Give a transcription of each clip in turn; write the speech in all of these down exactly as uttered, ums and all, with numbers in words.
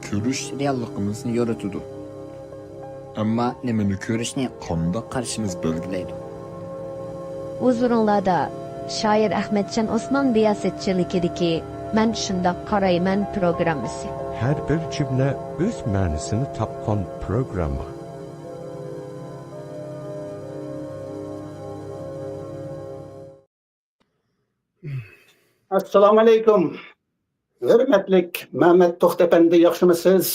كۆرۈش رېئاللىقىمىزنى يورۇتىدۇ. ئەمما نېمىنى كۆرۈشنى قانداق قارىشىمىز بەلگىلەيدۇ. ھۇزۇرۇڭلاردا شائىر ئەخمەتجان ئوسمان رىياسەتچىلىكىدىكى مەن شۇنداق قارايمەن پروگراممىسى. ھەر بىر جۈملە ئۆز مەنىسىنى تاپقان پروگرامما. ئەسسالامۇئەلەيكۇم. ھۆرمەتلىك مەمەت توختى ئەپەندى، ياخشىمۇسىز؟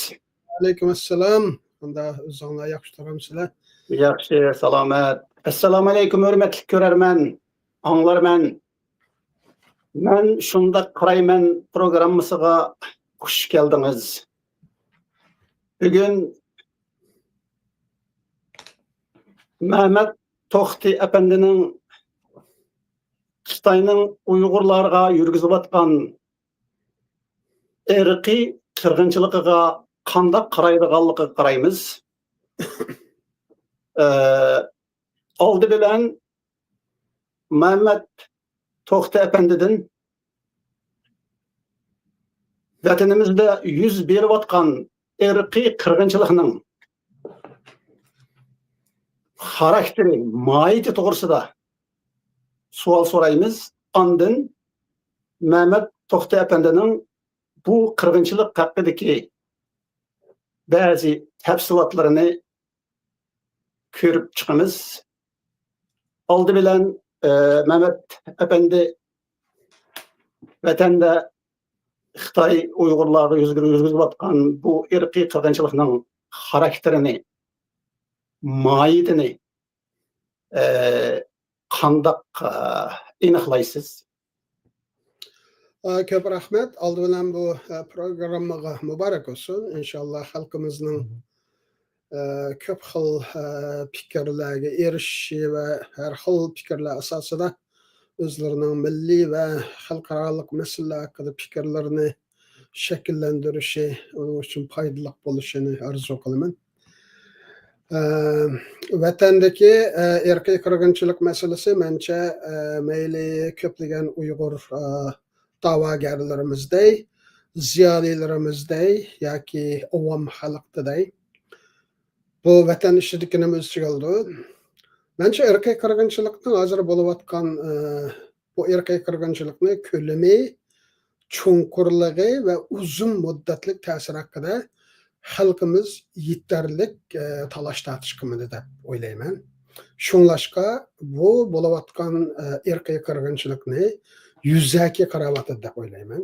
ۋەئەلەيكۇم ئەسسالام. ئۇندا ئۆزۈڭلار ياخشى تۇرامسىلەر؟ ياخشى، سالامەت. ئەسسالامۇئەلەيكۇم، ھۆرمەتلىك كۆرەرمەن، ئاڭلارمەن. مەن شۇنداق قارايمەن پروگراممىسىغا خۇش كەلدىڭىز. بۈگۈن مەمەت توختى ئەپەندىنىڭ خىتاينىڭ ئۇيغۇرلارغا يۈرگۈزۈۋاتقان ئىرقىي قىرغىنچىلىقىغا قانداق قارايدىغانلىقىغا قارايمىز. ئە، ئالدى بىلەن مەمەت توختى ئەپەندىدىن ۋەتىنىمىزدە يۈز بېرىۋاتقان ئىرقىي قىرغىنچىلىقنىڭ خاراكتېرى، ماھىيىتى توغرىسىدا سوئال سورايمىز. ئاندىن مەمەت توختى ئەپەندىنىڭ بۇ قىرغىنچىلىق ھەققىدىكى بەزى تەپسىلاتلىرىنى كۆرۈپ چىقىمىز. ئالدى بىلەن، ئە، مەمەت ئەپەندى، ۋەتەندە خىتاي ئۇيغۇرلارغا يۈرگۈزۈۋاتقان بۇ ئىرقىي قىرغىنچىلىقنىڭ خاراكتېرىنى، ماھىيىتىنى، ئە، قانداق، ئە، ئېنىقلايسىز؟ ئە، كۆپ رەھمەت. ئالدى بىلەن بۇ، ئە، پروگراممىغا مۇبارەك بولسۇن. ئىنشاللا خەلقىمىزنىڭ، ئە، كۆپ خىل، ئە، پىكىرلەرگە ئېرىشىشى ۋە ھەر خىل پىكىرلەر ئاساسىدا ئۆزلىرىنىڭ مىللىي ۋە خەلقئارالىق مەسىلىلەر ھەققىدە پىكىرلىرىنى شەكىللەندۈرۈشى، ئۇنىڭ ئۈچۈن پايدىلىق بولۇشىنى ئارزۇ قىلىمەن. ئە، ۋەتەندىكى، ئە، ئىرقىي قىرغىنچىلىق مەسىلىسى مەنچە، ئە، مەيلى كۆپلىگەن ئۇيغۇر، ئە، دەۋاگەرلىرىمىزدەي، زىيالىيلىرىمىزدەي ياكى ئاۋام خەلقتىدەي بۇ ۋەتەن ئىچىدىكىنىمۇ ئۆز ئىچىگە ئالىدۇ. مەنچە ئىرقىي قىرغىنچىلىقنىڭ ھازىر بولۇۋاتقان، ئە، بۇ ئىرقىي قىرغىنچىلىقنى كۆلىمى، چوڭقۇرلۇقى ۋە ئۇزۇن مۇددەتلىك تەسىرى ھەققىدە خەلقىمىز يېتەرلىك، ئە، تالاش-تارتىش قىلمىدى دەپ ئويلايمەن. شۇڭلاشقا بۇ بولۇۋاتقان، ئە، ئىرقىي قىرغىنچىلىقنى يۈزەكى قاراۋاتىدۇ دەپ ئويلايمەن.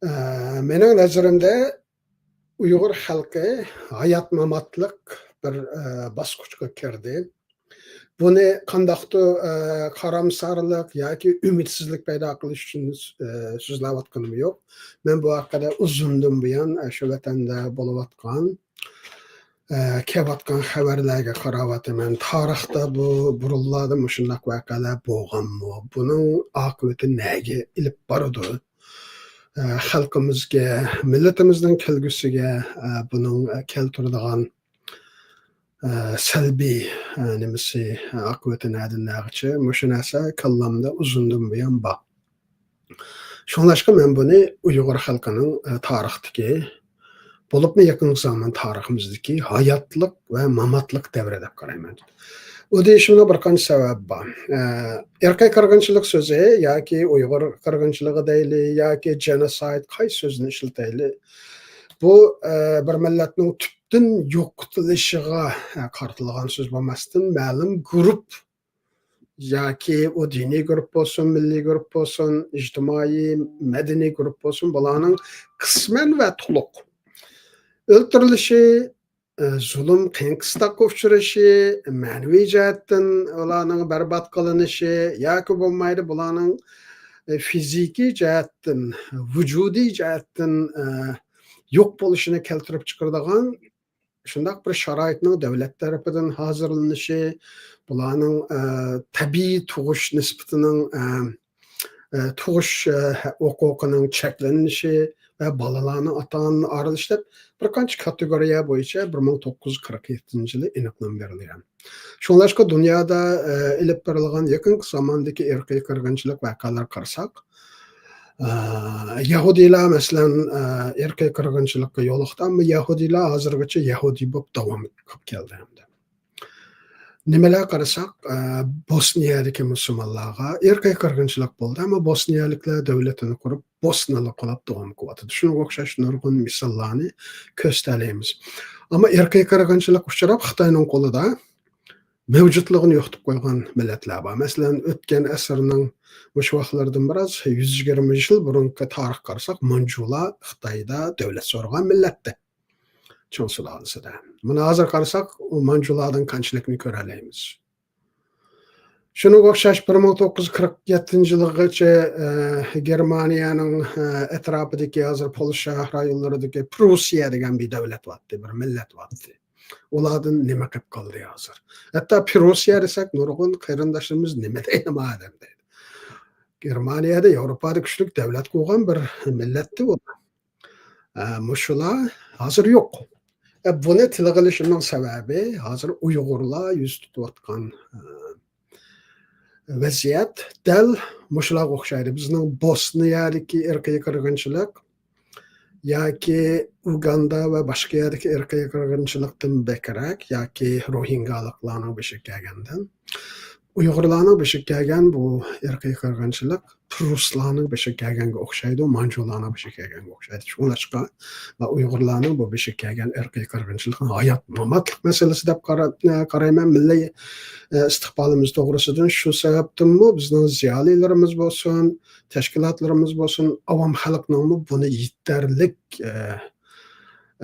ئە، مېنىڭ نەزىرىمدە ئۇيغۇر خەلقى ھايات-ماماتلىق بىر، ئە، باسقۇچقا كىردى. بۇنى قانداقتۇر، ئە، قارامسارلىق ياكى ئۈمىدسىزلىك پەيدا قىلىش ئۈچۈن، ئە، سۆزلەۋاتقىنىم يوق. مەن بۇ ھەققىدە ئۇزۇندىن بۇيان، ئە، شۇ ۋەتەندە بولۇۋاتقان، ئە، كېلىۋاتقان خەۋەرلەرگە قاراۋاتىمەن. تارىختا بۇ بۇرۇنلاردا مۇشۇنداق ۋەقەلەر بولغانمۇ؟ بۇنىڭ ئاقىۋىتى نەگە ئېلىپ بارىدۇ؟ ئە، خەلقىمىزگە، مىللىتىمىزنىڭ كەلگۈسىگە، ئە، بۇنىڭ، ئە، كەلتۈرىدىغان، ئە، سەلبىي، ئە، نېمىسى، ئاقىۋىتى نەدىن نەگىچە؟ مۇشۇ نەرسە كاللامدا ئۇزۇندىن بۇيان بار. شۇڭلاشقا مەن بۇنى ئۇيغۇر خەلقىنىڭ، ئە، تارىختىكى، بولۇپمۇ يېقىنقى زامان تارىخىمىزدىكى ھاياتلىق ۋە ماماتلىق دەۋرى دەپ قارايمەن. ئۇ دېيىشىمنىڭ بىر قانچە سەۋەبى بار. ئە، ئىرقىي قىرغىنچىلىق سۆزى ياكى ئۇيغۇر قىرغىنچىلىقى دەيلى ياكى جېنوسايد، قايسى سۆزنى ئىشلىتەيلى، بۇ، ئە، بىر مىللەتنىڭ تۈپتىن يوقىتىلىشىغا، ئە، قارىتىلغان سۆز بولماستىن، مەلۇم گۇرۇپ ياكى ئۇ دىنىي گۇرۇپ بولسۇن، مىللىي گۇرۇپ بولسۇن، ئىجتىمائىي، مەدەنىي گۇرۇپ بولسۇن، بۇلارنىڭ قىسمەن ۋە تولۇق ئۆلتۈرۈلۈشى، ئە، زۇلۇم، قىيىن-قىستاققا ئۇچرىشى، مەنىۋى جەھەتتىن ئۇلارنىڭ بەربات قىلىنىشى ياكى بولمايدۇ، بۇلارنىڭ، ئە، فىزىكىي جەھەتتىن، ۋۇجۇدىي جەھەتتىن، ئە، يوق بولۇشىنى كەلتۈرۈپ چىقىرىدىغان شۇنداق بىر شارائىتنىڭ دۆلەت تەرىپىدىن ھازىرلىنىشى، بۇلارنىڭ، ئە، تەبىئىي تۇغۇش نىسبىتىنىڭ، ئە، ئە، تۇغۇش، ئە، ھوقۇقىنىڭ چەكلىنىشى ۋە بالىلارنىڭ ئاتا-ئانىنى ئارىلىشىپ، بىر قانچە كاتېگورىيە بويىچە بىر مىڭ توققۇز يۈز قىرىق يەتتىنچى يىلى ئېنىقلىما بېرىلگەن. شۇڭلاشقا دۇنيادا، ئە، ئېلىپ بېرىلغان يېقىنقى زاماندىكى ئىرقىي قىرغىنچىلىق ۋەقەلەرگە قارىساق، ئە، يەھۇدىيلار، مەسىلەن، ئە، ئىرقىي قىرغىنچىلىققا يولۇقتى، ئەمما يەھۇدىيلار ھازىرغىچە يەھۇدىي بولۇپ داۋام قىلىپ كەلدى ھەمدە. نېمىلەر قارىساق، ئە، بوسنىيەدىكى مۇسۇلمانلارغا ئىرقىي قىرغىنچىلىق بولدى، ئەمما بوسنىيەلىكلەر دۆلىتىنى قۇرۇپ، بوسنىلىق بولاپ داۋام قىلىۋاتىدۇ. شۇنىڭغا ئوخشاش نۇرغۇن مىساللارنى كۆرسىتەلەيمىز. ئەمما ئىرقىي قىرغىنچىلىق ئۇچراپ، خىتاينىڭ قولىدا مەۋجۇتلۇقىنى يوقىتىپ قويغان مىللەتلەر بار. مەسىلەن، ئۆتكەن ئەسىرنىڭ مۇشۇ ۋاقىتلىرىدىن بىراز، يۈز يىگىرمە يىل بۇرۇنقى تارىخقا قارىساق، مانجۇلار خىتايدا دۆلەت سورىغان مىللەتتى. چىڭ سۇلالىسىدە. مانا ھازىر قارىساق، ئۇ مانجۇلاردىن قانچىلىكنى كۆرەلەيمىز. شۇنىڭغا ئوخشاش بىر مىڭ توققۇز يۈز قىرىق يەتتىنچى يىلغىچە، ئە، گېرمانىيەنىڭ، ئە، ئەتراپىدىكى، ھازىر پولشا رايونلىرىدىكى پرۇسىيە دېگەن بىر دۆلەت بارتتى، بىر مىللەت بارتتى. ئۇلاردىن نېمە قىلىپ قالدى ھازىر؟ ھەتتا پرۇسىيە دېسەك، نۇرغۇن قېرىنداشلىرىمىز نېمە دەيدۇ، ما ئادەم دەيدۇ. گېرمانىيەدە، ياۋروپادا كۈچلۈك دۆلەت قۇرغان بىر مىللەتتى ئۇ. ئە، مۇشۇلار ھازىر يوق. ئە، بۇنى تىلغا ئېلىشىمنىڭ سەۋەبى، ھازىر ئۇيغۇرلار يۈز تۇتۇۋاتقان، ئە، ۋەزىيەت دەل مۇشۇلارغا ئوخشايدۇ. بىزنىڭ بوسنىيەدىكى ئىرقىي قىرغىنچىلىق ياكى ئۇگاندا ۋە باشقا يەردىكى ئىرقىي قىرغىنچىلىقتىن بەكرەك، ياكى روھىنگالىقلارنىڭ بېشىغا كەلگەندىن، ئۇيغۇرلارنىڭ بېشىغا كەلگەن بۇ ئىرقىي قىرغىنچىلىق پۇرۇسلارنىڭ بېشىغا كەلگەنگە ئوخشايدۇ، مانجۇلارنىڭ بېشىغا كەلگەنگە ئوخشايدۇ. شۇڭلاشقا، مەن ئۇيغۇرلارنىڭ بۇ بېشىغا كەلگەن ئىرقىي قىرغىنچىلىقنى ھايات، ماماتلىق مەسىلىسى دەپ قارا-، قارايمەن. مىللىي، ئە، ئىستىقبالىمىز توغرىسىدىن. شۇ سەۋەبتىنمۇ بىزنىڭ زىيالىيلىرىمىز بولسۇن، تەشكىلاتلىرىمىز بولسۇن، ئاۋام خەلقنىڭمۇ بۇنى يېتەرلىك، ئە،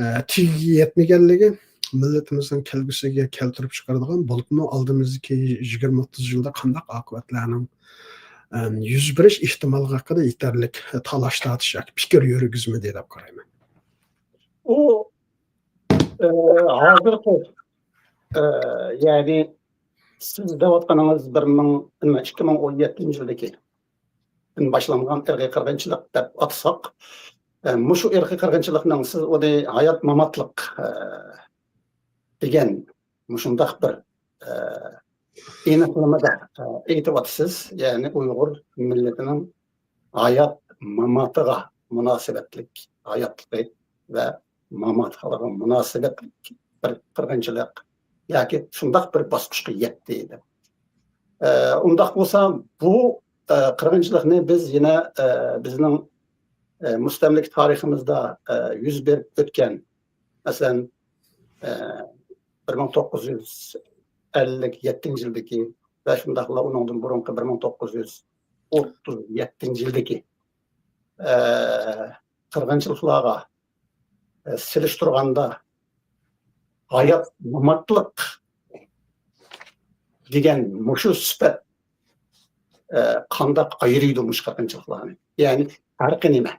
ئە، تېگىگە يەتمىگەنلىكى، مىللىتىمىزنىڭ كەلگۈسىگە كەلتۈرۈپ چىقىرىدىغان، بولۇپمۇ ئالدىمىزدىكى يىگىرمە ئوتتۇز يىلدا قانداق ئاقىۋەتلەرنىڭ، ئەم، يۈز بېرىش ئېھتىماللىقى ھەققىدە يېتەرلىك تالاش تارتىش ياكى پىكىر يۈرگۈزمىدى دەپ قارايمەن. ئۇ، ئە، ھازىرقى، ئە، يەنى سىز دەۋاتقىنىڭىز بىر مىڭ، ئىككى مىڭ ئون يەتتىنچى يىلدىكى باشلانغان ئىرقىي قىرغىنچىلىق دەپ ئاتىساق، ئە، مۇشۇ ئىرقىي قىرغىنچىلىقنىڭ سىز ئۇنى ھايات ماماتلىق، ئە، دېگەن مۇشۇنداق بىر، ئە، ئېنىقلىمىدا، ئە، ئېيتىۋاتىسىز. يەنى ئۇيغۇر مىللىتىنىڭ ھايات ماماتىغا مۇناسىۋەتلىك، ھاياتلىقى ۋە ماماتلىقىغا مۇناسىۋەتلىك بىر قىرغىنچىلىق ياكى شۇنداق بىر باسقۇچقا يەتتى دەپ. ئە، ئۇنداق بولسا، بۇ، ئە، قىرغىنچىلىقنى بىز يەنە، ئە، بىزنىڭ، ئە، مۇستەملىكە تارىخىمىزدا، ئە، يۈز بېرىپ ئۆتكەن، مەسىلەن، ئە، بىر مىڭ توققۇز يۈز ئەللىك يەتتىنچى يىلدىكى ۋە شۇنداقلا ئۇنىڭدىن بۇرۇنقى بىر مىڭ توققۇز يۈز ئوتتۇز يەتتىنچى يىلدىكى، ئە، قىرغىنچىلىقلارغا، ئە، سېلىشتۇرغاندا ھايات ماماتلىق دېگەن مۇشۇ سۈپەت، ئە، قانداق ئايرىيدۇ مۇشۇ قىرغىنچىلىقلارنى؟ يەنى پەرقى نېمە؟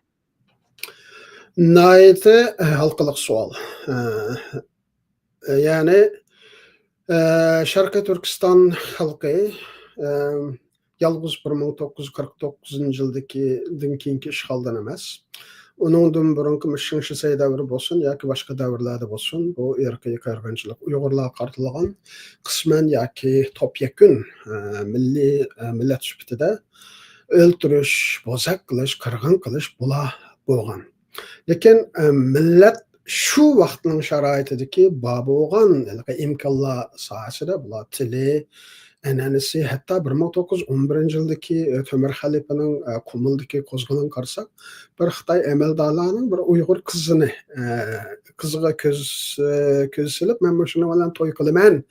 ناھايىتى ھالقىلىق سوئال. ئە، يەنى، ئە، شەرقىي تۈركىستان خەلقى، ئە، يالغۇز بىر مىڭ توققۇز يۈز قىرىق توققۇزىنچى يىلدىكى، دىن كېيىنكى ئىشغالدىن ئەمەس. ئۇنىڭدىن بۇرۇنقى شېڭ شىسەي دەۋرى بولسۇن ياكى باشقا دەۋرلەردە بولسۇن، بۇ ئىرقىي قىرغىنچىلىق ئۇيغۇرلارغا قارىتىلغان قىسمەن ياكى توپيەكۈن، ئە، مىللىي، ئە، مىللەت سۈپىتىدە ئۆلتۈرۈش، بوزەك قىلىش، قىرغىن قىلىش بۇلار بولغان. لېكىن، ئە، مىللەت شۇ ۋاقىتنىڭ شارائىتىدىكى بار بولغان ھېلىقى ئىمكانلار ساھەسىدە بۇلار تىلى، ئەنئەنىسى، ھەتتا بىر مىڭ توققۇز يۈز ئون بىرىنچى يىلدىكى، ئە، تۆمۈر خەلىپىنىڭ، ئە، قۇمۇلدىكى قوزغىلىڭىغا قارىساق، بىر خىتاي ئەمەلدارلارنىڭ بىر ئۇيغۇر قىزىنى، ئە، قىزىغا كۆز، ئە، كۆز سېلىپ، «مەن مۇشۇنىڭ بىلەن توي قىلىمەن»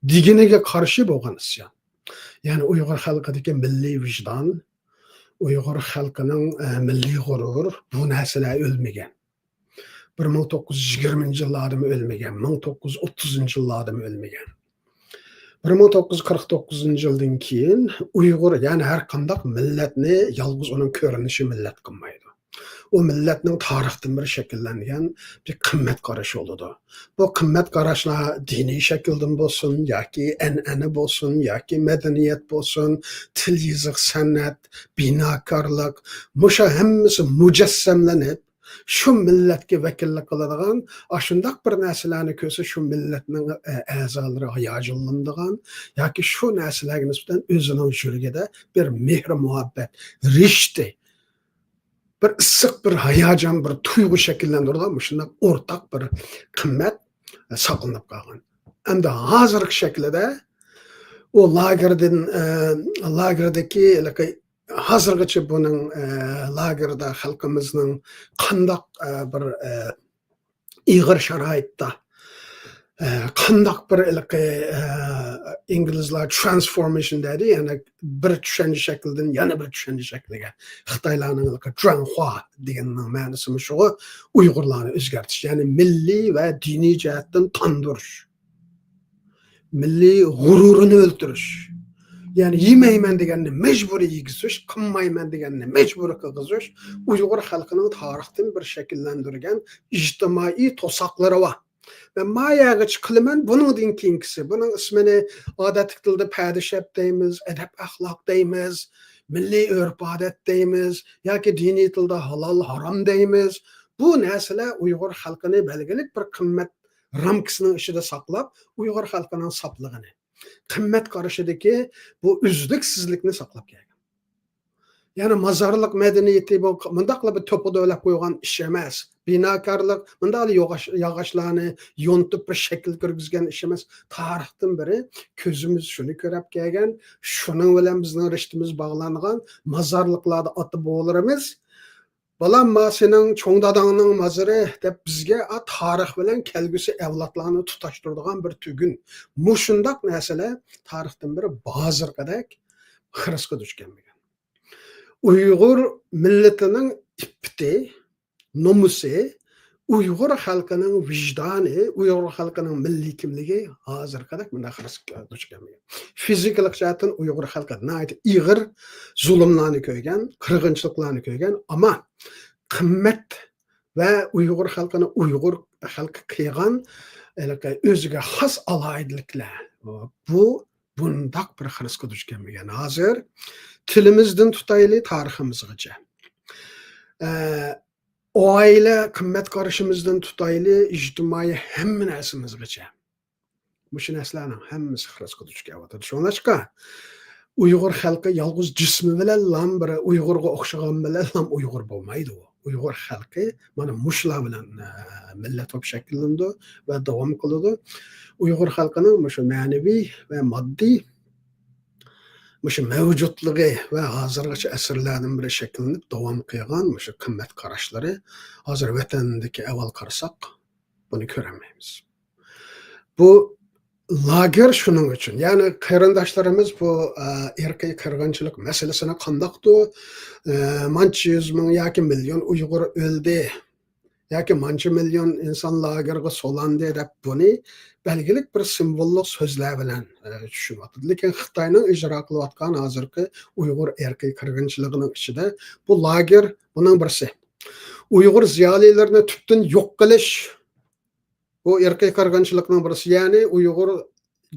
دېگىنىگە قارشى بولغان ئىسيان. يەنى ئۇيغۇر خەلقىدىكى مىللىي ۋىجدان، ئۇيغۇر خەلقىنىڭ، ئە، مىللىي غۇرۇر، بۇ نەرسىلەر ئۆلمىگەن. بىر مىڭ توققۇز يۈز يىگىرمىنچى يىللاردىمۇ ئۆلمىگەن، مىڭ توققۇز يۈز ئوتتۇزىنچى يىللاردىمۇ ئۆلمىگەن. بىر مىڭ توققۇز يۈز قىرىق توققۇزىنچى يىلدىن كېيىن ئۇيغۇر، يەنى ھەر قانداق مىللەتنى يالغۇز ئۇنىڭ كۆرۈنۈشى مىللەت قىلمايدۇ. ئۇ مىللەتنىڭ تارىختىن بېرى شەكىللەنگەن بىر قىممەت قارىشى بولىدۇ. بۇ قىممەت قاراشلار دىنىي شەكىلدىن بولسۇن، ياكى ئەنئەنە بولسۇن، ياكى مەدەنىيەت بولسۇن، تىل، يېزىق، سەنئەت، بىناكارلىق، مۇشۇ ھەممىسى مۇجەسسەملىنىپ، شۇ مىللەتكە ۋەكىللىك قىلىدىغان ئاشۇنداق بىر نەرسىلەرنى كۆرسە، شۇ مىللەتنىڭ، ئە، ئەزالىرى ھاياجانلىنىدىغان ياكى شۇ نەرسىلەرگە نىسبەتەن ئۆزىنىڭ يۈرىكىدە بىر مېھرى-مۇھەببەت، رىشتە، بىر ئىسسىق، بىر ھاياجان، بىر تۇيغۇ شەكىللەندۈرىدىغان مۇشۇنداق ئورتاق بىر قىممەت ساقلىنىپ قالغان. ئەمدى ھازىرقى شەكلىدە ئۇ لاگېردىن، ئە، لاگېردىكى ھېلىقى ھازىرغىچە بۇنىڭ، ئە، لاگېردا خەلقىمىزنىڭ قانداق، ئە، بىر، ئە، ئېغىر شارائىتتا، ئە، قانداق بىر ھېلىقى، ئە، ئىنگلىزلار ترانسفورمېيشن دەيدۇ، يەنى بىر چۈشەنچە شەكلىدىن يەنە بىر چۈشەنچە شەكلىگە، خىتايلارنىڭ ھېلىقى جۇاڭخۇا دېگىنىنىڭ مەنىسى مۇشۇغۇ، ئۇيغۇرلارنى ئۆزگەرتىش، يەنى مىللىي ۋە دىنىي جەھەتتىن تاندۇرۇش. مىللىي غۇرۇرىنى ئۆلتۈرۈش. يەنى يېمەيمەن دېگەننى مەجبۇرىي يېگۈزۈش، قىلمايمەن دېگەننى مەجبۇرىي قىلغۇزۇش ئۇيغۇر خەلقىنىڭ تارىختىن بىر شەكىللەندۈرگەن ئىجتىمائىي توساقلىرى بار. مەن ما يەرگىچە قىلىمەن، بۇنىڭدىن كېيىنكىسى، بۇنىڭ ئىسمىنى ئادەتتىكى تىلدا پەدىشەپ دەيمىز، ئەدەپ-ئەخلاق دەيمىز، مىللىي ئۆرپ-ئادەت دەيمىز ياكى دىنىي تىلدا ھالال-ھارام دەيمىز. بۇ نەرسىلەر ئۇيغۇر خەلقىنى بەلگىلىك بىر قىممەت رامكىسىنىڭ ئىچىدە ساقلاپ، ئۇيغۇر خەلقىنىڭ ساپلىقىنى، قىممەت قارىشىدىكى بۇ ئۈزلۈكسىزلىكنى ساقلاپ كەلگەن. يەنى مازارلىق مەدەنىيىتى بۇ مۇنداقلا بىر توپىدا ئۆلەپ قويغان ئىش ئەمەس. بىناكارلىق، مۇنداقلا يوغاش-، ياغاچلارنى يونتۇپ بىر شەكىل كىرگۈزگەن ئىش ئەمەس. تارىختىن بېرى كۆزىمىز شۇنى كۆرۈپ كەلگەن، شۇنىڭ بىلەن بىزنىڭ رىشتىمىز باغلانغان. مازارلىقلاردا ئاتا-بوۋىلىرىمىز «بالام، ما سېنىڭ چوڭ داداڭنىڭ مازىرى» دەپ بىزگە، ئا، تارىخ بىلەن كەلگۈسى ئەۋلادلارنى تۇتاشتۇرىدىغان بىر تۈگۈن. مۇشۇنداق نەرسىلەر تارىختىن بېرى ھازىرقىدەك خىرىسقا دۇچ كەلمىگەن. ئۇيغۇر مىللىتىنىڭ ئىپپىتى، نومۇسى، ئۇيغۇر خەلقىنىڭ ۋىجدانى، ئۇيغۇر خەلقىنىڭ مىللىي كىملىكى ھازىرقىدەك مۇنداق خىرىسقا دۇچ كەلمىگەن. فىزىكىلىق جەھەتتىن ئۇيغۇر خەلقى ناھايىتى ئېغىر زۇلۇملارنى كۆرگەن، قىرغىنچىلىقلارنى كۆرگەن، ئەمما قىممەت ۋە ئۇيغۇر خەلقىنى ئۇيغۇر خەلقى قىلغان ھېلىقى ئۆزىگە خاس ئالاھىدىلىكلەر، بۇ بۇنداق بىر خىرىسقا دۇچ كەلمىگەن. ھازىر تىلىمىزدىن تۇتايلى، تارىخىمىزغىچە. ئە، ئائىلە قىممەت قارىشىمىزدىن تۇتايلى، ئىجتىمائىي ھەممە نەرسىمىزگىچە. مۇشۇ نەرسىلەرنىڭ ھەممىسى خىرىسقا دۇچ كېلىۋاتىدۇ. شۇڭلاشقا ئۇيغۇر خەلقى يالغۇز جىسمى بىلەنلا بىر ئۇيغۇرغا ئوخشىغان بىلەنلا ئۇيغۇر بولمايدۇ. ئۇيغۇر خەلقى مانا مۇشۇلار بىلەن، ئە، مىللەت بولۇپ شەكىللىنىدۇ ۋە داۋام قىلىدۇ. ئۇيغۇر خەلقىنىڭ مۇشۇ مەنىۋى ۋە ماددىي مۇشۇ مەۋجۇتلۇقى ۋە ھازىرغىچە ئەسىرلەردىن بېرى شەكىللىنىپ داۋام قىلغان مۇشۇ قىممەت قاراشلىرى ھازىر ۋەتەندىكى ئەھۋال قارىساق، بۇنى كۆرەلمەيمىز. بۇ لاگېر شۇنىڭ ئۈچۈن، يەنى قېرىنداشلىرىمىز بۇ، ئە، ئىرقىي قىرغىنچىلىق مەسىلىسىنى قانداقتۇ، ئە، مانچە يۈز مىڭ ياكى مىليون ئۇيغۇر ئۆلدى، ياكى مانچە مىليون ئىنسان لاگېرغا سولاندى دەپ بۇنى بەلگىلىك بىر سىمۋوللۇق سۆزلەر بىلەن، ئە، چۈشىنىۋاتىدۇ. لېكىن خىتاينىڭ ئىجرا قىلىۋاتقان ھازىرقى ئۇيغۇر ئىرقىي قىرغىنچىلىقىنىڭ ئىچىدە بۇ لاگېر بۇنىڭ بىرسى. ئۇيغۇر زىيالىيلىرىنى تۈپتىن يوق قىلىش، بۇ ئىرقىي قىرغىنچىلىقنىڭ بىرسى. يەنى ئۇيغۇر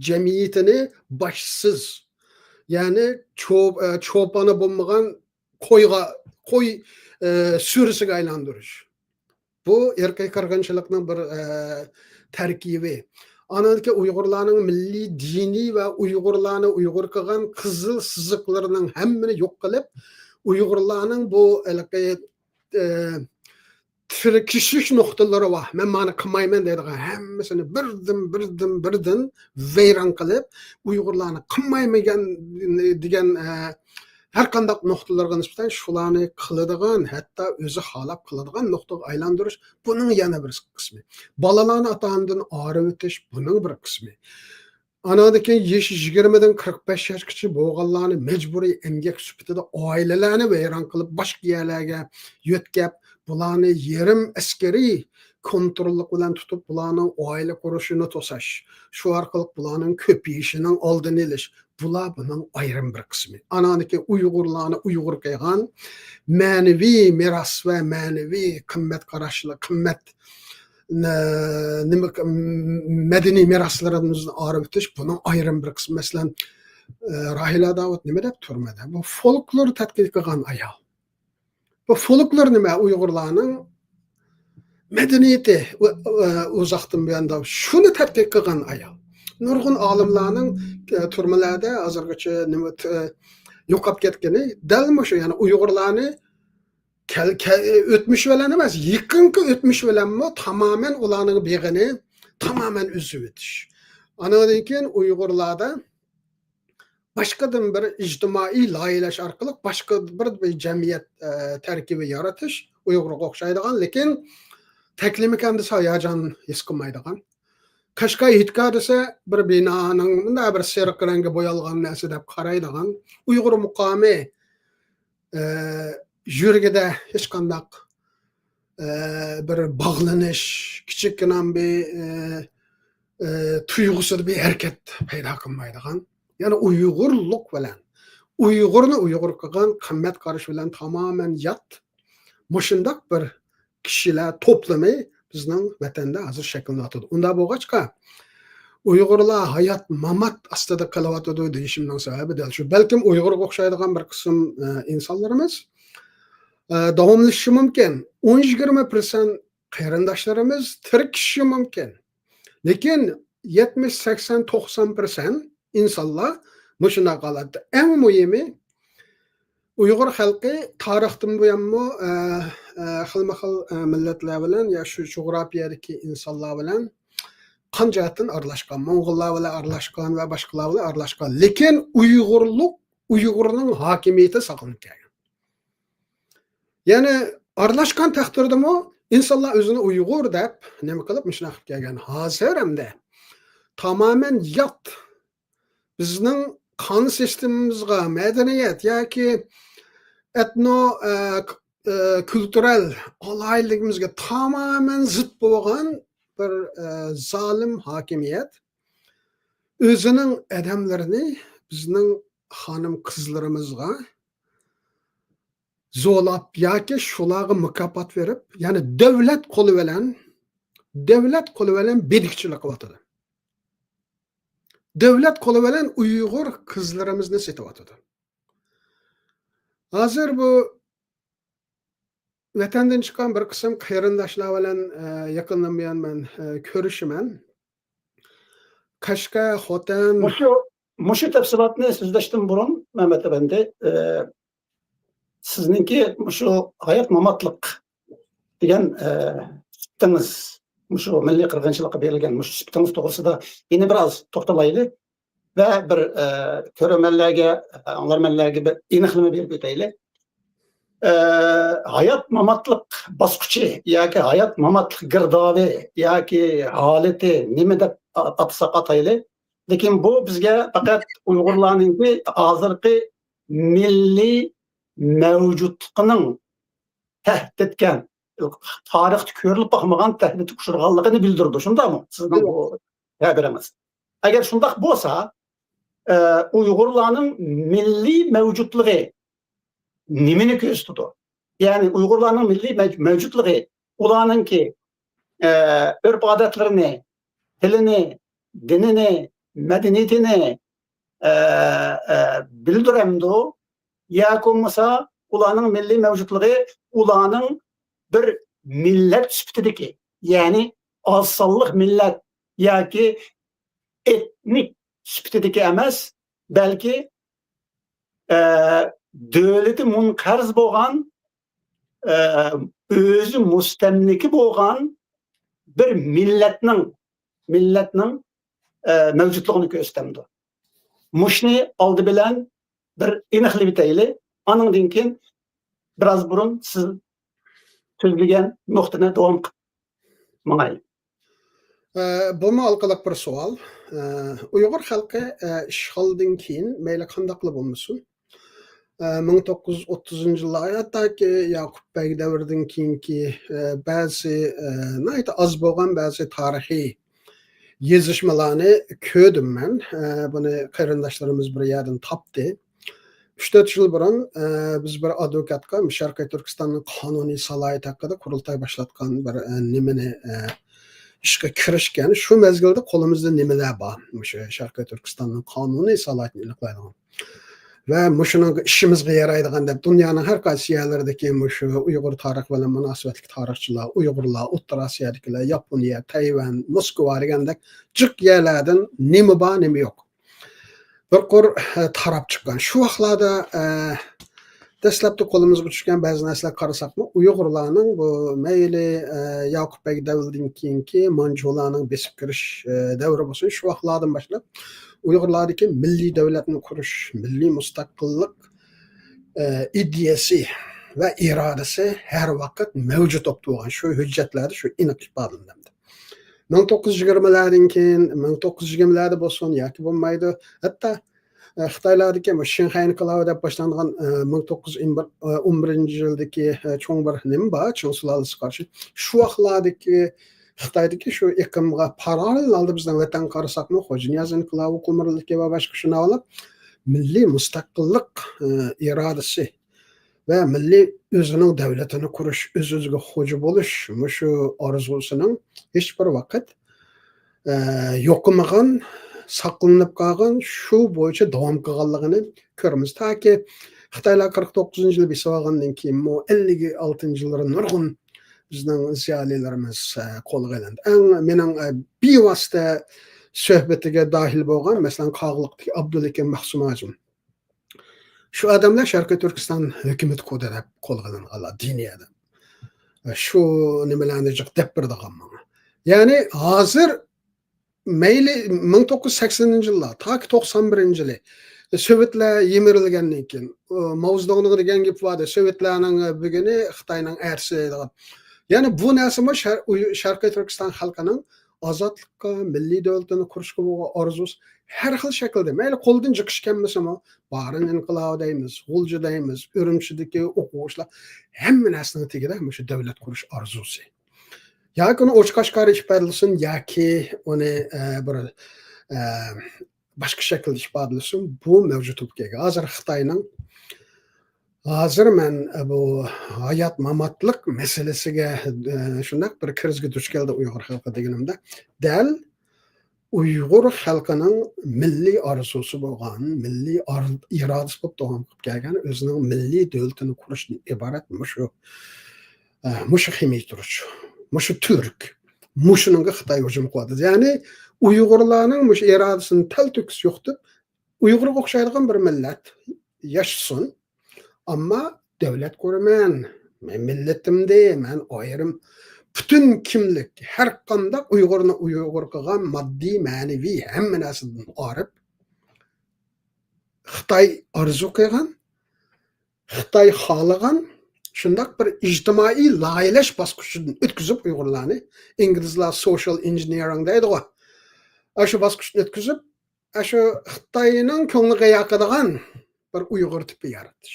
جەمئىيىتىنى باشسىز، يەنى چو-، ئە، چوپانى بولمىغان قويغا، قوي، ئە، سۈرىسىگە ئايلاندۇرۇش. بۇ ئىرقىي قىرغىنچىلىقنىڭ بىر، ئە، تەركىبى. ئاندىن كېيىن ئۇيغۇرلارنىڭ مىللىي دىنى ۋە ئۇيغۇرلارنى ئۇيغۇر قىلغان قىزىل سىزىقلىرىنىڭ ھەممىنى يوق قىلىپ، ئۇيغۇرلارنىڭ بۇ ھېلىقى، ئە، تىركىشىش نۇقتىلىرى بار. مەن مانا قىلمايمەن دەيدىغان ھەممىسىنى بىردىن، بىردىن، بىردىن ۋەيران قىلىپ، ئۇيغۇرلارنى قىلمايمىگەن دېگەن، ئە، ھەر قانداق نۇقتىلارغا نىسبەتەن شۇلارنى قىلىدىغان، ھەتتا ئۆزى خالاپ قىلىدىغان نۇقتىغا ئايلاندۇرۇش، بۇنىڭ يەنە بىر قىسمى. بالىلارنى ئاتا-ئانىدىن ئايرىۋېتىش، بۇنىڭ بىر قىسمى. ئانىڭدىن كېيىن يېشى يىگىرمىدىن قىرىق بەش ياشقىچە بولغانلارنى مەجبۇرىي ئەمگەك سۈپىتىدە ئائىلىلەرنى ۋەيران قىلىپ، باشقا يەرلەرگە يۆتكەپ، بۇلارنى يېرىم ئەسكىرىي كونتروللۇق بىلەن تۇتۇپ، بۇلارنىڭ ئائىلە قۇرۇشىنى توساش، شۇ ئارقىلىق بۇلارنىڭ كۆپىيىشىنىڭ ئالدىنى ئېلىش، بۇلار بۇنىڭ ئايرىم بىر قىسمى. ئاناندىكى ئۇيغۇرلارنى ئۇيغۇر قىلغان مەنىۋى مىراس ۋە مەنىۋى قىممەت قاراشلىق، قىممەت، نە-، نېمە، مەدەنىي مىراسلىرىمىزنى ئايرىۋېتىش، بۇنىڭ ئايرىم بىر قىسمى. مەسىلەن، ئە، راھىلە داۋۇت نېمە دەپ تۈرمىدە؟ بۇ فولكلور تەتقىق قىلغان ئايال. بۇ فولكلور نېمە؟ ئۇيغۇرلارنىڭ مەدەنىيىتى ئۇ-، ئۇ-، ئۇزاقتىن بۇيان دەپ شۇنى تەتقىق قىلغان ئايال. نۇرغۇن ئالىملارنىڭ، ئە، تۈرمىلەردە ھازىرغىچە نېمە، ئە، يوقاپ كەتكىنى دەل مۇشۇ، يەنى ئۇيغۇرلارنى كەل-، كە-، ئۆتمۈش بىلەن ئەمەس، يېقىنقى ئۆتمۈش بىلەنمۇ تامامەن ئۇلارنىڭ بېغىنى تامامەن ئۈزۈۋېتىش. ئانىڭدىن كېيىن ئۇيغۇرلاردا باشقىدىن بىر ئىجتىمائىي لايىھەلەش ئارقىلىق باشقا بىر، بىر جەمئىيەت، ئە، تەركىبى يارىتىش، ئۇيغۇرغا ئوخشايدىغان، لېكىن تەكلىماكاندا ساياھان ھېس قىلمايدىغان. قەشقەر ھېيتگاھ دېسە، بىر بىنانىڭ مۇنداق بىر سېرىق رەڭگە بويالغان نەرسە دەپ قارايدىغان. ئۇيغۇر مۇقامى، ئە، يۈرىكىدە ھېچقانداق، ئە، بىر باغلىنىش، كىچىككىنە بىر، ئە، ئە، تۇيغۇسىدا بىر ھەرىكەت پەيدا قىلمايدىغان. يەنى ئۇيغۇرلۇق بىلەن، ئۇيغۇرنى ئۇيغۇر قىلغان قىممەت قارىشى بىلەن تامامەن يات مۇشۇنداق بىر كىشىلەر توپلىمى بىزنىڭ ۋەتەندە ھازىر شەكىللىنىۋاتىدۇ. ئۇنداق بولغاچقا، ئۇيغۇرلار ھايات-مامات ئاستىدا قېلىۋاتىدۇ دېيىشىمنىڭ سەۋەبى دەل شۇ. بەلكىم ئۇيغۇرغا ئوخشايدىغان بىر قىسىم، ئە، ئىنسانلىرىمىز، ئە، داۋاملىشىشى مۇمكىن. ئون يىگىرمە پىرسەنت قېرىنداشلىرىمىز تىركىشىشى مۇمكىن. لېكىن يەتمىش، سەكسەن، توقسان پىرسەنت ئىنسانلار مۇشۇنداق ھالەتتە. ئەڭ مۇھىمى، ئۇيغۇر خەلقى تارىختىن بۇيانمۇ، ئە، ئە، خىلمۇ خىل، ئە، مىللەتلەر بىلەن يا شۇ جۇغراپىيەدىكى ئىنسانلار بىلەن قان جەھەتتىن ئارىلاشقان، موڭغۇللار بىلەن ئارىلاشقان ۋە باشقىلار بىلەن ئارىلاشقان. لېكىن ئۇيغۇرلۇق، ئۇيغۇرنىڭ ھاكىمىيىتى ساقلىنىپ كەلگەن. يەنى ئارىلاشقان تەقدىردىمۇ ئىنسانلار ئۆزىنى ئۇيغۇر دەپ نېمە قىلىپ مۇشۇنداق قىلىپ كەلگەن. ھازىر ئەمدى تامامەن يات بىزنىڭ قان سىستېمىمىزغا، مەدەنىيەت ياكى ئېتنو، ئە، ك-، ئە، كۈلتۈرەل ئالاھىدىلىكىمىزگە تامامەن زىت بولغان بىر، ئە، زالىم ھاكىمىيەت ئۆزىنىڭ ئادەملىرىنى بىزنىڭ خانىم قىزلىرىمىزغا زورلاپ ياكى شۇلارغا مۇكاپات بېرىپ، يەنى دۆلەت قولى بىلەن، دۆلەت قولى بىلەن بېدىكچىلىك قىلىۋاتىدۇ. دۆلەت قولى بىلەن ئۇيغۇر قىزلىرىمىزنى سېتىۋاتىدۇ. ھازىر بۇ ۋەتەندىن چىققان بىر قىسىم قېرىنداشلار بىلەن، ئە، يېقىندىن بۇيان مەن، ئە، كۆرۈشىمەن. قەشقەر، خوتەن. مۇشۇ، مۇشۇ تەپسىلاتنى سۆزلەشتىن بۇرۇن، مەمەت ئەپەندى، ئە، سىزنىڭكى مۇشۇ ھايات ماماتلىق دېگەن، ئە، سۈپىتىڭىز، مۇشۇ مىللىي قىرغىنچىلىققا بېرىلگەن مۇشۇ سۈپىتىڭىز توغرىسىدا يەنە بىر ئاز توختىلايلى. ۋە بىر، ئە، كۆرۈرمەنلەرگە، ئاڭلارمەنلەرگە بىر ئېنىقلىما بېرىپ ئۆتەيلى. ئە، ھايات ماماتلىق باسقۇچى ياكى ھايات ماماتلىق گىردابى ياكى ھالىتى نېمە دەپ ئا-، ئاتىساق ئاتايلى. لېكىن بۇ بىزگە پەقەت ئۇيغۇرلارنىڭكى ھازىرقى مىللىي مەۋجۇتلۇقىنىڭ تەھدىتكەن، تارىختا كۆرۈلۈپ باقمىغان تەھدىتكە ئۇچرىغانلىقىنى بىلدۈرىدۇ. شۇنداقمۇ سىزنىڭ بۇ تەبىرىڭىز؟ ئەگەر شۇنداق بولسا، ئە، ئۇيغۇرلارنىڭ مىللىي مەۋجۇتلۇقى نېمىنى كۆرسىتىدۇ؟ يەنى ئۇيغۇرلارنىڭ مىللىي مەج-، مەۋجۇتلۇقى، ئۇلارنىڭكى، ئە، ئۆرپ-ئادەتلىرىنى، تىلىنى، دىنىنى، مەدەنىيىتىنى، ئە، ئە، بىلدۈرەمدۇ؟ ياكى بولمىسا ئۇلارنىڭ مىللىي مەۋجۇتلۇقى ئۇلارنىڭ بىر مىللەت سۈپىتىدىكى، يەنى ئاز سانلىق مىللەت ياكى ئېتنىك سۈپىتىدىكى ئەمەس، بەلكى، ئە، دۆلىتى مۇنقەرز بولغان، ئە، ئۆزى مۇستەملىكە بولغان بىر مىللەتنىڭ، مىللەتنىڭ، ئە، مەۋجۇتلۇقىنى كۆرسىتەمدۇ؟ مۇشۇنى ئالدى بىلەن بىر ئېنىقلىۋېتەيلى. ئانىڭدىن كېيىن بىراز بۇرۇن سىز سۆزلىگەن نۇقتىنى داۋام قىلىپ ماڭايلى. ئە، بۇمۇ ھالقىلىق بىر سوئال. ئە، ئۇيغۇر خەلقى، ئە، ئىشغالدىن كېيىن مەيلى قانداقلا بولمىسۇن، ئە، مىڭ توققۇز يۈز ئوتتۇزىنچى يىللار، ھەتتاكى ياقۇپ بەگ دەۋرىدىن كېيىنكى، ئە، بەزى، ئە، ناھايىتى ئاز بولغان بەزى تارىخىي يېزىشمىلارنى كۆردۈم مەن. ئە، بۇنى قېرىنداشلىرىمىز بىر يەردىن تاپتى. ئۈچ تۆت يىل بۇرۇن، ئە، بىز بىر ئادۋوكاتقا شەرقىي تۈركىستاننىڭ قانۇنىي سالاھىيىتى ھەققىدە قۇرۇلتاي باشلاتقان بىر، ئە، نېمىنى، ئە، ئىشقا كىرىشكەن. شۇ مەزگىلدە قولىمىزدا نېمىلەر بار؟ مۇشۇ شەرقىي تۈركىستاننىڭ قانۇنىي سالاھىيىتىنى ئېنىقلايدىغان. ۋە مۇشۇنىڭغا ئىشىمىزغا يارايدىغان دەپ دۇنيانىڭ ھەر قايسى يەرلىرىدىكى مۇشۇ ئۇيغۇر تارىخى بىلەن مۇناسىۋەتلىك تارىخچىلار، ئۇيغۇرلار، ئوتتۇرا ئاسىيادىكىلەر، ياپونىيە، تەيۋەن، موسكۋا دېگەندەك جىق يەرلەردىن نېمە بار، نېمە يوق. بىر قۇر، ئە، تاراپ چىققان. شۇ ۋاقىتلاردا، ئە، دەسلەپتە قولىمىزغا چۈشكەن بەزى نەرسىلەرگە قارىساقمۇ، ئۇيغۇرلارنىڭ بۇ مەيلى، ئە، ياقۇپ بەگ دەۋرىدىن كېيىنكى مانجۇلاردىن بېسىپ كىرىش، ئە، دەۋرى بولسۇن، شۇ ۋاقىتلاردىن باشلاپ ئۇيغۇرلاردىكى مىللىي دۆلەتنى قۇرۇش، مىللىي مۇستەقىللىق، ئە، ئىدىيەسى ۋە ئىرادىسى ھەر ۋاقىت مەۋجۇت بولۇپ تۇرغان. شۇ ھۆججەتلەردە شۇ ئېنىق ئىپادىلىنەمدۇ. مىڭ توققۇز يۈز يىگىرمىلەردىن كېيىن، مىڭ توققۇز يۈز يىگىرمىلەردە بولسۇن ياكى بولمايدۇ، ھەتتا، ئە، خىتايلاردىكى بۇ شىنخەي ئىنقىلابى دەپ باشلانغان، ئە، مىڭ توققۇز يۈز ئون بىر، ئە، ئون بىرىنچى يىلدىكى، ئە، چوڭ بىر نېمە بار، چىڭ سۇلالىسىغا قارشى. شۇ ۋاقىتلاردىكى خىتايدىكى شۇ ئېقىمغا پاراللېل ھالدا بىزنىڭ ۋەتەنگە قارىساقمۇ، خوجانىياز ئىنقىلابى، قۇمۇرلۇقى ۋە باشقا شۇنىڭ بىلەن مىللىي مۇستەقىللىق، ئە، ئىرادىسى ۋە مىللىي ئۆزىنىڭ دۆلىتىنى قۇرۇش، ئۆز-ئۆزىگە خوجا بولۇش، مۇشۇ ئارزۇسىنىڭ ھېچ بىر ۋاقىت، ئە، يوقىمىغان، ساقلىنىپ قالغان، شۇ بويىچە داۋام قىلغانلىقىنى كۆرىمىز. تاكى خىتايلار قىرىق توققۇزىنچى يىلى بېسىۋالغاندىن كېيىنمۇ، ئەللىك ئالتىنچى يىللىرى نۇرغۇن بىزنىڭ زىيالىيلىرىمىز، ئە، قولغا ئېلىندى. ئەڭ مېنىڭ، ئە، بىۋاسىتە سۆھبىتىگە داھىل بولغان، مەسىلەن، قاغىلىقتىكى ئابدۇلھەكىم مەخسۇم ھاجىم. شۇ ئادەملەر شەرقىي تۈركىستان ھۆكۈمىتى قۇردى دەپ قولغا ئېلىنغانلار، دىنىي ئادەم. شۇ نېمىلەرنى جىق دەپ بېرىدىغان ماڭا. يەنى ھازىر مەيلى مىڭ توققۇز يۈز سەكسىنىنچى يىللار، تاكى توقسان بىرىنچى يىلى سوۋېتلار يىمىرىلگەندىن كېيىن، ئۇ، ماۋ زېدۇڭنىڭ دېگەن گېپى بار ئىدى، سوۋېتلارنىڭ بۈگۈنى خىتاينىڭ ئەتىسى دەيدىغان. يەنى بۇ نەرسىمۇ شەر-، ئۇي-، شەرقىي تۈركىستان خەلقىنىڭ ئازادلىققا، مىللىي دۆلىتىنى قۇرۇشقا بولغان ئارزۇسى ھەر خىل شەكىلدە، مەيلى قولدىن جىق ئىش كەلمىسىمۇ، بارىن ئىنقىلابى دەيمىز، غۇلجا دەيمىز، ئۈرۈمچىدىكى ئوقۇغۇچىلار، ھەممە نەرسىنىڭ تېگىدە مۇشۇ دۆلەت قۇرۇش ئارزۇسى. ياكى ئۇنى ئوچۇق-ئاشكارا ئىپادىلىسۇن، ياكى ئۇنى، ئە، بىر، ئە، باشقا شەكىلدە ئىپادىلىسۇن، بۇ مەۋجۇت بولۇپ كەلگەن. ھازىر خىتاينىڭ، ھازىر مەن، ئە، بۇ ھايات-ماماتلىق مەسىلىسىگە، ئە، شۇنداق بىر كىرىزگە دۇچ كەلدى ئۇيغۇر خەلقى دېگىنىمدە، دەل ئۇيغۇر خەلقىنىڭ مىللىي ئارزۇسى بولغان، مىللىي ئار-، ئىرادىسى بولۇپ داۋام قىلىپ كەلگەن ئۆزىنىڭ مىللىي دۆلىتىنى قۇرۇشتىن ئىبارەت مۇشۇ، ئە، مۇشۇ خىمىيە تۇرۇش، مۇشۇ تۈرك، مۇشۇنىڭغا خىتاي ھۇجۇم قىلىۋاتىدۇ. يەنى ئۇيغۇرلارنىڭ مۇشۇ ئىرادىسىنى تەلتۆكۈس يوقىتىپ، ئۇيغۇرغا ئوخشايدىغان بىر مىللەت ياشىسۇن، ئەمما دۆلەت قۇرىمەن، مەن مىللىتىمدى، مەن ئايرىم، پۈتۈن كىملىك، ھەر قانداق ئۇيغۇرنى ئۇيغۇر قىلغان ماددىي، مەنىۋى، ھەممە نەرسىدىن ئايرىپ، خىتاي ئارزۇ قىلغان، خىتاي خالىغان شۇنداق بىر ئىجتىمائىي لايىھەلەش باسقۇچىدىن ئۆتكۈزۈپ ئۇيغۇرلارنى، ئىنگلىزلار سوشىيال ئىنژېنېرىڭ دەيدىغۇ، ئاشۇ باسقۇچتىن ئۆتكۈزۈپ، ئاشۇ خىتاينىڭ كۆڭلىگە ياقىدىغان بىر ئۇيغۇر تىپى يارىتىش.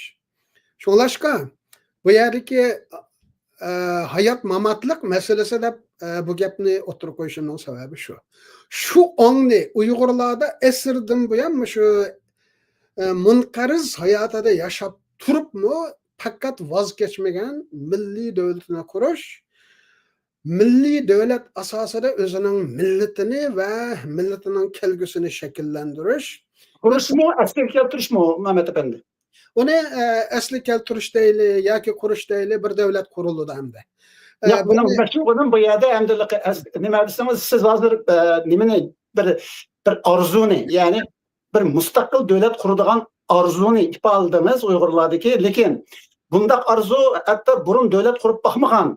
شۇڭلاشقا، بۇ يەردىكى، ئە، ھايات-ماماتلىق مەسىلىسى دەپ، ئە، بۇ گەپنى ئوتتۇرىغا قويۇشۇمنىڭ سەۋەبى شۇ. شۇ ئاڭنى ئۇيغۇرلاردا ئەسىردىن بۇيان مۇشۇ، ئە، مۇنقەرز ھاياتىدا ياشاپ تۇرۇپمۇ پەقەت ۋاز كەچمىگەن مىللىي دۆلىتىنى قۇرۇش، مىللىي دۆلەت ئاساسىدا ئۆزىنىڭ مىللىتىنى ۋە مىللىتىنىڭ كەلگۈسىنى شەكىللەندۈرۈش. قۇرۇشمۇ، ئەسلىگە كەلتۈرۈشمۇ، مەمەت ئەپەندى؟ ئۇنى، ئە، ئەسلىگە كەلتۈرۈش دەيلى ياكى قۇرۇش دەيلى، بىر دۆلەت قۇرۇلىدۇ ئەمدى. ئە، ياق، بۇنىڭ بۇنى دېمەكچى بولغىنىم بۇ يەردە ئەمدى لىق-، ئەس-، نېمە دېسىڭىز، سىز ھازىر، ئە، نېمىنى، بىر، بىر ئارزۇنى، يەنى بىر مۇستەقىل دۆلەت قۇرىدىغان ئارزۇنى ئىپادىلىدىڭىز ئۇيغۇرلاردىكى. لېكىن بۇنداق ئارزۇ ھەتتا بۇرۇن دۆلەت قۇرۇپ باقمىغان،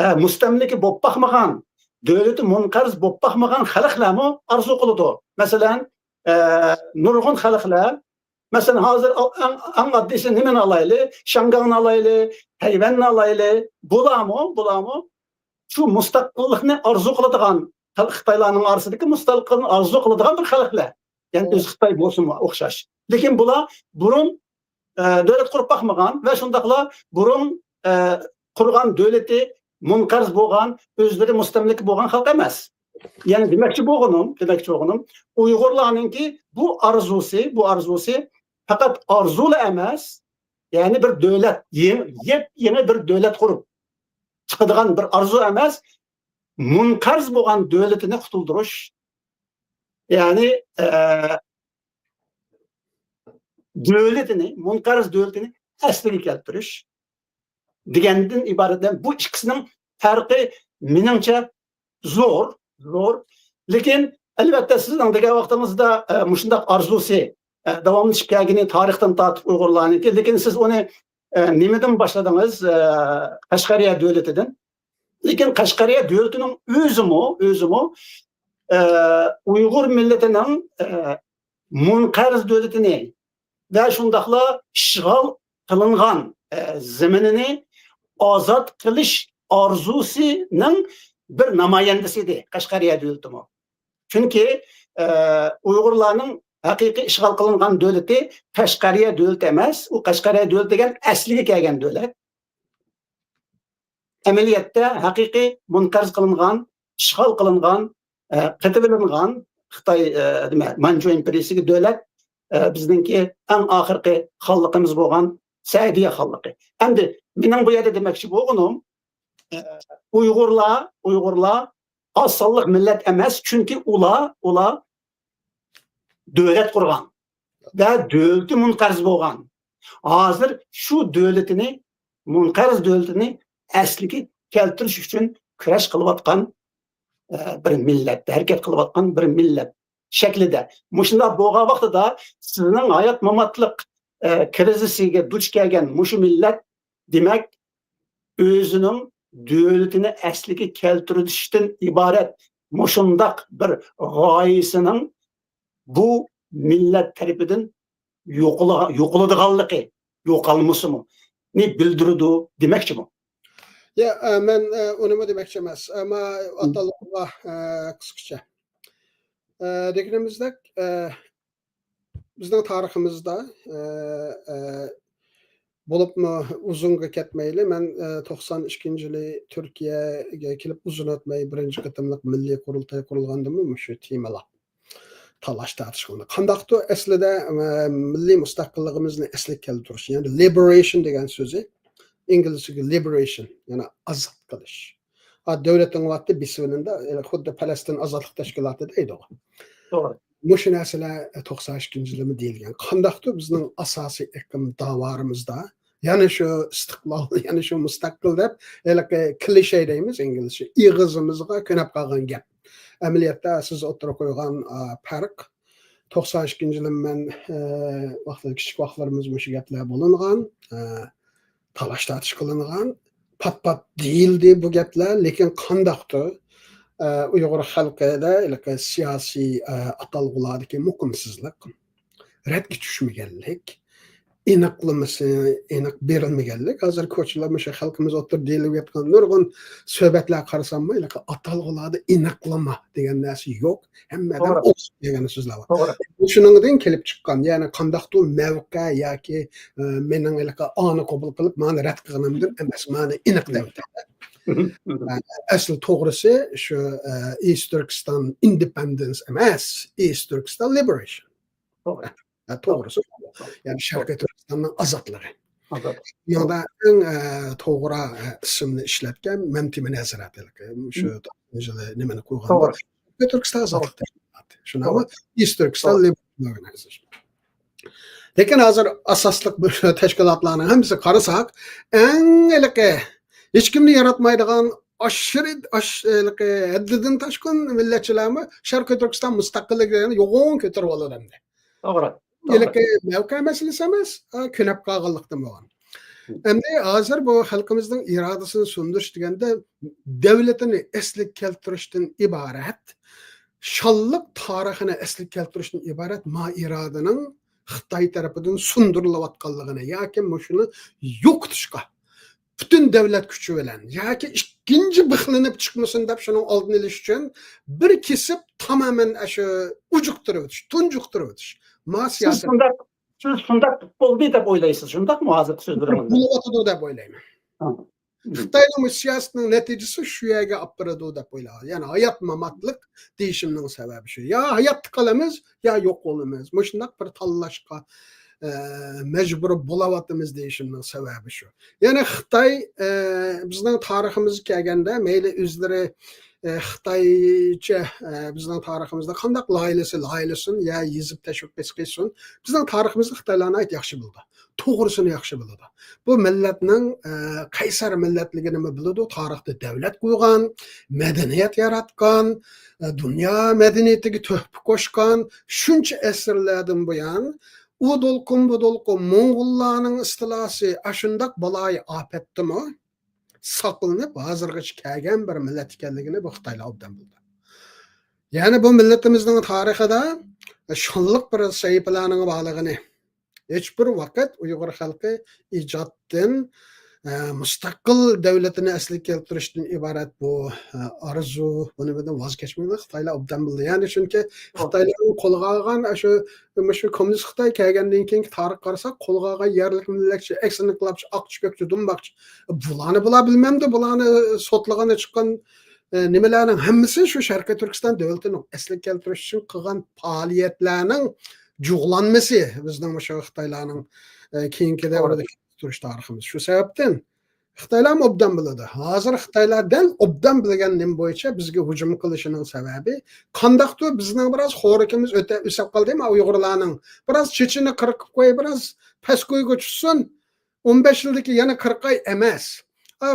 ئە، مۇستەملىكە بولۇپ باقمىغان، دۆلىتى مۇنقەرز بولۇپ باقمىغان خەلقلەرمۇ ئارزۇ قىلىدۇ. مەسىلەن، ئە، نۇرغۇن خەلقلەر، مەسىلەن، ھازىر ئەڭ، ئەڭ ئاددىيسى نېمىنى ئالايلى؟ شياڭگاڭنى ئالايلى، تەيۋەننى ئالايلى. بۇلارمۇ، بۇلارمۇ شۇ مۇستەقىللىقنى ئارزۇ قىلىدىغان، خىتايلارنىڭ ئارىسىدىكى مۇستەقىللىقنى ئارزۇ قىلىدىغان بىر خەلقلەر. يەنى ئۆزى خىتاي بولسىمۇ ئوخشاش. لېكىن بۇلار بۇرۇن، ئە، دۆلەت قۇرۇپ باقمىغان ۋە شۇنداقلا بۇرۇن، ئە، قۇرغان دۆلىتى مۇنقەرز بولغان، ئۆزلىرى مۇستەملىكە بولغان خەلق ئەمەس. يەنى دېمەكچى بولغىنىم، دېمەكچى بولغىنىم، ئۇيغۇرلارنىڭكى بۇ ئارزۇسى، بۇ ئارزۇسى پەقەت ئارزۇلا ئەمەس، يەنى بىر دۆلەت، يېڭى، يېپيېڭى بىر دۆلەت قۇرۇپ چىقىدىغان بىر ئارزۇ ئەمەس، مۇنقەرز بولغان دۆلىتىنى قۇتۇلدۇرۇش، يەنى، ئە، دۆلىتىنى، مۇنقەرز دۆلىتىنى ئەسلىگە كەلتۈرۈش دېگەندىن ئىبارەت. بۇ ئىككىسىنىڭ پەرقى مېنىڭچە زور، زور. لېكىن ئەلۋەتتە سىزنىڭ دېگەن ۋاقتىڭىزدا، ئە، مۇشۇنداق ئارزۇسى، ئە، داۋاملىشىپ كەلگىنى تارىختىن تارتىپ ئۇيغۇرلارنىڭكى. لېكىن سىز ئۇنى ئە، نېمىدىن باشلىدىڭىز؟ ئە، قەشقەرىيە دۆلىتىدىن. لېكىن قەشقەرىيە دۆلىتىنىڭ ئۆزىمۇ، ئۆزىمۇ، ئە، ئۇيغۇر مىللىتىنىڭ، ئە، مۇنقەرز دۆلىتىنى ۋە شۇنداقلا ئىشغال قىلىنغان، ئە، زېمىنىنى ئازاد قىلىش ئارزۇسىنىڭ بىر نامايەندىسى ئىدى قەشقەرىيە دۆلىتىمۇ. چۈنكى، ئە، ئۇيغۇرلارنىڭ ھەقىقىي ئىشغال قىلىنغان دۆلىتى قەشقەرىيە دۆلىتى ئەمەس، ئۇ قەشقەرىيە دۆلىتى دېگەن ئەسلىگە كەلگەن دۆلەت. ئەمەلىيەتتە ھەقىقىي مۇنقەرز قىلىنغان، ئىشغال قىلىنغان، ئە، قېتىۋېلىنغان خىتاي، ئە، نېمە، مانجۇ ئىمپېرىيىسىدىكى دۆلەت، ئە، بىزنىڭكى ئەڭ ئاخىرقى خانلىقىمىز بولغان سەئىدىيە خانلىقى. ئەمدى مېنىڭ بۇ يەردە دېمەكچى بولغىنىم، ئە، ئۇيغۇرلار، ئۇيغۇرلار ئاز سانلىق مىللەت ئەمەس، چۈنكى ئۇلار، ئۇلار دۆلەت قۇرغان ۋە دۆلىتى مۇنقەرز بولغان. ھازىر شۇ دۆلىتىنى، مۇنقەرز دۆلىتىنى ئەسلىگە كەلتۈرۈش ئۈچۈن كۈرەش قىلىۋاتقان، ئە، بىر مىللەت، ھەرىكەت قىلىۋاتقان بىر مىللەت شەكلىدە. مۇشۇنداق بولغان ۋاقتىدا سىزنىڭ ھايات ماماتلىق، ئە، كىرىزىسىگە دۇچ كەلگەن مۇشۇ مىللەت، دېمەك، ئۆزىنىڭ دۆلىتىنى ئەسلىگە كەلتۈرۈشتىن ئىبارەت مۇشۇنداق بىر غايىسىنىڭ بۇ مىللەت تەرىپىدىن يوقىلا-، يوقىلىدىغانلىقى، يوقالمىسىمۇ، نى بىلدۈرىدۇ دېمەكچىمۇ؟ يا، ئە، مەن، ئە، ئۇنىمۇ دېمەكچى ئەمەس. ئەمما ئاتالغۇغا، ئە، قىسقىچە. ئە، دېگىنىمىزدەك، ئە، بىزنىڭ تارىخىمىزدا، ئە، ئە، بولۇپمۇ ئۇزۇنغا كەتمەيلى، مەن، ئە، توقسان ئىككىنچى يىلى تۈركىيەگە كېلىپ ئۇزۇن ئۆتمەي بىرىنچى قېتىملىق مىللىي قۇرۇلتاي قۇرۇلغاندىمۇ مۇشۇ تېمىلار تالاش تارتىش قىلىندى. قانداقتۇر ئەسلىدە، ئە، مىللىي مۇستەقىللىقىمىزنى ئەسلىگە كەلتۈرۈش، يەنى لىبېرېيشن دېگەن سۆزى ئىنگلىزچىگە لىبېرېيشن، يەنى ئازاد قىلىش. ھا، دۆلىتىڭ بارتى بېسىۋېلىندى، خۇددى پەلەستىن ئازادلىق تەشكىلاتى دەيدىغۇ. توغرا. مۇشۇ نەرسىلەر توقسان ئىككىنچى يىلىمۇ دېيىلگەن. قانداقتۇر بىزنىڭ ئاساسىي ئېقىم داۋارىمىزدا يەنە شۇ ئىستىقلال، يەنە شۇ مۇستەقىل دەپ، ھېلىقى كلىشې دەيمىز ئىنگلىزچە، ئېغىزىمىزغا كۆنۈپ قالغان گەپ. ئەمەلىيەتتە سىز ئوتتۇرىغا قويغان، ئا، پەرق، توقسان ئىككىنچى يىلى مەن، ئە، ۋاقتىدا كىچىك ۋاقىتلىرىمىز مۇشۇ گەپلەر بولۇنغان. ئە، تالاش-تارتىش قىلىنغان، پات-پات دېيىلدى بۇ گەپلەر، لېكىن قانداقتۇر، ئە، ئۇيغۇر خەلقىدە ھېلىقى سىياسىي، ئە، ئاتالغۇلاردىكى مۇقىمسىزلىق، رەتكە چۈشمىگەنلىك، ئېنىقلىمىسى ئېنىق بېرىلمىگەنلىك. ھازىر كوچىلار مۇشۇ خەلقىمىز ئوتتۇرىدا دېيىلىۋاتقان نۇرغۇن سۆھبەتلەرگە قارىساممۇ، ھېلىقى ئاتالغۇلاردا ئېنىقلىما دېگەن نەرسە يوق. ھەممە ئادەم توغرا. ئوخشاش دېگەن سۆزلەر بار. توغرا. شۇنىڭدىن كېلىپ چىققان، يەنى قانداقتۇر مەۋقە ياكى، ئە، مېنىڭ ھېلىقى ئانى قوبۇل قىلىپ، مانى رەت قىلغىنىمدىن ئەمەس، مانى ئېنىق دەۋېتىمەن. ئە، ئەسلى توغرىسى شۇ، ئە، ئىست تۈركىستان ئىندېپېندېنس ئەمەس، ئىست تۈركىستان لىبېرېيشن. توغرا. ئە، توغرىسى. توغرا. يەنى شەرقىي تۈركىستاننىڭ ئازادلىقى. ئازاد. بۇنىڭدا ئەڭ، ئە، توغرا، ئە، ئىسىمنى ئىشلەتكەن مەمتىمىن ھەزرەت، شۇ مم. توقسان نېمىنى قۇرغان. توغرا. شەرقىي تۈركىستان ئازادلىق توغرا. تەشكىلاتى. شۇنداقمۇ؟ توغرا. ئىست تۈركىستان توغرا. لىبېرېيشن ئورگانىزېيشن. لېكىن ھازىر ئاساسلىق بۇ تەشكىلاتلارنىڭ ھەممىسىگە قارىساق، ئەڭ ھېلىقى ھېچكىمنى ياراتمايدىغان ئاشىرى، ئاش-، ھېلىقى ھەددىدىن تاشقىن مىللەتچىلەرمۇ شەرقىي تۈركىستان مۇستەقىللىقىنى يوغان كۆتۈرۈۋالىدۇ ئەمدى. توغرا. توغرا. ھېلىقى مەۋقە مەسىلىسى ئەمەس، ئا، كۆنۈپ قالغانلىقتىن بولغان. مم. ئەمدى ھازىر بۇ خەلقىمىزنىڭ ئىرادىسىنى سۇندۇرۇش دېگەندە، دۆلىتىنى ئەسلىگە كەلتۈرۈشتىن ئىبارەت، شانلىق تارىخىنى ئەسلىگە كەلتۈرۈشتىن ئىبارەت ما ئىرادىنىڭ خىتاي تەرىپىدىن سۇندۇرۇلۇۋاتقانلىقىنى ياكى مۇشۇنى يوقىتىشقا پۈتۈن دۆلەت كۈچى بىلەن ياكى ئىككىنچى بىخلىنىپ چىقمىسۇن دەپ شۇنىڭ ئالدىنى ئېلىش ئۈچۈن بىر كېسىپ تامامەن ئاشۇ ئۇجۇقتۇرۇۋېتىش، تۇنجۇقتۇرۇۋېتىش. ما سىز سىياسەت شۇنداق، سىز شۇنداق بولدى دەپ ئويلايسىز، شۇنداقمۇ ھازىرقى سۆزلىرىڭىزدىن؟ بولۇۋاتىدۇ دەپ ئويلايمەن. ھە. خىتاينىڭ بۇ سىياسىتىنىڭ نەتىجىسى شۇ يەرگە ئاپ بارىدۇ دەپ ئويلايمەن. يەنى ھايات ماماتلىق دېيىشىمنىڭ سەۋەبى شۇ. يا ھاياتتا قالىمىز، يا يوق بولىمىز. مۇشۇنداق بىر تاللاشقا، ئە، مەجبۇر بولاۋاتىمىز دېيىشىمنىڭ سەۋەبى شۇ. يەنى خىتاي، ئە، بىزنىڭ تارىخىمىزغا كەلگەندە، مەيلى ئۆزلىرى، ئە، خىتايچە، ئە، بىزنىڭ تارىخىمىزدا قانداق لايىھەلىسە لايىھەلىسۇن، يا يېزىپ تەشۋىق قىلسا قىلسۇن، بىزنىڭ تارىخىمىزنى خىتايلار ناھايىتى ياخشى بىلىدۇ. توغرىسىنى ياخشى بىلىدۇ. بۇ مىللەتنىڭ، ئە، قەيسەر مىللەتلىكىنىمۇ بىلىدۇ، تارىختا دۆلەت قۇرغان، مەدەنىيەت ياراتقان، ئە، دۇنيا مەدەنىيىتىگە تۆھپە قوشقان، شۇنچە ئەسىرلەردىن بۇيان ئۇ دولقۇن، بۇ دولقۇن، موڭغۇللارنىڭ ئىستىلاسى ئاشۇنداق بالايىئاپەتتىنمۇ ساقلىنىپ، ھازىرغىچە كەلگەن بىر مىللەت ئىكەنلىكىنى بۇ خىتايلار ئوبدان بىلىدۇ. يەنى بۇ مىللىتىمىزنىڭ تارىخىدا شۇنداق بىر سەھىپىلەرنىڭ بارلىقىنى، ھېچبىر ۋاقىت ئۇيغۇر خەلقى ئىجادتىن، ئە، مۇستەقىل دۆلىتىنى ئەسلىگە كەلتۈرۈشتىن ئىبارەت بۇ، ئە، ئارزۇ، بۇنى بىردىن ۋاز كەچمەكنى خىتايلار ئوبدان بىلىدۇ. يەنى چۈنكى خىتايلارنىڭ قولىغا ئالغان، ئە، شۇ، مۇشۇ كوممۇنىست خىتاي كەلگەندىن كېيىنكى تارىخقا قارىساق، قولىغا ئالغان يەرلىك مىللەتچى، ئەكسىنى قىلاپچى، ئاقچى، كۆكچى، دۇمباقچى. بۇلارنى بۇلار بىلمەمدۇ، بۇلارنى سوتلىغان چىققان، ئە، نېمىلەرنىڭ ھەممىسى شۇ شەرقىي تۈركىستان دۆلىتىنىڭ ئەسلىگە كەلتۈرۈش ئۈچۈن قىلغان پائالىيەتلەرنىڭ جۇغلانمىسى بىزنىڭ مۇشۇ خىتايلارنىڭ، ئە، كېيىنكى دەۋردە تۇرۇش تارىخىمىز. شۇ سەۋەبتىن خىتايلارمۇ ئوبدان بىلىدۇ. ھازىر خىتايلار دەل ئوبدان بىلگەن نېمە بويىچە بىزگە ھۇجۇم قىلىشىنىڭ سەۋەبى قانداقتۇر بىزنىڭ بىراز خورىكىمىز ئۆتە-، ئۆسۈپ قالدى ما ئۇيغۇرلارنىڭ. بىراز چېچىنى قىرىق قىلىپ قوي، بىراز پەسكويغا چۈشسۇن. ئون بەش يىلدىكى يەنە قىرىق ئاي ئەمەس. ئا،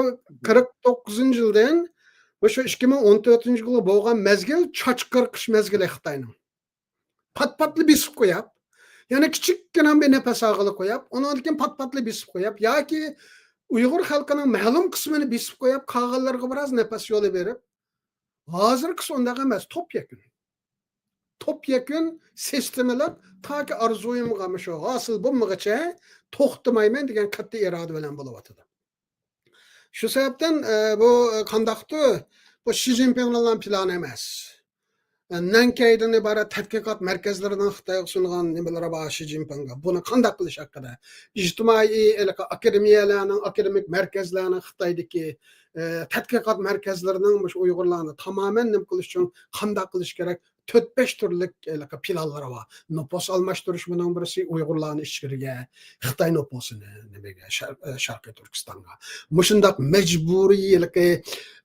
قىرىق توققۇزىنچى يىلدىن مۇشۇ ئىككى مىڭ ئون تۆتىنچى يىلغا بولغان مەزگىل چاچ قىرقىش مەزگىلى خىتاينىڭ. پات-پاتلا بېسىپ قوياپ، يەنە كىچىككىنە بىر نەپەس ئالغىلى قوياپ، ئۇنىڭدىن كېيىن پات-پاتلا بېسىپ قوياپ، ياكى ئۇيغۇر خەلقىنىڭ مەلۇم قىسمىنى بېسىپ قوياپ، قالغانلىرىغا بىراز نەپەس يولى بېرىپ، ھازىرقىسى ئۇنداق ئەمەس، توپ يەكۈن. توپ يەكۈن سىستېمىلىق، تاكى ئارزۇيۇمغا مۇشۇ ھاسىل بولمىغىچە توختىمايمەن دېگەن قەتئىي ئىرادە بىلەن بولۇۋاتىدۇ. شۇ سەۋەبتىن، ئە، بۇ، ئە، قانداقتۇر، بۇ شى جىنپىڭنىڭلا پىلانى ئەمەس. ئە، نەنكەيدىن ئىبارەت تەتقىقات مەركەزلىرىنىڭ خىتايغا سۇنغان نېمىلىرى بار شى جىنپىڭغا. بۇنى قانداق قىلىش ھەققىدە ئىجتىمائىي ھېلىقى ئاكادېمىيەلەرنىڭ، ئاكادېمىك مەركەزلەرنىڭ خىتايدىكى، ئە، تەتقىقات مەركەزلىرىنىڭ مۇشۇ ئۇيغۇرلارنى تامامەن نېمە قىلىش ئۈچۈن قانداق قىلىش كېرەك؟ تۆت-بەش تۈرلۈك ھېلىقى پىلانلىرى بار. نوپۇس ئالماشتۇرۇش بۇنىڭ بىرسى، ئۇيغۇرلارنى ئىچكىرىگە، خىتاي نوپۇسىنى نېمىگە، شەر-، ئە، شەرقىي تۈركىستانغا. مۇشۇنداق مەجبۇرىي ھېلىقى،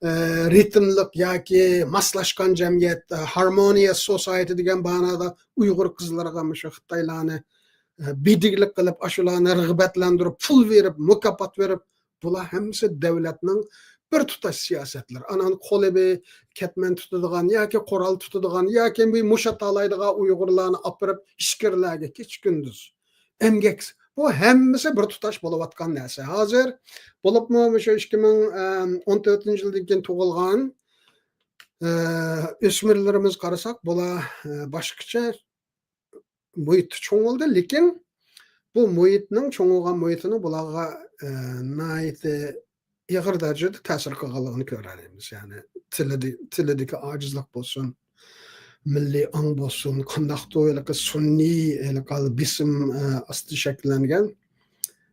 ئە، رىتىملىق ياكى ماسلاشقان جەمئىيەت، ئە، ھارمونىيەس سوسايتى دېگەن بانادا ئۇيغۇر قىزلىرىغا مۇشۇ خىتايلارنى، ئە، بىدىگلىك قىلىپ، ئاشۇلارنى رىغبەتلەندۈرۈپ، پۇل بېرىپ، مۇكاپات بېرىپ، بۇلار ھەممىسى دۆلەتنىڭ بىر تۇتاش سىياسەتلىرى. ئانان قولى بىر كەتمەن تۇتىدىغان ياكى قورال تۇتىدىغان ياكى بىر مۇشت ئاتالايدىغان ئۇيغۇرلارنى ئاپىرىپ ئىچكىرىلەرگە كېچە-كۈندۈز ئەمگەك، بۇ ھەممىسى بىر تۇتاش بولۇۋاتقان نەرسە. ھازىر بولۇپمۇ مۇشۇ ئىككى مىڭ ئون تۆتىنچى يىلدىن كېيىن تۇغۇلغان، ئە، ئۆسمۈرلىرىمىز قارىساق، بۇلار، ئە، باشقىچە مۇھىتتا چوڭ بولدى، لېكىن بۇ مۇھىتنىڭ، چوڭ بولغان مۇھىتىنىڭ بۇلارغا، ئە، ناھايىتى ئېغىر دەرىجىدە تەسىر قىلغانلىقىنى كۆرەلەيمىز. يەنى تىلىدە-، تىلىدىكى ئاجىزلىق بولسۇن، مىللىي ئاڭ بولسۇن، قانداقتۇر ھېلىقى سۈنئىي ھېلىقى بېسىم، ئە، ئاستىدا شەكىللەنگەن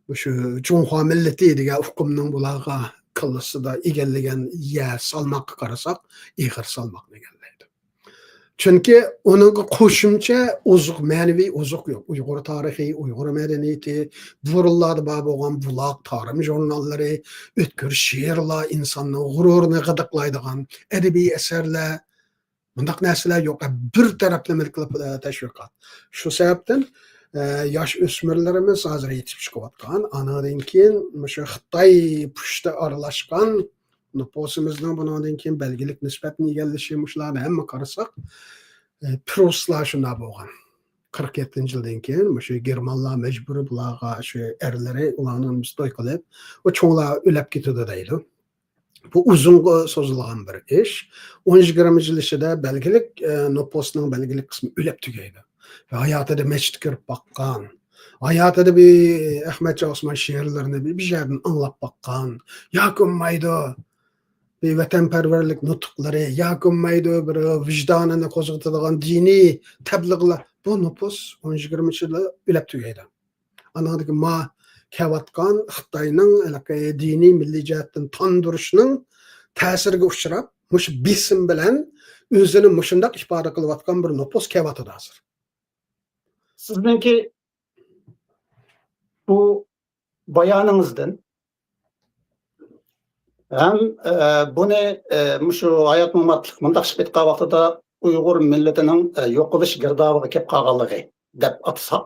مۇشۇ جۇڭخۇا مىللىتى دېگەن ئۇقۇمنىڭ بۇلارغا كاللىسىدا ئىگىلىگەن يەر سالماققا قارىساق، ئېغىر سالماقنى ئىگىلەيدۇ. چۈنكى ئۇنىڭغا قوشۇمچە ئوزۇق، مەنىۋى ئوزۇق يوق. ئۇيغۇر تارىخى، ئۇيغۇر مەدەنىيىتى، بۇرۇنلاردا بار بولغان بۇلاق، تارىم ژۇرناللىرى، ئۆتكۈر شېئىرلار، ئىنساننىڭ غۇرۇرىنى غىدىقلايدىغان ئەدەبىي ئەسەرلەر، بۇنداق نەرسىلەر يوق. بىر تەرەپلىمىلىك قىلىپ، ئە، تەشۋىقات. شۇ سەۋەبتىن، ئە، ياش ئۆسمۈرلىرىمىز ھازىر يېتىشىپ چىقىۋاتقان. ئانىڭدىن كېيىن مۇشۇ خىتاي پۇشتى ئارىلاشقان نوپۇسىمىزنىڭ بۇنىڭدىن كېيىن بەلگىلىك نىسبەتنى ئىگىلىشى، مۇشۇلارنى ھەممە قارىساق، ئە، پىروسلار شۇنداق بولغان. قىرىق يەتتىنچى يىلدىن كېيىن مۇشۇ گېرمانلار مەجبۇرىي بۇلارغا شۇ ئەرلىرى ئۇلارنى توي قىلىپ، ئۇ چوڭلار ئۆلەپ كېتىدۇ دەيدۇ. بۇ ئۇزۇنغا سوزۇلغان بىر ئىش. ئون يىگىرمە يىل ئىچىدە بەلگىلىك، ئە، نوپۇسنىڭ بەلگىلىك قىسمى ئۆلۈپ تۈگەيدۇ. ھاياتىدا مەسچىتكە كىرىپ باققان، ھاياتىدا بىر ئەخمەتجان ئوسمان شېئىرلىرىنى بىر، بىر يەردىن ئاڭلاپ باققان ياكى بولمايدۇ، بىر ۋەتەنپەرۋەرلىك نۇتۇقلىرى ياكى بولمايدۇ، بىر ۋىجدانىنى قوزغىتىدىغان دىنىي تەبلىغلار. بۇ نوپۇس ئون يىگىرمە يىلدا ئۆلۈپ تۈگەيدۇ. ئانىڭدىكى ما كەۋاتقان خىتاينىڭ ھېلىقى دىنىي مىللىي جەھەتتىن تاندۇرۇشنىڭ تەسىرىگە ئۇچراپ، مۇشۇ بېسىم بىلەن ئۆزىنى مۇشۇنداق ئىپادە قىلىۋاتقان بىر نوپۇس كەۋاتىدۇ ھازىر. سىزنىڭكى بۇ بايانىڭىزدىن ھەم، ئە، بۇنى، ئە، مۇشۇ ھايات ماماتلىق مۇنداق ئېيتقان ۋاقتىدا ئۇيغۇر مىللىتىنىڭ، ئە، يوقىلىش گىردابىغا كېلىپ قالغانلىقى دەپ ئاتىساق،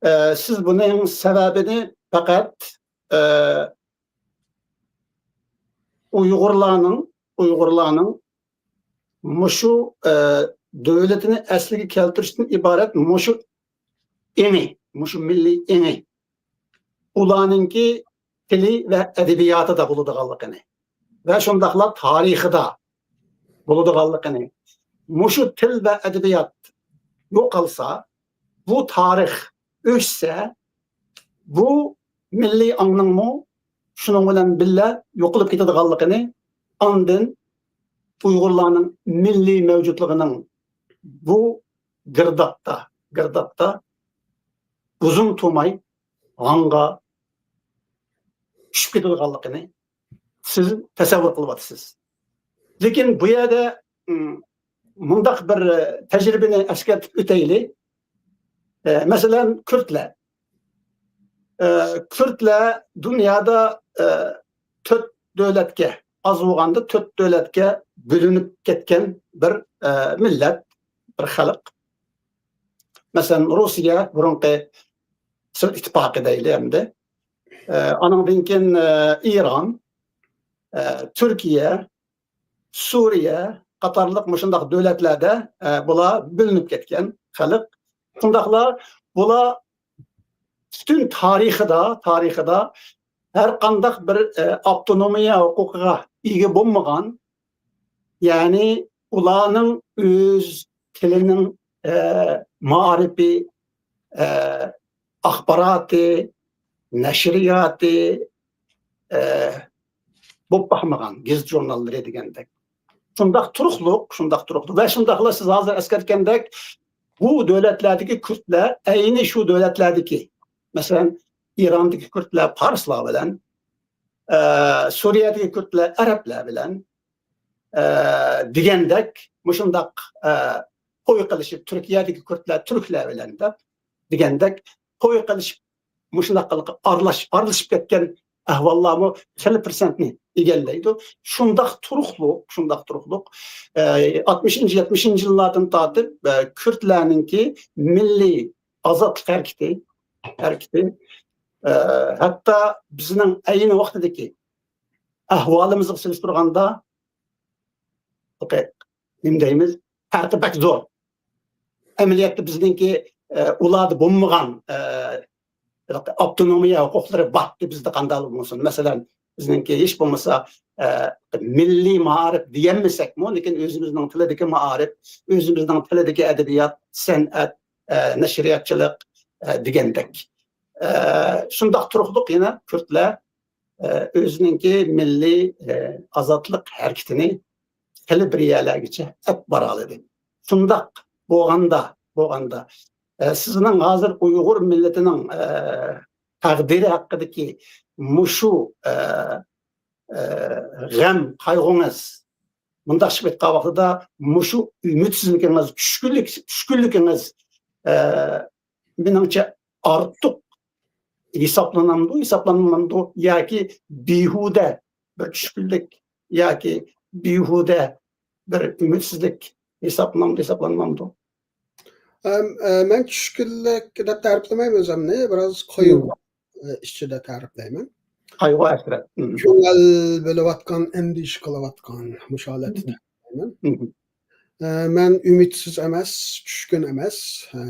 ئە، سىز بۇنىڭ سەۋەبىنى پەقەت، ئە، ئۇيغۇرلارنىڭ، ئۇيغۇرلارنىڭ مۇشۇ، ئە، دۆلىتىنى ئەسلىگە كەلتۈرۈشتىن ئىبارەت مۇشۇ ئېڭى، مۇشۇ مىللىي ئېڭى، ئۇلارنىڭكى تىلى ۋە ئەدەبىياتىدا بولىدىغانلىقىنى ۋە شۇنداقلا تارىخىدا بولىدىغانلىقىنى، مۇشۇ تىل ۋە ئەدەبىيات يوقالسا، بۇ تارىخ ئۆچسە، بۇ مىللىي ئاڭنىڭمۇ شۇنىڭ بىلەن بىللە يوقىلىپ كېتىدىغانلىقىنى، ئاندىن ئۇيغۇرلارنىڭ مىللىي مەۋجۇتلۇقىنىڭ بۇ گىردابتا، گىردابتا ئۇزۇن تۇرماي ھاڭغا چۈشۈپ كېتىدىغانلىقىنى سىز تەسەۋۋۇر قىلىۋاتىسىز. لېكىن بۇ يەردە، ئىم، مۇنداق بىر، ئە، تەجرىبىنى ئەسكەرتىپ ئۆتەيلى. ئە، مەسىلەن، كۈردلەر. ئە، كۈردلەر دۇنيادا، ئە، تۆت دۆلەتكە، ئاز بولغاندا تۆت دۆلەتكە بۆلۈنۈپ كەتكەن بىر، ئە، مىللەت، بىر خەلق. مەسىلەن، روسىيە، بۇرۇنقى سوۋېت ئىتتىپاقى دەيلى ئەمدى. ئە، ئانىڭدىن كېيىن، ئە، ئىران، ئە، تۈركىيە، سۈرىيە قاتارلىق مۇشۇنداق دۆلەتلەردە، ئە، بۇلار بۆلۈنۈپ كەتكەن خەلق. شۇنداقلا بۇلار پۈتۈن تارىخىدا، تارىخىدا ھەر قانداق بىر، ئە، ئاپتونومىيە ھوقۇقىغا ئىگە بولمىغان، يەنى ئۇلارنىڭ ئۆز تىلىنىڭ، ئە، مائارىپى، ئە، ئاخباراتى، نەشرىياتى، ئە، بولۇپ باقمىغان، گېزىت ژۇرناللىرى دېگەندەك. شۇنداق تۇرۇقلۇق، شۇنداق تۇرۇقلۇق. ۋە شۇنداقلا سىز ھازىر ئەسكەرتكەندەك، بۇ دۆلەتلەردىكى كۈردلەر ئەينى شۇ دۆلەتلەردىكى، مەسىلەن، ئىراندىكى كۈردلەر پارسلار بىلەن، ئە، سۈرىيەدىكى كۈردلەر ئەرەبلەر بىلەن، ئە، دېگەندەك، مۇشۇنداق، ئە، توي قىلىشىپ، تۈركىيەدىكى كۈردلەر تۈركلەر بىلەن دەپ، دېگەندەك، توي قىلىشىپ، مۇشۇنداق قىلىپ ئارىلاش-، ئارىلىشىپ كەتكەن ئەھۋاللارمۇ خېلى پىرسەنتنى ئىگىلەيدۇ. شۇنداق تۇرۇقلۇق، شۇنداق تۇرۇقلۇق، ئە، ئاتمىشىنچى، يەتمىشىنچى يىللاردىن تارتىپ، ئە، كۈردلەرنىڭكى مىللىي ئازادلىق ھەرىكىتى، ھەرىكىتى، ئە، ھەتتا بىزنىڭ ئەينى ۋاقتىدىكى ئەھۋالىمىزغا سېلىشتۇرغاندا، نېمە دەيمىز، پەرقى بەك زور. ئەمەلىيەتتە بىزنىڭكى، ئە، ئۇلاردا بولمىغان، ئە، ئاپتونومىيە ھوقۇقلىرى بار ئىدى بىزدە قانداق بولمىسۇن. مەسىلەن، بىزنىڭكى ھېچ بولمىسا، ئە، مىللىي مائارىپ دېيەلمىسەكمۇ، لېكىن ئۆزىمىزنىڭ تىلىدىكى مائارىپ، ئۆزىمىزنىڭ تىلىدىكى ئەدەبىيات، سەنئەت، ئە، نەشرىياتچىلىق، ئە، دېگەندەك. ئە، شۇنداق تۇرۇقلۇق يەنە كۈردلەر، ئە، ئۆزىنىڭكى مىللىي، ئە، ئازادلىق ھەرىكىتىنى خېلى بىر يەرلەرگىچە ئەپ بارالىدى. شۇنداق بولغاندا، بولغاندا، ئە، سىزنىڭ ھازىر ئۇيغۇر مىللىتىنىڭ، ئە، تەقدىرى ھەققىدىكى مۇشۇ، ئە، ئە، غەم، قايغۇڭىز، مۇنداق چىقىپ ئېيتقان ۋاقتىدا مۇشۇ ئۈمىدسىزلىكىڭىز، چۈشكۈنلۈك، چۈشكۈنلۈكىڭىز، ئە، مېنىڭچە ئارتۇق ھېسابلىنامدۇ، ھېسابلانمامدۇ ياكى بىھۇدە بىر چۈشكۈنلۈك ياكى بىھۇدە بىر ئۈمىدسىزلىك ھېسابلىنامدۇ، ھېسابلانمامدۇ؟ ئەم، ئە، مەن چۈشكۈنلۈك دەپ تەرىپلىمەيمەن ئۆزۈمنى، بىراز قايغۇ، مم. ئە، ئىچىدە تەرىپلەيمەن. قايغۇ ھەسرەت. مم. كۆڭۈل بۆلۈۋاتقان، ئەندىشە قىلىۋاتقان مۇشۇ ھالەتتە مم. تەرىپلەيمەن. مم. ئە، مەن ئۈمىدسىز ئەمەس، چۈشكۈن ئەمەس. ئە،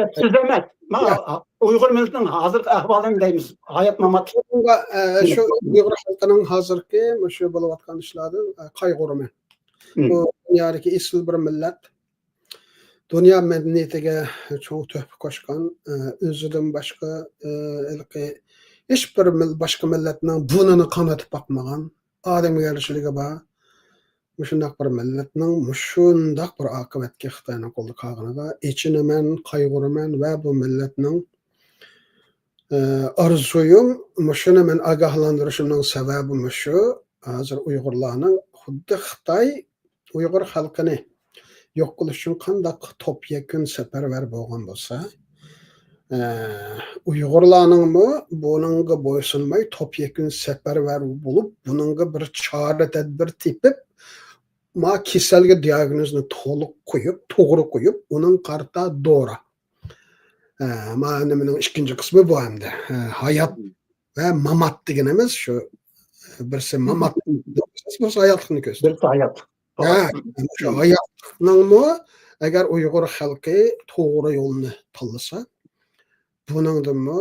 ياق، سىز ئەمەس. ما-، ياق. ئۇيغۇر مىللىتىنىڭ ھازىرقى ئەھۋالىنى دەيمىز. ھايات مامات. شۇنىڭغا، ئە، مم. شۇ ئۇيغۇر خەلقىنىڭ ھازىرقى مۇشۇ بولۇۋاتقان ئىشلاردىن، ئە، قايغۇرىمەن. مم. بۇ دۇنيادىكى ئېسىل بىر مىللەت. دۇنيا مەدەنىيىتىگە چوڭ تۆھپە قوشقان، ئە، ئۆزىدىن باشقا، ئە، ھېلىقى ھېچ بىر مىل-، باشقا مىللەتنىڭ بۇرنىنى قانىتىپ باقمىغان، ئادەمگەرچىلىكى بار، مۇشۇنداق بىر مىللەتنىڭ مۇشۇنداق بىر ئاقىۋەتكە خىتاينىڭ قولىدا قالغىنىغا ئېچىنىمەن، قايغۇرىمەن ۋە بۇ مىللەتنىڭ، ئە، ئارزۇيۇم، مۇشۇنى مەن ئاگاھلاندۇرۇشۇمنىڭ سەۋەبى مۇشۇ. ھازىر ئۇيغۇرلارنىڭ خۇددى خىتاي ئۇيغۇر خەلقىنى يوق قىلىش ئۈچۈن قانداق توپ يەكۈن سەپەرۋەر بولغان بولسا، ئە، ئۇيغۇرلارنىڭمۇ بۇنىڭغا بويسۇنماي توپ يەكۈن سەپەرۋەر بولۇپ، بۇنىڭغا بىر چارە تەدبىر تېپىپ، ما كېسەلگە دىئاگنوزنى تولۇق قويۇپ، توغرا قويۇپ، ئۇنىڭ قارىتا دورا. ئە، ما نېمىنىڭ ئىككىنچى قىسمى بۇ ئەمدى. ئە، ھايات ۋە مامات دېگىنىمىز شۇ، بىرسى مامات، بىرسى ھاياتلىقنى كۆرسىتىدۇ. بىرسى ھاياتلىق. ھە، شۇ ھاياتلىقنىڭمۇ ئەگەر ئۇيغۇر خەلقى توغرا يولنى تاللىسا، بۇنىڭدىنمۇ،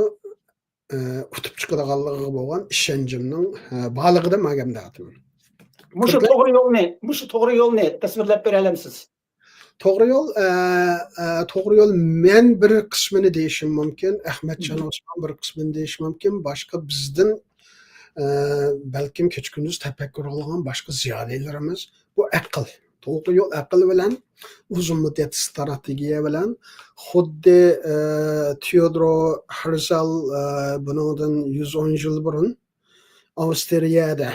ئە، ئۇتۇپ چىقىدىغانلىقىغا بولغان ئىشەنچىمنىڭ، ئە، بارلىقىدا مانا گەپ دەۋاتىمەن. مۇشۇ توغرا يولنى، مۇشۇ توغرا يولنى تەسۋىرلەپ بېرەلەمسىز؟ توغرا يول، ئە، ئە، توغرا يول، مەن بىر قىسمىنى دېيىشىم مۇمكىن، ئەخمەتجان ئوسمان بىر قىسمىنى دېيىشى مۇمكىن، باشقا بىزدىن، ئە، بەلكىم كېچە-كۈندۈز تەپەككۇر قىلغان باشقا زىيالىيلىرىمىز، بۇ ئەقىل. توغرا يول ئەقىل بىلەن، ئۇزۇن مۇددەت ئىستراتېگىيە بىلەن، خۇددى، ئە، تېئودور ھېرزل، ئە، بۇنىڭدىن يۈز ئون يىل بۇرۇن ئاۋسترىيەدە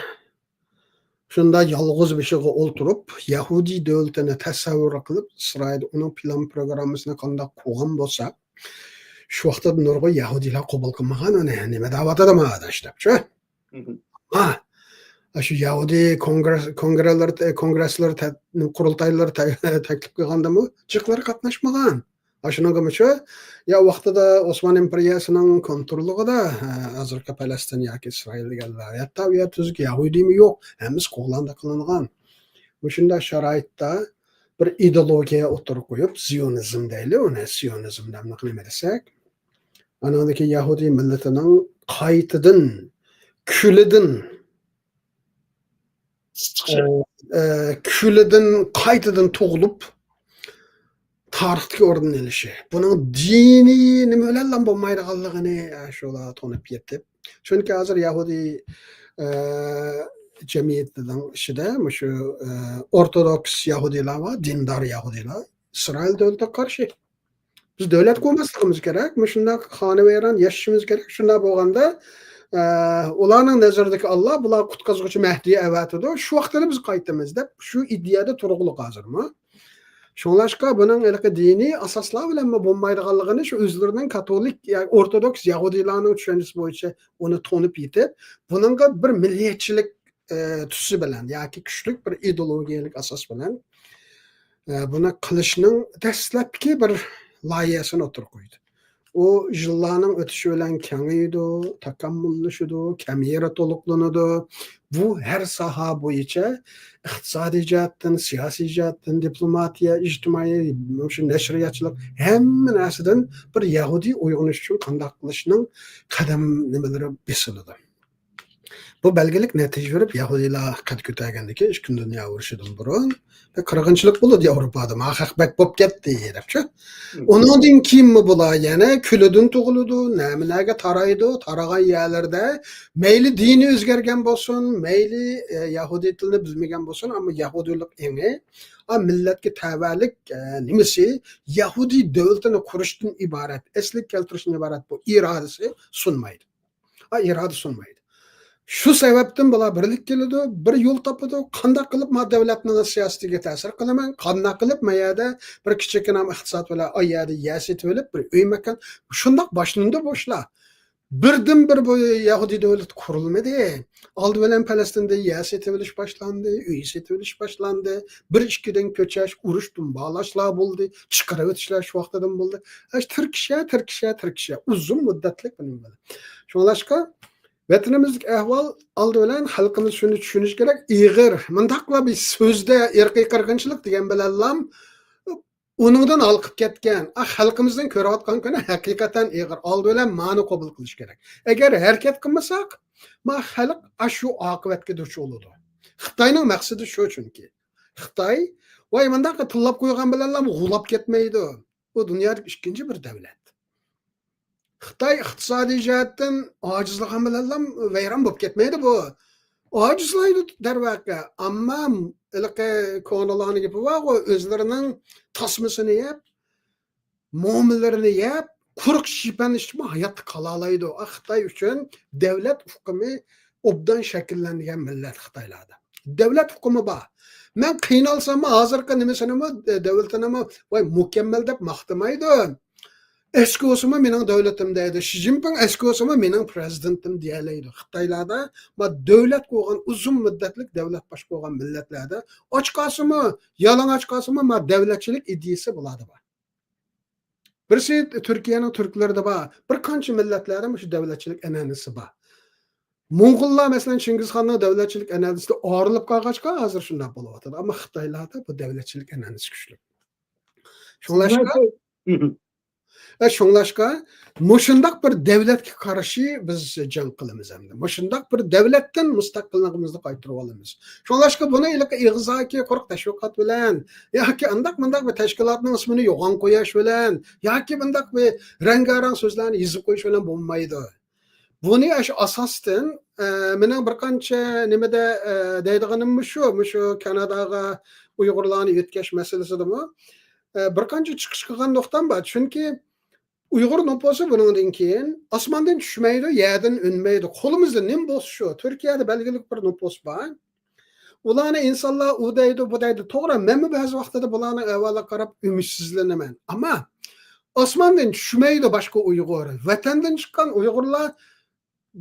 شۇنداق يالغۇز بېشىغا ئولتۇرۇپ، يەھۇدىي دۆلىتىنى تەسەۋۋۇر قىلىپ، ئىسرائىل ئۇنىڭ پىلان پروگراممىسىنى قانداق قۇرغان بولسا، شۇ ۋاقىتتا نۇرغۇن يەھۇدىيلار قوبۇل قىلمىغان ئۇنى، نېمە دەۋاتىدۇ ما ئاداش دەپ، شۇ. ھا، شۇ يەھۇدىي كونگرېس، كونگرېلار، كونگرېسلار، قۇرۇلتايلار تەكلىپ قىلغاندىمۇ جىقلىرى قاتناشمىغان. ئاشۇنىڭغىمۇ شۇ، يا ۋاقتىدا ئوسمان ئىمپېرىيەسىنىڭ كونتروللۇقىدا، ھە، ھازىرقى پەلەستىن ياكى ئىسرائىل دېگەنلەر، ھەتتا ئۇ يەر تۈزۈك يەھۇدىيمۇ يوق، ھەممىسى قوغلاندى قىلىنغان. مۇشۇنداق شارائىتتا بىر ئىدېئولوگىيە ئوتتۇرىغا قويۇپ، زىيونىزم دەيلى ئۇنى، سىيونىزم دەملىق نېمە دېسەك، ئانىڭدىكى يەھۇدىي مىللىتىنىڭ قايتىدىن، كۈلىدىن، ئە، ئە، كۈلىدىن قايتىدىن تۇغۇلۇپ، تارىختىكى ئورنىنى ئېلىشى. بۇنىڭ دىنىي نېمە بىلەنلا بولمايدىغانلىقىنى، ئە، شۇلار تونۇپ يېتىپ. چۈنكى ھازىر يەھۇدىي، ئە، جەمئىيىتىنىڭ ئىچىدە مۇشۇ، ئە، ئورتودوكس يەھۇدىيلار بار، دىندار يەھۇدىيلار ئىسرائىل دۆلىتىگە قارشى. بىز دۆلەت قۇرماسلىقىمىز كېرەك، مۇشۇنداق خانىۋەيران ياشىشىمىز كېرەك. شۇنداق بولغاندا، ئە، ئۇلارنىڭ نەزىرىدىكى ئاللا بۇلار قۇتقۇزغۇچى مەھدىي ئەۋەتىدۇ، شۇ ۋاقىتتا بىز قايتىمىز دەپ شۇ ئىدىيەدە تۇرغۇلۇق ھازىرمۇ. شۇڭلاشقا بۇنىڭ ھېلىقى دىنىي ئاساسلار بىلەنمۇ بولمايدىغانلىقىنى شۇ ئۆزلىرىنىڭ كاتولىك يا ئورتودوكس يەھۇدىيلارنىڭ چۈشەنچىسى بويىچە ئۇنى تونۇپ يېتىپ، بۇنىڭغا بىر مىللىيەتچىلىك، ئە، تۈسى بىلەن ياكى كۈچلۈك بىر ئىدېئولوگىيەلىك ئاساس بىلەن، ئە، بۇنى قىلىشنىڭ دەسلەپكى بىر لايىھەسىنى ئوتتۇرىغا قويدى. ئۇ يىللارنىڭ ئۆتۈشى بىلەن كېڭىيىدۇ، تاكامۇللىشىدۇ، كەم يېرى تولۇقلىنىدۇ. بۇ ھەر ساھە بويىچە ئىقتىسادىي جەھەتتىن، سىياسىي جەھەتتىن، دىپلوماتىيە، ئىجتىمائىي، مۇشۇ نەشرىياتچىلىق، ھەممە نەرسىدىن بىر يەھۇدىي ئويغىنىش ئۈچۈن قانداق قىلىشنىڭ قەدەم نېمىلىرى بېسىلىدۇ. بۇ بەلگىلىك نەتىجە بېرىپ، يەھۇدىيلار قەد كۆتەرگەندىن كېيىن، ئىككىنچى دۇنيا ئۇرۇشىدىن بۇرۇن بىر قىرغىنچىلىق بولىدۇ ياۋروپادا، ما خەق بەك بولۇپ كەتتى دەپچۇ. ئۇنىڭدىن كېيىنمۇ بۇلار يەنە كۈلىدىن تۇغۇلىدۇ، نەمىنەگە تارايدۇ، تارىغان يەرلىرىدە مەيلى دىنى ئۆزگەرگەن بولسۇن، مەيلى، ئە، يەھۇدىي تىلىنى بىلمىگەن بولسۇن، ئەمما يەھۇدىيلىق ئېڭى، ئا، مىللەتكە تەۋەلىك، ئە، نېمىسى، يەھۇدىي دۆلىتىنى قۇرۇشتىن ئىبارەت، ئەسلىگە كەلتۈرۈشتىن ئىبارەت بۇ ئىرادىسى سۇنمايدۇ. ئا، ئىرادە سۇنمايدۇ. شۇ سەۋەبتىن بۇلار بىرلىك كېلىدۇ، بىر يول تاپىدۇ، قانداق قىلىپ ما دۆلەتنىڭ سىياسىتىگە تەسىر قىلىمەن، قانداق قىلىپ ما يەردە بىر كىچىككىنە ئىقتىساد بىلەن ئا يەردە يەر سېتىۋېلىپ، بىر ئۆي مەكان، شۇنداق باشلىنىدۇ بۇ ئىشلار. بىردىنبىر بۇ يەھۇدىي دۆلىتى قۇرۇلمىدى. ئالدى بىلەن پەلەستىندە يەر سېتىۋېلىش باشلاندى، ئۆي سېتىۋېلىش باشلاندى. بىر ئىككىدىن كۆچەش، ئۇرۇش، دۇمبالاچلار بولدى، چىقىرىۋېتىشلار شۇ ۋاقتىدىن بولدى. ئەش، تىركىشە، تىركىشە، تىركىشە. ئۇزۇن مۇددەتلىك بۇنىڭ بىلەن. شۇڭلاشقا ۋەتىنىمىزدىكى ئەھۋال ئالدى بىلەن خەلقىمىز شۇنى چۈشىنىشى كېرەك، ئېغىر. مۇنداقلا بىر سۆزدە ئىرقىي قىرغىنچىلىق دېگەن بىلەنلا ئۇنىڭدىن ھالقىپ كەتكەن، ئا، خەلقىمىزنىڭ كۆرۈۋاتقان كۈنى ھەقىقەتەن ئېغىر. ئالدى بىلەن مانى قوبۇل قىلىش كېرەك. ئەگەر ھەرىكەت قىلمىساق، ما خەلق ئاشۇ ئاقىۋەتكە دۇچ بولىدۇ. خىتاينىڭ مەقسىتى شۇ چۈنكى. خىتاي، ۋاي، مۇنداق تىللاپ قويغان بىلەنلا غۇلاپ كەتمەيدۇ. ئۇ دۇنيادىكى ئىككىنچى بىر دۆلەت. خىتاي ئىقتىسادىي جەھەتتىن ئاجىزلىغان بىلەنلا ۋەيران بولۇپ كەتمەيدۇ بۇ. ئاجىزلايدۇ دەرۋەقە. ئەمما ھېلىقى كونىلارنىڭ گېپى بارغۇ، ئۆزلىرىنىڭ تاسمىسىنى يەپ، مومىلىرىنى يەپ، قۇرۇق شىپەن ئىچىپمۇ ھاياتتا قالالايدۇ. ئا، خىتاي ئۈچۈن دۆلەت ئۇقۇمى ئوبدان شەكىللەنگەن مىللەت خىتايلاردا. دۆلەت ئۇقۇمى بار. مەن قىينالساممۇ، ھازىرقى نېمىسىنىمۇ، دۆلىتىنىمۇ، ۋاي، مۇكەممەل دەپ ماختىمايدۇ. ئەسكوسىمۇ مېنىڭ دۆلىتىم دەيدۇ. شى جىنپىڭ ئەسكوسىمۇ مېنىڭ پىرېزىدېنتىم دېيەلەيدۇ. خىتايلاردا ما دۆلەت قۇرغان، ئۇزۇن مۇددەتلىك دۆلەت باشقۇرغان مىللەتلەردە ئاچ قالسىمۇ، يالىڭاچ قالسىمۇ، ما دۆلەتچىلىك ئىدىيىسى بۇلاردا بار. بىرسى تۈركىيەنىڭ تۈركلىرىدە بار. بىر قانچە مىللەتلەردە مۇشۇ دۆلەتچىلىك ئەنئەنىسى بار. موڭغۇللار، مەسىلەن، چىڭگىزخاننىڭ دۆلەتچىلىك ئەنئەنىسىدىن ئايرىلىپ قالغاچقا، ھازىر شۇنداق بولۇۋاتىدۇ. ئەمما خىتايلاردا بۇ دۆلەتچىلىك ئەنئەنىسى كۈچلۈك. شۇڭلاشقا، ۋە شۇڭلاشقا مۇشۇنداق بىر دۆلەتكە قارشى بىز جەڭ قىلىمىز ئەمدى. مۇشۇنداق بىر دۆلەتتىن مۇستەقىللىقىمىزنى قايتۇرۇۋالىمىز. شۇڭلاشقا بۇنى ھېلىقى ئېغىزدىكى قۇرۇق تەشۋىقات بىلەن ياكى ئانداق مۇنداق بىر تەشكىلاتنىڭ ئىسمىنى يوغان قويۇش بىلەن ياكى مۇنداق بىر رەڭگارەڭ سۆزلەرنى يېزىپ قويۇش بىلەن بولمايدۇ. بۇنى ئاشۇ ئاساستىن، ئە، مېنىڭ بىر قانچە نېمىدە، ئە، دەيدىغىنىم مۇشۇ، مۇشۇ كاناداغا ئۇيغۇرلارنى يۆتكەش مەسىلىسىدىمۇ، ئە، بىر قانچە چىقىش قىلغان نۇقتام بار. چۈنكى ئۇيغۇر نوپۇسى بۇنىڭدىن كېيىن ئاسماندىن چۈشمەيدۇ، يەردىن ئۈنمەيدۇ. قولىمىزدا نېمە بولسا شۇ. تۈركىيەدە بەلگىلىك بىر نوپۇس بار. ئۇلارنى ئىنسانلار ئۇ دەيدۇ، بۇ دەيدۇ. توغرا، مەنمۇ بەزى ۋاقتىدا بۇلارنىڭ ئەھۋالىغا قاراپ ئۈمىدسىزلىنىمەن. ئەمما ئاسماندىن چۈشمەيدۇ باشقا ئۇيغۇر. ۋەتەندىن چىققان ئۇيغۇرلار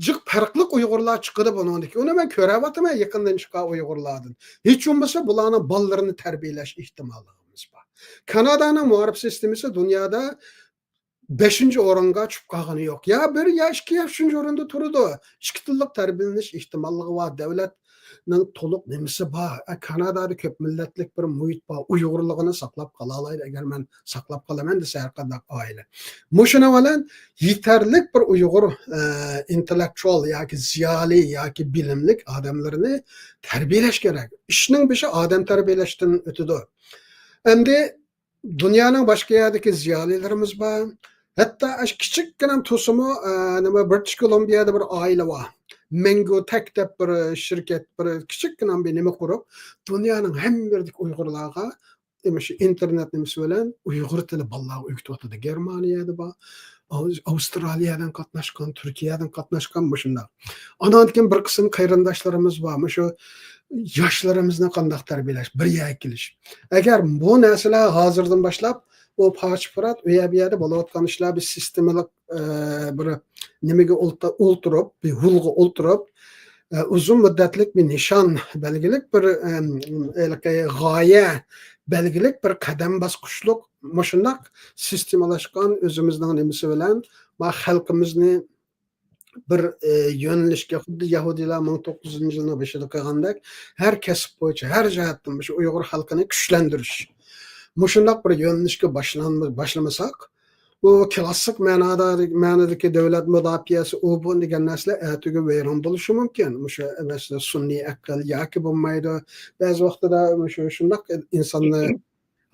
جىق پەرقلىق ئۇيغۇرلار چىقىدۇ بۇنىڭدىكى. ئۇنى مەن كۆرۈۋاتىمەن يېقىندىن چىققان ئۇيغۇرلاردىن. ھېچ بولمىسا بۇلارنىڭ بالىلىرىنى تەربىيەلەش ئېھتىماللىقىمىز بار. كانادانىڭ مائارىپ سىستېمىسى دۇنيادا بەشىنچى ئورۇنغا چۈشۈپ قالغىنى يوق. يا بىر، يا ئىككى، يا ئۈچىنچى ئورۇندا تۇرىدۇ. ئىككى تىللىق تەربىيەلىنىش ئېھتىماللىقى بار. دۆلەتنىڭ تولۇق نېمىسى بار. ئە، كانادادا كۆپ مىللەتلىك بىر مۇھىت بار. ئۇيغۇرلۇقىنى ساقلاپ قالالايدۇ. ئەگەر مەن ساقلاپ قالىمەن دېسە ھەر قانداق ئائىلە. مۇشۇنىڭ بىلەن يېتەرلىك بىر ئۇيغۇر، ئە، ئىنتېللېكتۇئال ياكى زىيالىي ياكى بىلىملىك ئادەملىرىنى تەربىيەلەش كېرەك. ئىشنىڭ بېشى ئادەم تەربىيەلەشتىن ئۆتىدۇ. ئەمدى دۇنيانىڭ باشقا يەردىكى زىيالىيلىرىمىز بار. ھەتتا ئاشۇ كىچىككىنە تۇرسىمۇ، ئە، نېمە، برىتىش كولومبىيەدە بىر ئائىلە بار. مەنگو تەك دەپ بىر شىركەت، بىر كىچىككىنە بىر نېمە قۇرۇپ، دۇنيانىڭ ھەممە يېرىدىكى ئۇيغۇرلارغا، ئە، مۇشۇ ئىنتېرنېت نېمىسى بىلەن ئۇيغۇر تىلى بالىلارغا ئۆگىتىۋاتىدۇ. گېرمانىيەدە بار، ئاۋ-، ئاۋسترالىيەدىن قاتناشقان، تۈركىيەدىن قاتناشقان مۇشۇنداق. ئانان كېيىن بىر قىسىم قېرىنداشلىرىمىز بار، مۇشۇ ياشلىرىمىزنى قانداق تەربىيەلەش، بىر يەرگە كېلىش. ئەگەر بۇ نەرسىلەر ھازىردىن باشلاپ، ئۇ پارچە-پۇرات، ئۇ يەر بۇ يەردە بولۇۋاتقان ئىشلار بىر سىستېمىلىق، ئە، بىر نېمىگە ئولت-، ئولتۇرۇپ، بىر يولغا ئولتۇرۇپ، ئە، ئۇزۇن مۇددەتلىك بىر نىشان بەلگىلىك، بىر، ئەم، ھېلىقى غايە بەلگىلىك، بىر قەدەم باسقۇچلۇق مۇشۇنداق سىستېمىلاشقان ئۆزىمىزنىڭ نېمىسى بىلەن، ما خەلقىمىزنى بىر، ئى، يۆنىلىشكە، خۇددى يەھۇدىيلار مىڭ توققۇز يۈزىنچى يىلنىڭ بېشىدا قىلغاندەك، ھەر كەسىپ بويىچە، ھەر جەھەتتىن مۇشۇ ئۇيغۇر خەلقىنى كۈچلەندۈرۈش. مۇشۇنداق بىر يۆنىلىشكە باشلانما-، باشلىمىساق، بۇ كىلاسسىك مەنادا، مەنىدىكى دۆلەت مۇداپىئەسى، ئۇ بۇ دېگەن نەرسىلەر ئەتىگە ۋەيران بولۇشى مۇمكىن. مۇشۇ ئەمەسلا سۈنئىي ئەقىل ياكى بولمايدۇ. بەزى ۋاقتىدا مۇشۇ شۇنداق ئىنساننى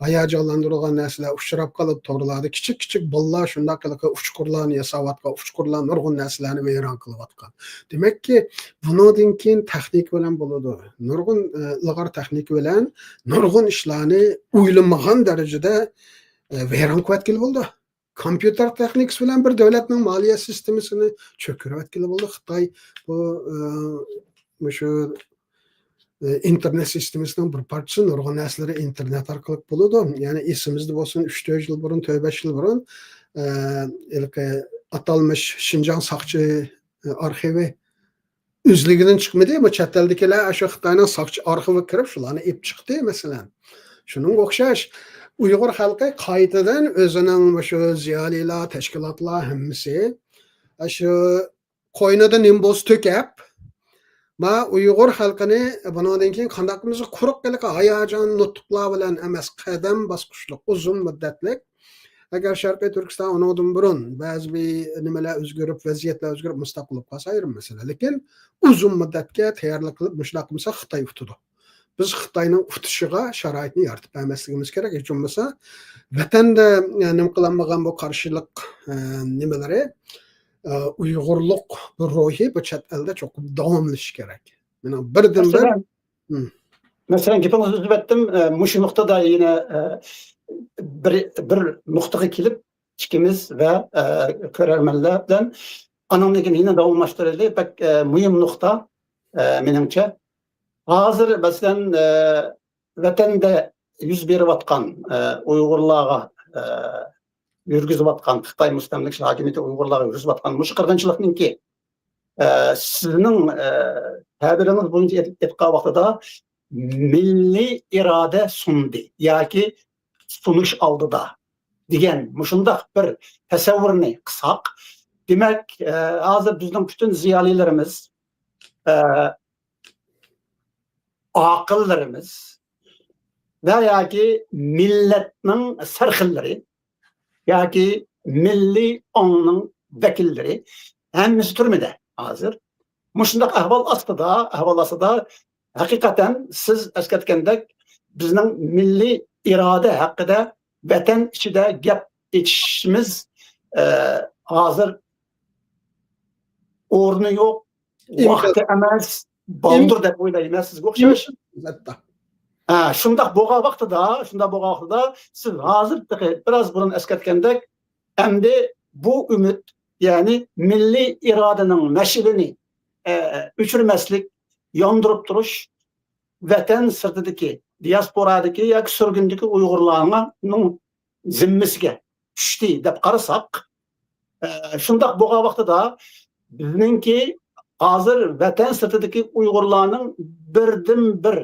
ھاياجانلاندۇرىدىغان نەرسىلەر ئۇچراپ قالىدۇ تورلاردا. كىچىك-كىچىك بالىلار شۇنداق ھېلىقى ئۇچقۇرلارنى ياساۋاتقان، ئۇچقۇرلار نۇرغۇن نەرسىلەرنى ۋەيران قىلىۋاتقان. دېمەككى، بۇنىڭدىن كېيىن تېخنىكا بىلەن بولىدۇ. نۇرغۇن، ئە، ئىلغار تېخنىكا بىلەن نۇرغۇن ئىشلارنى ئويلىمىغان دەرىجىدە، ئە، ۋەيران قىلىۋەتكىلى بولىدۇ. كومپيۇتېر تېخنىكىسى بىلەن بىر دۆلەتنىڭ مالىيە سىستېمىسىنى چۆكۈرۈۋەتكىلى بولىدۇ. خىتاي بۇ، ئە، مۇشۇ، ئە، ئىنتېرنېت سىستېمىسىنىڭ بىر پارچىسى، نۇرغۇن نەرسىلىرى ئىنتېرنېت ئارقىلىق بولىدۇ. يەنى ئېسىمىزدە بولسۇن، ئۈچ تۆت يىل بۇرۇن، تۆت بەش يىل بۇرۇن، ئە، ھېلىقى ئاتالمىش شىنجاڭ ساقچى، ئە، ئارخىۋى ئۆزلۈكىدىن چىقمىدى. بۇ چەت ئەلدىكىلەر ئاشۇ خىتاينىڭ ساقچى ئارخىۋىغا كىرىپ، شۇلارنى ئېلىپ چىقتى، مەسىلەن. شۇنىڭغا ئوخشاش، ئۇيغۇر خەلقى قايتىدىن ئۆزىنىڭ مۇشۇ زىيالىيلار، تەشكىلاتلار ھەممىسى ئاشۇ قوينىدا نېمە بولسا تۆكۈپ، ما ئۇيغۇر خەلقىنى بۇنىڭدىن كېيىن قانداق قىلمىسا قۇرۇق ھېلىقى ھاياجان نۇتۇقلار بىلەن ئەمەس، قەدەم باسقۇچلۇق، ئۇزۇن مۇددەتلىك. ئەگەر شەرقىي تۈركىستان ئۇنىڭدىن بۇرۇن بەزى بىر نېمىلەر ئۆزگىرىپ، ۋەزىيەتلەر ئۆزگىرىپ، مۇستەقىل بولۇپ قالسا ئايرىم مەسىلە. لېكىن ئۇزۇن مۇددەتكە تەييارلىق قىلىپ، مۇشۇنداق قىلمىسا خىتاي ئۇتىدۇ. بىز خىتاينىڭ ئۇتۇشىغا شارائىتنى يارىتىپ بەرمەسلىكىمىز كېرەك. ھېچ بولمىسا ۋەتەندە، ئە، نېمە قىلالمىغان بۇ قارشىلىق، ئە، نېمىلىرى، ئە، ئۇيغۇرلۇق بۇ روھى بۇ چەت ئەلدە چوقۇم داۋاملىشىشى كېرەك. مېنىڭ بىردىنبىر مەسىلەن، مم. مەسىلەن، گېپىڭىزنى ئۈزۈۋەتتىم. ئە، مۇشۇ نۇقتىدا يەنە، ئە، بىر، بىر نۇقتىغا كېلىپ، ئىككىمىز ۋە، ئە، كۆرەرمەنلەر بىلەن ئانىڭدىن كېيىن يەنە داۋاملاشتۇرىلى. بەك، ئە، مۇھىم نۇقتا، ئە، مېنىڭچە. ھازىر، مەسىلەن، ئە، ۋەتەندە يۈز بېرىۋاتقان، ئە، ئۇيغۇرلارغا، ئە، يۈرگۈزۈۋاتقان، خىتاي مۇستەملىكىچىلىك ھاكىمىيىتى ئۇيغۇرلارغا يۈرگۈزۈۋاتقان مۇشۇ قىرغىنچىلىقنىڭكى، ئە، سىزنىڭ، ئە، تەبىرىڭىز بويىچە ئېيت-، ئېيتقان ۋاقتىدا مىللىي ئىرادە سۇندى ياكى سۇنۇش ئالدىدا دېگەن مۇشۇنداق بىر تەسەۋۋۇرنى قىلساق، دېمەك، ئە، ھازىر بىزنىڭ پۈتۈن زىيالىيلىرىمىز، ئە، ئاقىللىرىمىز ۋە ياكى مىللەتنىڭ سەرخىللىرى ياكى، مىللىي ئاڭنىڭ ۋەكىللىرى، ھەممىسى تۈرمىدە ھازىر. مۇشۇنداق ئەھۋال ئاستىدا، ئەھۋال ئاستىدا ھەقىقەتەن سىز ئەسكەرتكەندەك بىزنىڭ مىللىي ئىرادە ھەققىدە ۋەتەن ئىچىدە گەپ ئېچىشىمىز، ئە، ھازىر ئورنى يوق، ئىمكان- ۋاقتى ئەمەس، بالدۇر دەپ ئويلايمەن سىزگە ئوخشاش. ئىمكان-، ئەلۋەتتە. ھە، شۇنداق بولغان ۋاقتىدا، شۇنداق بولغان ۋاقتىدا سىز ھازىر تېخى بىراز بۇرۇن ئەسكەرتكەندەك، ئەمدى بۇ ئۈمىد، يەنى مىللىي ئىرادىنىڭ مەشئىلىنى، ئە، ئۆچۈرمەسلىك، ياندۇرۇپ تۇرۇش ۋەتەن سىرتىدىكى، دىياسپورادىكى ياكى سۈرگۈندىكى ئۇيغۇرلارنىڭ زىممىسىگە چۈشتى دەپ قارىساق، ئە، شۇنداق بولغان ۋاقتىدا بىزنىڭكى ھازىر ۋەتەن سىرتىدىكى ئۇيغۇرلارنىڭ بىردىنبىر،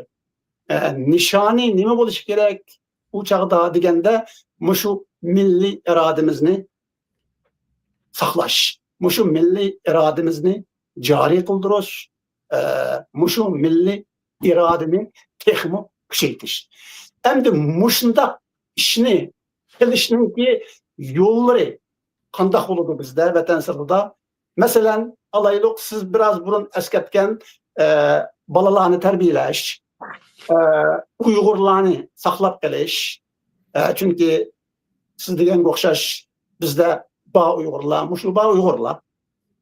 ئە، نىشانى نېمە بولۇشى كېرەك ئۇ چاغدا دېگەندە، مۇشۇ مىللىي ئىرادىمىزنى ساقلاش، مۇشۇ مىللىي ئىرادىمىزنى جارى قىلدۇرۇش، ئە، مۇشۇ مىللىي ئىرادىنى تېخىمۇ كۈچەيتىش. ئەمدى مۇشۇنداق ئىشنى قىلىشنىڭكى يوللىرى قانداق بولىدۇ بىزدە، ۋەتەن سىرتىدا؟ مەسىلەن، ئالايلۇق، سىز بىراز بۇرۇن ئەسكەرتكەن، ئە، بالىلارنى تەربىيەلەش، ئە، ئۇيغۇرلارنى ساقلاپ قېلىش. ئە، چۈنكى سىز دېگەنگە ئوخشاش بىزدە بار ئۇيغۇرلار، مۇشۇ بار ئۇيغۇرلار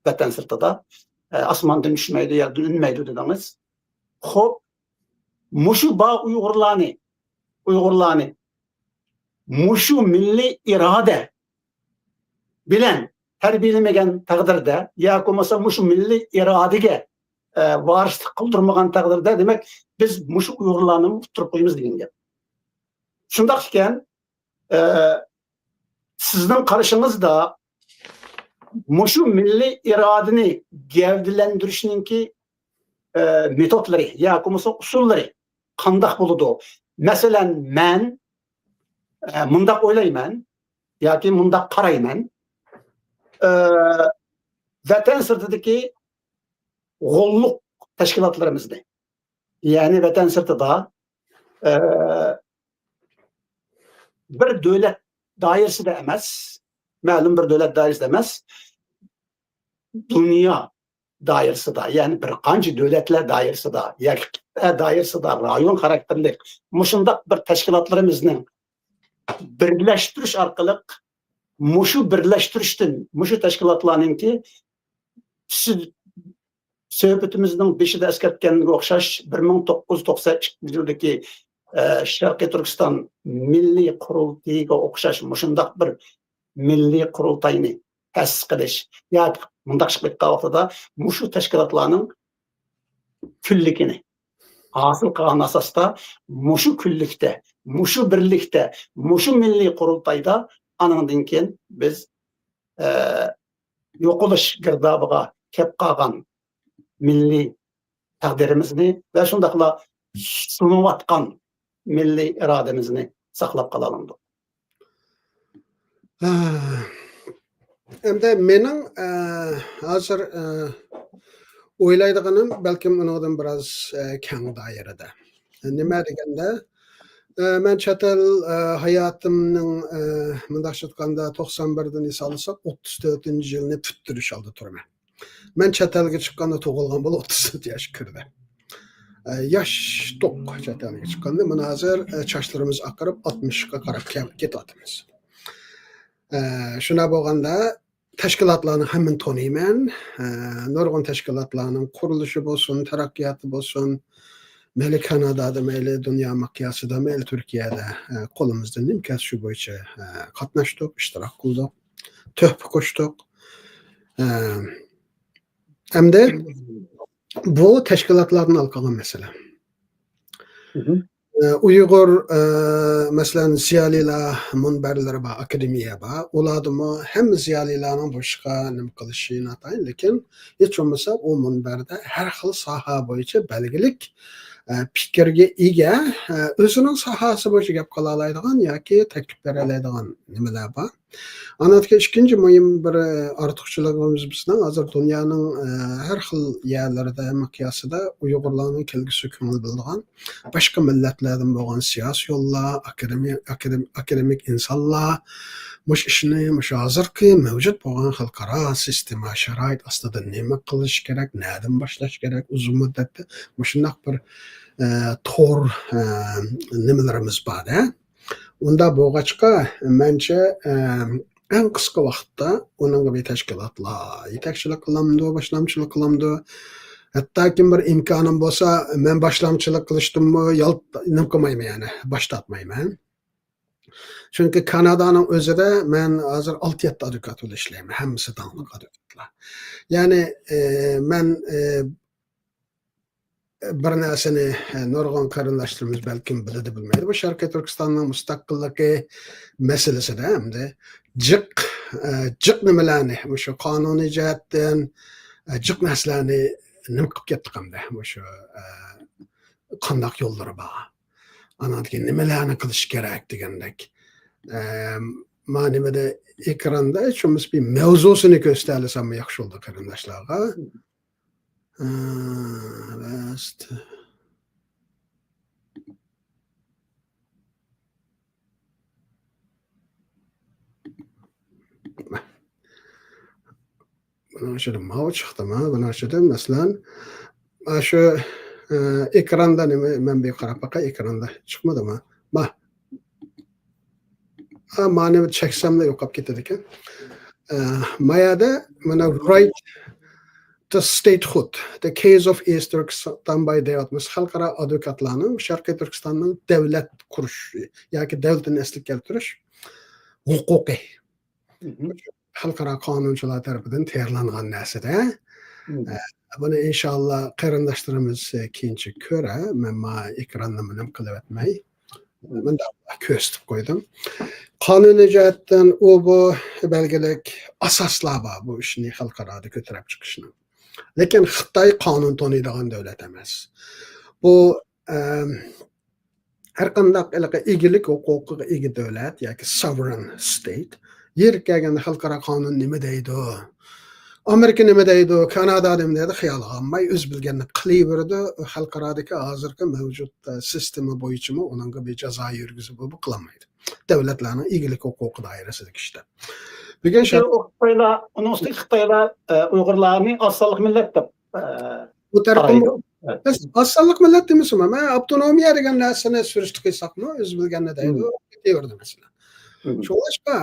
ۋەتەن سىرتىدا، ئە، ئاسماندىن چۈشمەيدۇ، يەردىن ئۈنمەيدۇ دېدىڭىز. خوپ، مۇشۇ بار ئۇيغۇرلارنى، ئۇيغۇرلارنى مۇشۇ مىللىي ئىرادە بىلەن تەربىيەلىمىگەن تەقدىردە ياكى بولمىسا مۇشۇ مىللىي ئىرادىگە، ئە، ۋارىسلىق قىلدۇرمىغان تەقدىردە، دېمەك، بىز مۇشۇ ئۇيغۇرلارنى ئۇتتۇرۇپ قويىمىز دېگەن گەپ. شۇنداق ئىكەن، ئە، سىزنىڭ قارىشىڭىزدا مۇشۇ مىللىي ئىرادىنى گەۋدىلەندۈرۈشنىڭكى، ئە، مېتودلىرى ياكى بولمىسا ئۇسۇللىرى قانداق بولىدۇ؟ مەسىلەن، مەن، ئە، مۇنداق ئويلايمەن ياكى مۇنداق قارايمەن. ئە، ۋەتەن سىرتىدىكى غوللۇق تەشكىلاتلىرىمىزنى، يەنى ۋەتەن سىرتىدا، ئە، بىر دۆلەت دائىرىسىدە ئەمەس، مەلۇم بىر دۆلەت دائىرىسىدە ئەمەس، دۇنيا دائىرىسىدا، يەنى بىر قانچە دۆلەتلەر دائىرىسىدا ياكى قىتئە دائىرىسىدا، رايون خاراكتېرلىك مۇشۇنداق بىر تەشكىلاتلىرىمىزنىڭ بىرلەشتۈرۈش ئارقىلىق، مۇشۇ بىرلەشتۈرۈشتىن، مۇشۇ تەشكىلاتلارنىڭكى سىز سۆھبىتىمىزنىڭ بېشىدا ئەسكەرتكەنگە ئوخشاش، بىر مىڭ توققۇز يۈز توقسەن ئىككىنچى يىلدىكى، ئە، شەرقىي تۈركىستان مىللىي قۇرۇلتىيىغا ئوخشاش مۇشۇنداق بىر مىللىي قۇرۇلتاينى تەسىس قىلىش ياكى مۇنداق ئىش قىلىۋاتقان ۋاقتىدا مۇشۇ تەشكىلاتلارنىڭ كۈنلۈكىنى ھاسىل قىلغان ئاساستا، مۇشۇ كۈنلۈكتە، مۇشۇ بىرلىكتە، مۇشۇ مىللىي قۇرۇلتايدا ئانىڭدىن كېيىن بىز، ئە، يوقىلىش گىردابىغا كەپ قالغان مىللىي تەقدىرىمىزنى ۋە شۇنداقلا سۇنۇۋاتقان مىللىي ئىرادىمىزنى ساقلاپ قالالمىدۇق. ئە، ئەمدى مېنىڭ، ئە، ھازىر، ئە، ئويلايدىغىنىم بەلكىم ئۇنىڭدىن بىراز، ئە، كەڭ دائىرىدە. نېمە دېگەندە، ئە، مەن چەت ئەل، ئە، ھاياتىمنىڭ، ئە، مۇنداقچە ئېيتقاندا، توقسان بىردىن ھېسابلىساق، ئوتتۇز تۆتىنچى يىلنى پۈتتۈرۈش ئالدىدا تۇرىمەن. مەن چەت ئەلگە چىققاندا تۇغۇلغان بولۇپ، ئوتتۇز تۆت ياشقا كىردى. ئە، ياشتۇق چەت ئەلگە چىققاندا. مانا ھازىر، ئە، چاچلىرىمىز ئاقىرىپ، ئاتمىشقا قاراپ كەل-، كېتىۋاتىمىز. ئە، شۇنداق بولغاندا، تەشكىلاتلارنىڭ ھەممىنى تونۇيمەن. ئە، نۇرغۇن تەشكىلاتلارنىڭ قۇرۇلۇشى بولسۇن، تەرەققىياتى بولسۇن، مەيلى كانادادا، مەيلى دۇنيا مىقياسىدا، مەيلى تۈركىيەدە، ئە، قولىمىزدىن نېمە كەلسە شۇ بويىچە، ئە، قاتناشتۇق، ئىشتىراك قىلدۇق، تۆھپە قوشتۇق. ئە، ئەمدى بۇ تەشكىلاتلاردىن ھالقىغان مەسىلە. مهم. ئە، ئۇيغۇر، ئە، مەسىلەن، زىيالىيلار مۇنبەرلىرى بار، ئاكادېمىيە بار. ئۇلاردىمۇ ھەممە زىيالىيلارنىڭ بۇ ئىشقا نېمە قىلىشى ناتايىن، لېكىن ھېچ بولمىسا ئۇ مۇنبەردە ھەر خىل ساھە بويىچە بەلگىلىك، ئە، پىكىرگە ئىگە، ئە، ئۆزىنىڭ ساھەسى بويىچە گەپ قىلالايدىغان ياكى تەكلىپ بېرەلەيدىغان نېمىلەر بار. ئانىڭدىكى ئىككىنچى مۇھىم بىر، ئە، ئارتۇقچىلىقىمىز بىزنىڭ ھازىر دۇنيانىڭ، ئە، ھەر خىل يەرلىرىدە، مىقياسىدا ئۇيغۇرلارنىڭ كەلگۈسىگە كۆڭۈل بۆلىدىغان باشقا مىللەتلەردىن بولغان سىياسىيونلار، ئاكادېمىيە-، ئاكادېم-، ئاكادېمىك ئىنسانلار مۇشۇ ئىشنى، مۇشۇ ھازىرقى مەۋجۇت بولغان خەلقئارا سىستېما، شارائىت ئاستىدا نېمە قىلىش كېرەك، نەدىن باشلاش كېرەك، ئۇزۇن مۇددەتتە مۇشۇنداق بىر، ئە، تور، ئە، نېمىلىرىمىز بار-دە. ئۇنداق بولغاچقا، مەنچە، ئە، ئەڭ قىسقا ۋاقىتتا ئۇنىڭغا بىر تەشكىلاتلار يېتەكچىلىك قىلامدۇ، باشلامچىلىق قىلامدۇ؟ ھەتتاكى بىر ئىمكانىم بولسا، مەن باشلامچىلىق قىلىشتىنمۇ يال-، نېمە قىلمايمەن، يەنى باش تارتمايمەن. چۈنكى كانادانىڭ ئۆزىدە مەن ھازىر ئالتە يەتتە ئادۋوكات بىلەن ئىشلەيمەن، ھەممىسى داڭلىق ئادۋوكاتلار. يەنى، ئە، مەن، ئە، بىر نەرسىنى، ئە، نۇرغۇن قېرىنداشلىرىمىز بەلكىم بىلىدۇ، بىلمەيدۇ. بۇ شەرقىي تۈركىستاننىڭ مۇستەقىللىقى مەسىلىسىدە ئەمدى جىق، ئە، جىق نېمىلەرنى، مۇشۇ قانۇنىي جەھەتتىن، ئە، جىق نەرسىلەرنى نېمە قىلىپ كەتتۇق ئەمدى، مۇشۇ، ئە، قانداق يوللىرى بار، ئاناندىن كېيىن نېمىلەرنى قىلىش كېرەك دېگەندەك. ئە، ما نېمىدە ئېكراندا ھېچ بولمىسا بىر مەۋزۇسىنى كۆرسىتەلىسەم ياخشى بولىدۇ قېرىنداشلارغا. ئە، راست. بۇنىڭ ئىچىدە ماۋۇ چىقتىما؟ بۇنىڭ ئىچىدە، مەسىلەن، مانا شۇ، ئە، ئېكراندا نېمە، مەن بىر قاراپ باقاي، ئېكراندا چىقمىدىما؟ ما. ھا، مانى چەكسەملا يوقاپ كېتىدىكەن. ئە، ما يەردە مانا Right to Statehood, The Case of East Turkestan by دەۋاتمىز. خەلقئارا ئادۋوكاتلارنىڭ شەرقىي تۈركىستاننىڭ دۆلەت قۇرۇش ياكى دۆلىتىنى ئەسلىگە كەلتۈرۈش ھوقۇقى. مم. خەلقئارا قانۇنچىلار تەرىپىدىن تەييارلانغان نەرسىدە. مم. ئە، بۇنى ئىنشاللا قېرىنداشلىرىمىز، ئە، كېيىنچە كۆرە. مەن ما ئېكراننى نېمە قىلىۋەتمەي، مم، مۇنداق كۆرسىتىپ قويدۇم. قانۇنىي جەھەتتىن ئۇ بۇ بەلگىلىك ئاساسلار بار بۇ ئىشنى خەلقئارادا كۆتۈرۈپ چىقىشنىڭ. لېكىن خىتاي قانۇن تونۇيدىغان دۆلەت ئەمەس. بۇ، ئەم، ھەر قانداق ھېلىقى ئىگىلىك ھوقۇقىغا ئىگە دۆلەت ياكى sovereign state يېرىگە كەلگەندە خەلقئارا قانۇن نېمە دەيدۇ؟ ئامېرىكا نېمە دەيدۇ؟ كانادا نېمە دەيدۇ؟ خىيالىغا ئالماي ئۆزى بىلگەننى قىلىۋېرىدۇ. خەلقئارادىكى ھازىرقى مەۋجۇت، ئە، سىستېما بويىچىمۇ ئۇنىڭغا بىر جازا يۈرگۈزۈپ بۇ قىلالمايدۇ. دۆلەتلەرنىڭ ئىگىلىك ھوقۇقى دائىرىسىدىكى ئىشتا. بۈگۈن شەرق- ئۇ خىتايلار، ئۇنىڭ ئۈستىگە خىتايلار، ئە، ئۇيغۇرلارنى ئاز سانلىق مىللەت دەپ، ئە، بۇ تەرىپىمۇ قارايدۇ. ئەس-، ئاز سانلىق مىللەت دېمىسىمۇ، مەن ئاپتونومىيە دېگەن نەرسىنى سۈرۈشتە قىلساقمۇ، ئۆزى بىلگەننى دەيدۇ، مم، كېتىۋېرىدۇ مەسىلەن. مم. شۇڭلاشقا،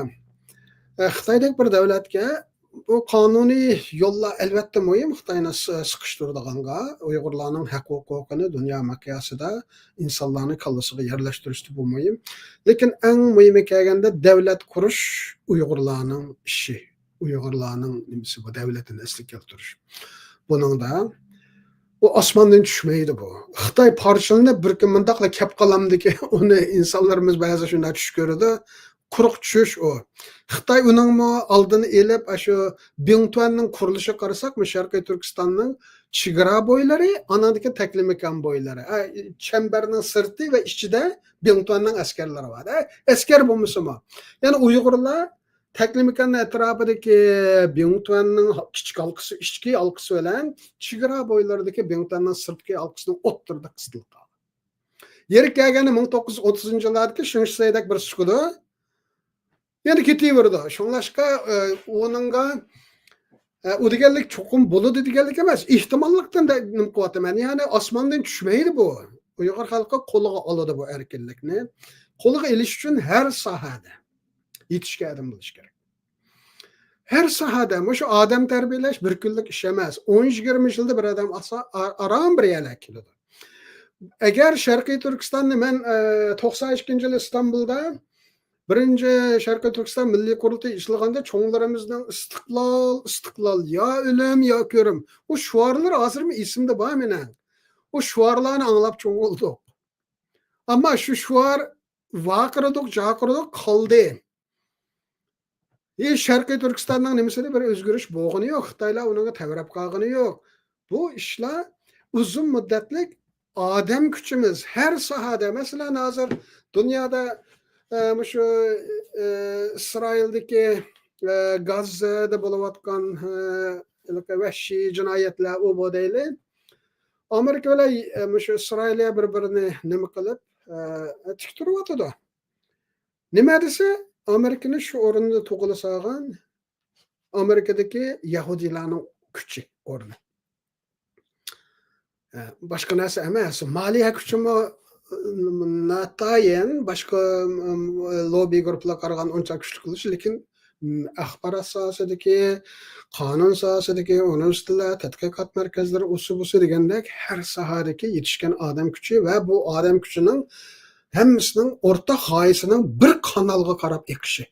ئە، خىتايدەك بىر دۆلەتكە بۇ قانۇنىي يوللار ئەلۋەتتە مۇھىم، خىتاينى س-، سىقىشتۇرىدىغانغا، ئۇيغۇرلارنىڭ ھەق ھوقۇقىنى دۇنيا مىقياسىدا ئىنسانلارنىڭ كاللىسىغا يەرلەشتۈرۈشتە بۇ مۇھىم. لېكىن ئەڭ مۇھىمى كەلگەندە دۆلەت قۇرۇش ئۇيغۇرلارنىڭ ئىشى. ئۇيغۇرلارنىڭ نېمىسى بۇ، دۆلىتىنى ئەسلىگە كەلتۈرۈش. بۇنىڭدا ئۇ ئاسماندىن چۈشمەيدۇ بۇ. خىتاي پارچىلىنىپ بىر كۈن مۇنداقلا كەپ قالامدىكى، ئۇنى ئىنسانلىرىمىز بەزى شۇنداق چۈش كۆرىدۇ. قۇرۇق چۈش ئۇ. خىتاي ئۇنىڭمۇ ئالدىنى ئېلىپ، ئاشۇ بىڭتۈەننىڭ قۇرۇلۇشىغا قارىساق، مۇشۇ شەرقىي تۈركىستاننىڭ چېگرا بويلىرى، ئاناندىكى تەكلىماكان بويلىرى، ئە، چەمبەرنىڭ سىرتى ۋە ئىچىدە بىڭتۈەننىڭ ئەسكەرلىرى بار. ئە، ئەسكەر بولمىسىمۇ، يەنى ئۇيغۇرلار تەكلىماكان ئەتراپىدىكى بىڭتۈەننىڭ كىچىك ھالقىسى، ئىچكى ھالقىسى بىلەن چېگرا بويلىرىدىكى بىڭتۈەننىڭ سىرتقى ھالقىسىنىڭ ئوتتۇرىدا قىستىلىپ قالغان. يېرىگە كەلگەندە مىڭ توققۇز يۈز ئوتتۇزىنچى يىللاردىكى شېڭ شىسەيدەك بىرسى چىقىدۇ. يەنە كېتىۋېرىدۇ. شۇڭلاشقا، ئە، ئۇنىڭغا، ئە، ئۇ دېگەنلىك چوقۇم بولىدۇ دېگەنلىك ئەمەس. ئېھتىماللىقتىن دە-، نېمە قىلىۋاتىمەن. يەنى ئاسماندىن چۈشمەيدۇ بۇ. ئۇيغۇر خەلقى قولىغا ئالىدۇ بۇ ئەركىنلىكنى. قولىغا ئېلىش ئۈچۈن ھەر ساھەدە يېتىشكەن ئادەم بولۇش كېرەك. ھەر ساھەدە، مۇشۇ ئادەم تەربىيەلەش بىر كۈنلۈك ئىش ئەمەس. ئون يىگىرمە يىلدا بىر ئادەم ئاسا-، ئا-، ئاران بىر يەرلەرگە كېلىدۇ. ئەگەر شەرقىي تۈركىستاننى مەن، ئە، توقسان ئىككىنچى يىلى ئىستانبۇلدا بىرىنچى شەرقىي تۈركىستان مىللىي قۇرۇلتىيى ئېچىلغاندا چوڭلىرىمىزنىڭ «ئىستىقلال، ئىستىقلال، يا ئۆلۈم، يا كۆرۈم»، ئۇ شوئارلىرى ھازىرمۇ ئېسىمدە بار مېنىڭ. ئۇ شوئارلارنى ئاڭلاپ چوڭ بولدۇق. ئەمما شۇ شوئار ۋارقىرىدۇق، جارقىرىدۇق، قالدى. ھېچ شەرقىي تۈركىستاننىڭ نېمىسىدە بىر ئۆزگىرىش بولغىنى يوق. خىتايلار ئۇنىڭغا تەۋرەپ قالغىنى يوق. بۇ ئىشلار ئۇزۇن مۇددەتلىك ئادەم كۈچىمىز ھەر ساھەدە، مەسىلەن، ھازىر دۇنيادا، ئە، مۇشۇ، ئە، ئىسرائىلدىكى، ئە، گاززەدە بولۇۋاتقان، ئە، ھېلىقى ۋەھشىي جىنايەتلەر ئۇ بۇ دەيلى. ئامېرىكا بىلەن، ئە، مۇشۇ ئىسرائىلىيە بىر-بىرىنى نېمە قىلىپ، ئە، تىك تۇرۇۋاتىدۇ. نېمە دېسە، ئامېرىكىنى شۇ ئورۇندا تۇغۇلۇپ سالغان ئامېرىكىدىكى يەھۇدىيلارنىڭ كۈچى ئورنى. ئە، باشقا نەرسە ئەمەس. مالىيە كۈچىمۇ، ئىم، ناتايىن باشقا، ئىم، لوببى گۇرۇپپىلارغا قارىغاندا ئۇنچە كۈچلۈك بولۇش، لېكىن، ئىم، ئاخبارات ساھەسىدىكى، قانۇن ساھەسىدىكى ئۇنىۋېرسىتېتلار، تەتقىقات مەركەزلىرى، ئۇسى بۇسى دېگەندەك ھەر ساھەدىكى يېتىشكەن ئادەم كۈچى ۋە بۇ ئادەم كۈچىنىڭ ھەممىسىنىڭ ئورتاق غايىسىنىڭ بىر قانالغا قاراپ ئېقىشى.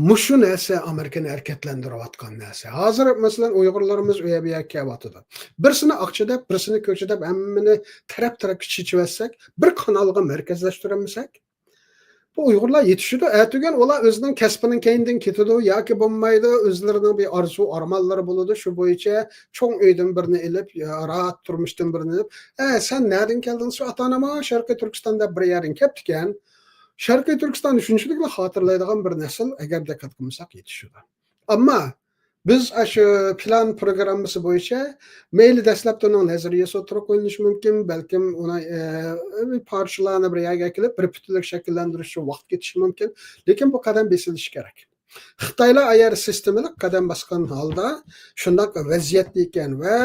مۇشۇ نەرسە ئامېرىكىنى ھەرىكەتلەندۈرۈۋاتقان نەرسە. ھازىر، مەسىلەن، ئۇيغۇرلىرىمىز ئۇ يەر بۇ يەرگە كېلىۋاتىدۇ. بىرسىنى ئاقچا دەپ، بىرسىنى كۆچە دەپ، ھەممىنى تەرەپ-تەرەپكە چېچىۋەتسەك، بىر قانالغا مەركەزلەشتۈرەلمىسەك، بۇ ئۇيغۇرلار يېتىشىدۇ. ئەتىگەن ئۇلار ئۆزىنىڭ كەسپىنىڭ كەينىدىن كېتىدۇ ياكى بولمايدۇ، ئۆزلىرىنىڭ بىر ئارزۇ-ئارمانلىرى بولىدۇ. شۇ بويىچە چوڭ ئۆيدىن بىرنى ئېلىپ، راھەت تۇرمۇشتىن بىرنى ئېلىپ، ئە، سەن نەدىن كەلدىڭ؟ شۇ ئاتا-ئانام شەرقىي تۈركىستان دەپ بىر يەردىن كەپتىكەن. شەرقىي تۈركىستاننى شۇنچىلىكلا خاتىرىلەيدىغان بىر نەسىل، ئەگەر دىققەت قىلمىساق، يېتىشىدۇ. ئەمما بىز ئاشۇ پىلان پروگراممىسى بويىچە مەيلى دەسلەپتە ئۇنىڭ نەزەرىيەسى ئوتتۇرىغا قويۇلۇشى مۇمكىن، بەلكىم ئۇنى، ئە، بىر پارچىلارنى بىر يەرگە ئەكېلىپ، بىر پۈتۈنلۈك شەكىللەندۈرۈش ئۈچۈن ۋاقىت كېتىشى مۇمكىن. لېكىن بۇ قەدەم بېسىلىشى كېرەك. خىتايلار ئەگەر سىستېمىلىق قەدەم باسقان ھالدا شۇنداق ۋەزىيەتتە ئىكەن ۋە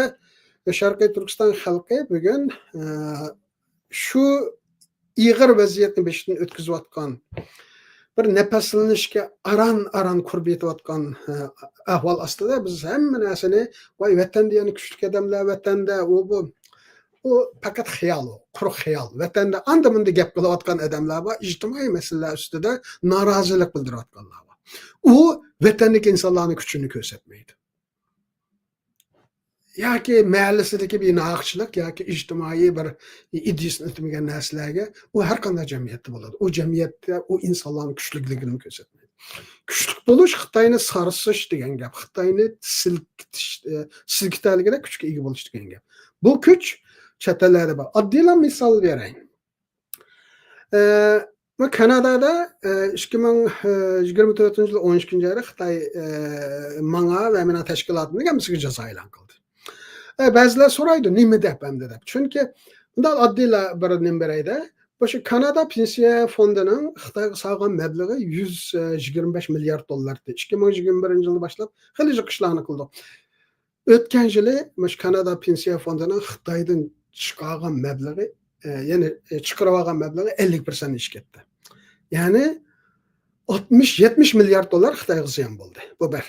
شەرقىي تۈركىستان خەلقى بۈگۈن، ئە، شۇ ئېغىر ۋەزىيەتنى بېشىدىن ئۆتكۈزۈۋاتقان، بىر نەپەسلىنىشكە ئاران-ئاران قۇربى يېتىۋاتقان، ئە، ئەھۋال ئاستىدا بىز ھەممە نەرسىنى، ۋاي، ۋەتەندە يەنە كۈچلۈك ئادەملەر، ۋەتەندە ئۇ بۇ، ئۇ پەقەت خىيال، ئۇ قۇرۇق خىيال. ۋەتەندە ئاندا-مۇندا گەپ قىلىۋاتقان ئادەملەر بار، ئىجتىمائىي مەسىلىلەر ئۈستىدە نارازىلىق بىلدۈرۈۋاتقانلار بار. ئۇ ۋەتەندىكى ئىنسانلارنىڭ كۈچىنى كۆرسەتمەيدۇ. ياكى مەھەللىسىدىكى بىر ناھەقچىلىك ياكى ئىجتىمائىي بىر ئىدىيىسىنى ئۆتىمىگەن نەرسىلەرگە ئۇ ھەر قانداق جەمئىيەتتە بولىدۇ. ئۇ جەمئىيەتتە ئۇ ئىنسانلارنىڭ كۈچلۈكلۈكىنى كۆرسەتمەيدۇ. كۈچلۈك بولۇش خىتاينى سارسىش دېگەن گەپ، خىتاينى سىلكىتىش، ئە، سىلكىتەلىگۈدەك كۈچكە ئىگە بولۇش دېگەن گەپ. بۇ كۈچ چەت ئەللەردە بار. ئاددىيلا مىسال بېرەي. ئە، بۇ كانادادا، ئە، ئىككى مىڭ يىگىرمە تۆتىنچى يىل ئون ئىككىنچى ئايدا خىتاي، ئە، ماڭا ۋە مېنىڭ تەشكىلاتىمنىڭ ھەممىسىگە جازا ئېلان قىلدى. ئە، بەزىلەر سورايدۇ، نېمە دەپ ئەمدى دەپ. چۈنكى مۇنداق ئاددىيلا بىر نېمە بېرەيدە، مۇشۇ كانادا پېنسىيە فوندىنىڭ خىتايغا سالغان مەبلىغى يۈز يىگىرمە بەش مىليارد دوللار ئىدى. ئىككى مىڭ يىگىرمە بىرىنچى يىلدا باشلاپ خېلى جىق ئىشلارنى قىلدۇق. ئۆتكەن يىلى مۇشۇ كانادا پېنسىيە فوندىنىڭ خىتايدىن چىقارغان مەبلىغى، ئە، يەنى، ئە، چىقىرىۋالغان مەبلىغى ئەللىك پىرسەنت ئېشىپ كەتتى. يەنى ئاتمىش، يەتمىش مىليارد دوللار خىتايغا زىيان بولدى. بۇ بىر.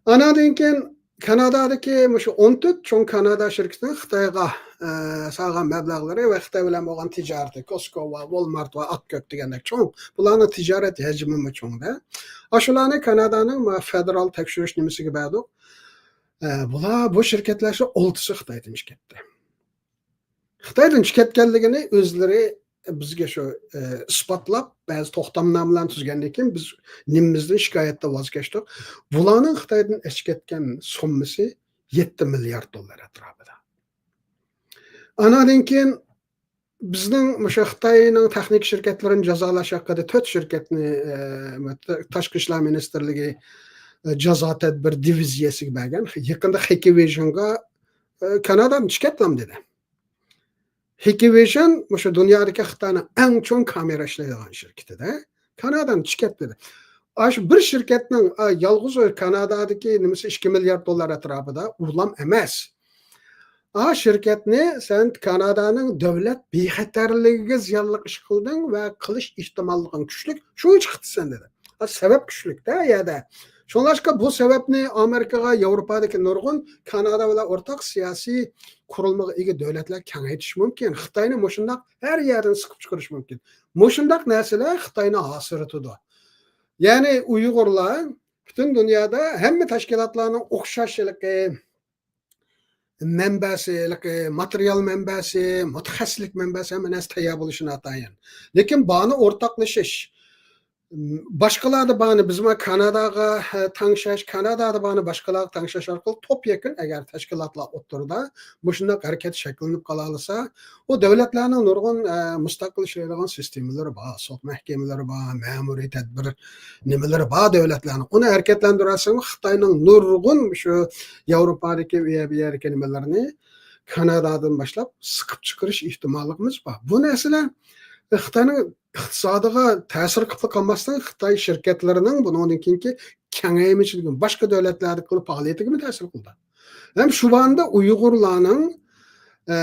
ئاناندىن كېيىن كانادادىكى مۇشۇ ئون تۆت چوڭ كانادا شىركىتىنىڭ خىتايغا، ئە، سالغان مەبلەغلىرى ۋە خىتاي بىلەن بولغان تىجارىتى، كوسكو ۋە ۋولمارت ۋە ئاق كۆك دېگەندەك چوڭ. بۇلارنىڭ تىجارەت ھەجمىمۇ چوڭ-دە. ئاشۇلارنى كانادانىڭ ما فېدېرال تەكشۈرۈش نېمىسىگە بەردۇق. ئە، بۇلار، بۇ شىركەتلەر شۇ ئالتىسى خىتايدىن چىقىپ كەتتى. خىتايدىن چىقىپ كەتكەنلىكىنى ئۆزلىرى بىزگە شۇ، ئە، ئىسپاتلاپ، بەزى توختامنامىلەرنى تۈزگەندىن كېيىن بىز نېمىمىزدىن شىكايەتتە ۋاز كەچتۇق. بۇلارنىڭ خىتايدىن ئەچىپ كەتكەن سوممىسى يەتتە مىليارد دوللار ئەتراپىدا. ئاناندىن كېيىن بىزنىڭ مۇشۇ خىتاينىڭ تېخنىك شىركەتلىرىنى جازالاش ھەققىدە تۆت شىركەتنى، ئە، تاشقى ئىشلار مىنىستىرلىكى، ئە، جازا تەدبىر دىۋىزىيەسىگە بەرگەن. يېقىندا خېكىۋىژنغا، ئە، كانادادىن چىقىپ كەتلام دېدى. خېكىۋىژن مۇشۇ دۇنيادىكى خىتاينىڭ ئەڭ چوڭ كامېرا ئىشلەيدىغان شىركىتىدە. كانادادىن چىقىپ كەتتى. ئاشۇ بىر شىركەتنىڭ، ئا، يالغۇز كانادادىكى نېمىسى ئىككى مىليارد دوللار ئەتراپىدا، ئۇلام ئەمەس. ئا، شىركەتنى سەن كانادانىڭ دۆلەت بىخەتەرلىكىگە زىيانلىق ئىش قىلدىڭ ۋە قىلىش ئېھتىماللىقىڭ كۈچلۈك، شۇنى چىقىپتىسەن دېدى. ئا، سەۋەب كۈچلۈك-دە يەردە. شۇڭلاشقا بۇ سەۋەبنى ئامېرىكىغا، ياۋروپادىكى نۇرغۇن كانادا بىلەن ئورتاق سىياسىي قۇرۇلمىغا ئىگە دۆلەتلەر كېڭەيتىشى مۇمكىن. خىتاينى مۇشۇنداق ھەر يەردىن سىقىپ چىقىرىشى مۇمكىن. مۇشۇنداق نەرسىلەر خىتاينى ھاسىرىتىدۇ. يەنى ئۇيغۇرلار پۈتۈن دۇنيادا ھەممە تەشكىلاتلارنىڭ ئوخشاش ھېلىقى مەنبەسى، ھېلىقى ماتېرىيال مەنبەسى، مۇتەخەسسىسلىك مەنبەسى، ھەممە نەرسە تەييار بولۇشى ناتايىن. لېكىن بارنى ئورتاقلىشىش، باشقىلاردا بارنى بىزمۇ كاناداغا، ھە، تەڭشەش، كانادادا بارنى باشقىلارغا تەڭشەش ئارقىلىق توپ يەكۈن، ئەگەر تەشكىلاتلار ئوتتۇرىدا مۇشۇنداق ھەرىكەت شەكىللىنىپ قالالىسا، ئۇ دۆلەتلەرنىڭ نۇرغۇن، ئە، مۇستەقىل ئىشلەيدىغان سىستېمىلىرى بار، سوت مەھكىمىلىرى بار، مەمۇرىي تەدبىر نېمىلىرى بار دۆلەتلەرنىڭ. ئۇنى ھەرىكەتلەندۈرەلىسەڭمۇ خىتاينىڭ نۇرغۇن شۇ ياۋروپادىكى ئۇ يەر، بۇ يەردىكى نېمىلىرىنى كانادادىن باشلاپ سىقىپ چىقىرىش ئېھتىماللىقىمىز بار. بۇ نەرسىلەر خىتاينىڭ ئىقتىسادىغا تەسىر قىلىپلا قالماستىن، خىتاي شىركەتلىرىنىڭ بۇنىڭدىن كېيىنكى كېڭەيمىچىلىكى، باشقا دۆلەتلەردىكى پائالىيىتىگىمۇ تەسىر قىلىدۇ. ھەم شۇ باندا ئۇيغۇرلارنىڭ، ئە،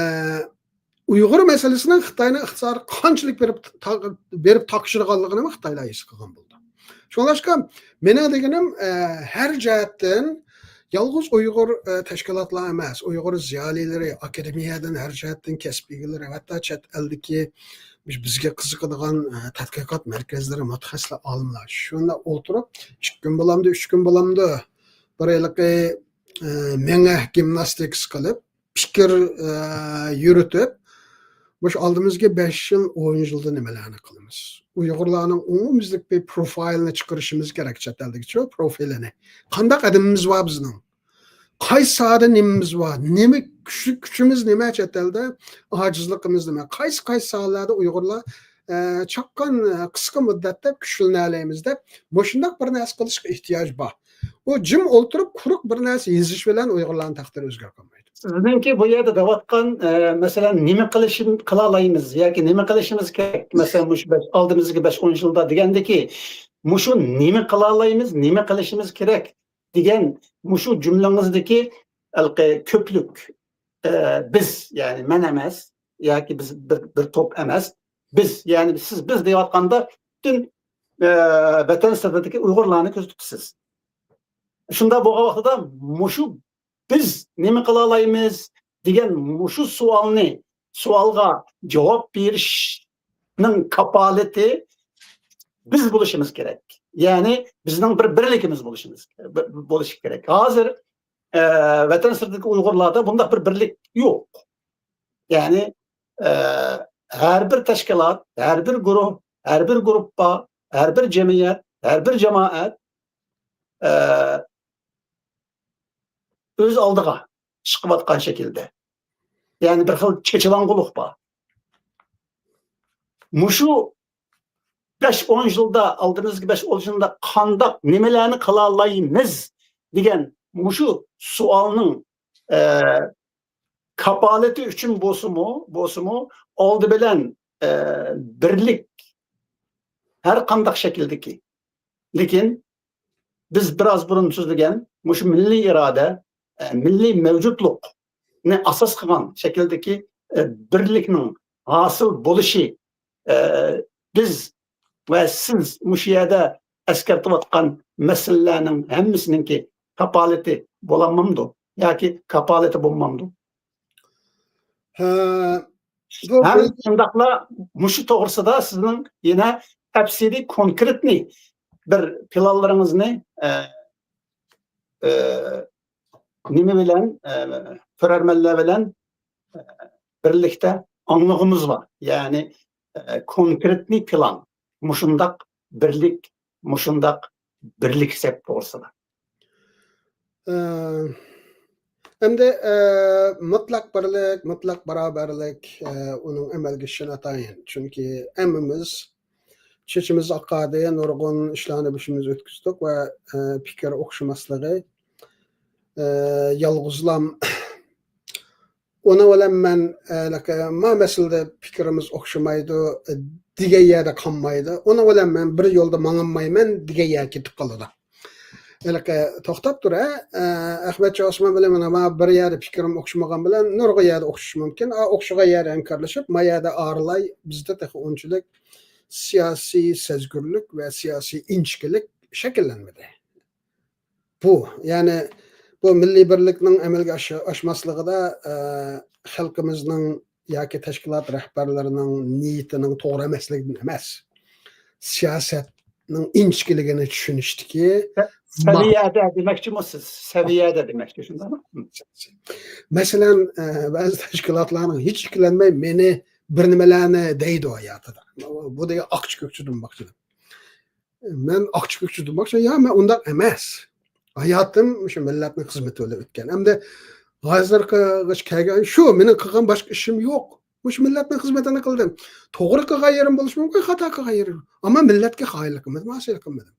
ئۇيغۇر مەسىلىسىنىڭ خىتاينىڭ ئىقتىسادىغا قانچىلىك بېرىپ تا-، بېرىپ تاقىشىدىغانلىقىنىمۇ خىتايلار ھېس قىلغان بولىدۇ. شۇڭلاشقا مېنىڭ دېگىنىم، ئە، ھەر جەھەتتىن يالغۇز ئۇيغۇر، ئە، تەشكىلاتلار ئەمەس، ئۇيغۇر زىيالىيلىرى، ئاكادېمىيەدىن ھەر جەھەتتىن كەسىپ ئىگىلىرى، ھەتتا چەت ئەلدىكى بىز-، بىزگە قىزىقىدىغان، ئە، تەتقىقات مەركەزلىرى، مۇتەخەسسىسلەر، ئالىملار شۇنداق ئولتۇرۇپ، ئىككى كۈن بولامدۇ، ئۈچ كۈن بولامدۇ، بىر ھېلىقى، ئە، مېڭە گىمناستىكىسى قىلىپ، پىكىر، ئە، يۈرۈتۈپ، مۇشۇ ئالدىمىزدىكى بەش يىل، ئون يىلدا نېمىلەرنى قىلىمىز؟ ئۇيغۇرلارنىڭ ئومۇميۈزلۈك بىر پروفايلىنى چىقىرىشىمىز كېرەك، چەت ئەلدىكىچۇ پروفىلىنى. قانداق ئادىمىمىز بار بىزنىڭ؟ قايسى ساھەدە نېمىمىز بار؟ نېمە كۈچ-، كۈچىمىز نېمە چەت ئەلدە؟ ئاجىزلىقىمىز نېمە؟ قايسى، قايسى ساھەلەردە ئۇيغۇرلار، ئە، چاققان، ئە، قىسقا مۇددەتتە كۈچلىنەلەيمىز دەپ، مۇشۇنداق بىر نەرسە قىلىشقا ئېھتىياج بار. ئۇ جىم ئولتۇرۇپ، قۇرۇق بىر نەرسە يېزىش بىلەن ئۇيغۇرلارنىڭ تەقدىرى ئۆزگىرىپ قالمايدۇ. سىزنىڭكى بۇ يەردە دەۋاتقان، ئە، مەسىلەن، نېمە قىلىشىم-، قىلالايمىز ياكى نېمە قىلىشىمىز كېرەك؟ مەسىلەن، مۇشۇ بەش، ئالدىمىزدىكى بەش، ئون يىلدا دېگەندىكى، مۇشۇ نېمە قىلالايمىز، نېمە قىلىشىمىز كېرەك دېگەن مۇشۇ جۈملىڭىزدىكى ھېلىقى كۆپلۈك، ئە، بىز، يەنى مەن ئەمەس ياكى بىز بىر، بىر توپ ئەمەس، بىز، يەنى سىز بىز دەۋاتقاندا پۈتۈن، ئە، ۋەتەن سىرتىدىكى ئۇيغۇرلارنى كۆزىتىپسىز. شۇنداق بولغان ۋاقتىدا مۇشۇ بىز نېمە قىلالايمىز دېگەن مۇشۇ سوئالنى، سوئالغا جاۋاب بېرىشنىڭ كاپالىتى بىز بولۇشىمىز كېرەك. يەنى بىزنىڭ بىر بىرلىكىمىز بولۇشىمىز، بولۇشى كېرەك. ھازىر، ئە، ۋەتەن سىرتىدىكى ئۇيغۇرلاردا بۇنداق بىر بىرلىك يوق. يەنى، ئە، ھەر بىر تەشكىلات، ھەر بىر گۇرۇھ، ھەر بىر گۇرۇپپا، ھەر بىر جەمئىيەت، ھەر بىر جامائەت، ئە، ئۆز ئالدىغا چىقىۋاتقان شەكىلدە. يەنى بىر خىل چېچىلاڭغۇلۇق بار. مۇشۇ بەش ئون يىلدا، ئالدىمىزدىكى بەش ئون يىلدا قانداق نېمىلەرنى قىلالايمىز دېگەن مۇشۇ سوئالنىڭ، ئە، كاپالىتى ئۈچۈن بولسىمۇ، بولسىمۇ، ئالدى بىلەن، ئە، بىرلىك، ھەر قانداق شەكىلدىكى. لېكىن بىز بىراز بۇرۇن سۆزلىگەن مۇشۇ مىللىي ئىرادە، ئە، مىللىي مەۋجۇتلۇقنى ئاساس قىلغان شەكىلدىكى، ئە، بىرلىكنىڭ ھاسىل بولۇشى، ئە، بىز ۋە سىز مۇشۇ يەردە ئەسكەرتىۋاتقان مەسىلىلەرنىڭ ھەممىسىنىڭكى كاپالىتى بولالمامدۇ ياكى كاپالىتى بولمامدۇ؟ ھە، بۇ ھەم بىز شۇنداقلا مۇشۇ توغرىسىدا سىزنىڭ يەنە تەپسىلىي كونكرېتنى بىر پىلانلىرىڭىزنى، ئە، ئە، نېمە بىلەن، ئە، كۆرەرمەنلەر بىلەن، ئە، بىرلىكتە ئاڭلىغۇمىز بار. يەنى، ئە، كونكرېتنى پىلان، مۇشۇنداق بىرلىك، مۇشۇنداق بىرلىك سەپ توغرىسىدا. ئە، ئەمدى، ئە، مۇتلەق بىرلىك، مۇتلەق باراۋەرلىك، ئە، ئۇنىڭ ئەمەلگە ئېشىشى ناتايىن. چۈنكى ھەممىمىز چېچىمىز ئاقاردى، نۇرغۇن ئىشلارنى بېشىمىز ئۆتكۈزدۇق ۋە، ئە، پىكىر ئوخشىماسلىقى، ئە، يالغۇزلام ئۇنىڭ بىلەن مەن، ئە، ما مەسىلىدە پىكرىمىز ئوخشىمايدۇ، ئە، دېگەن يەردە قالمايدۇ. ئۇنىڭ بىلەن مەن بىر يولدا ماڭالمايمەن دېگەن يەرگە كېتىپ قالىدۇ. ھېلىقى توختاپ تۇر، ھە، ئە، ئەخمەتجان ئوسمان بىلەن مانا ما بىر يەردە پىكرىم ئوخشىمىغان بىلەن نۇرغۇن يەردە ئوخشىشى مۇمكىن. ئا، ئوخشىغان يەردە ھەمكارلىشىپ، ما يەردە ئارىلاي بىزدە تېخى ئۇنچىلىك سىياسىي سەزگۈرلۈك ۋە سىياسىي ئىنچىكىلىك شەكىللەنمىدى. بۇ، يەنى بۇ مىللىي بىرلىكنىڭ ئەمەلگە ئاش-، ئاشماسلىقىدا، ئە، خەلقىمىزنىڭ ياكى تەشكىلات رەھبەرلىرىنىڭ نىيىتىنىڭ توغرا ئەمەسلىكىدىن ئەمەس، سىياسەتنىڭ ئىنچىكىلىكىنى چۈشىنىشتىكى سە-، ما- سەۋىيەدە دېمەكچىمۇ سىز؟ سەۋىيەدە دېمەكچى، شۇنداقمۇ؟ مەسىلەن، ئە، بەزى تەشكىلاتلارنىڭ ھېچ ئىككىلەنمەي مېنى بىر نېمىلەرنى دەيدۇ ھاياتىدا. بۇ دېگەن ئاقچە كۆكچىدىن باقچىدىن. مەن ئاقچى-كۆكچى دېمەكچى، يا، مەن ئۇنداق ئەمەس. ھاياتىم شۇ مىللەتنىڭ خىزمىتى بىلەن ئۆتكەن. ئەمدى ھازىرغىچە كەلگەن شۇ، مېنىڭ قىلغان باشقا ئىشىم يوق. مۇشۇ مىللەتنىڭ خىزمىتىنى قىلدىم. توغرا قىلغان يېرىم بولۇشى مۇمكىن، خاتا قىلغان يېرىم. ئەمما مىللەتكە خائىنلىق قىلمىدىم، ئاسىيلىق قىلمىدىم.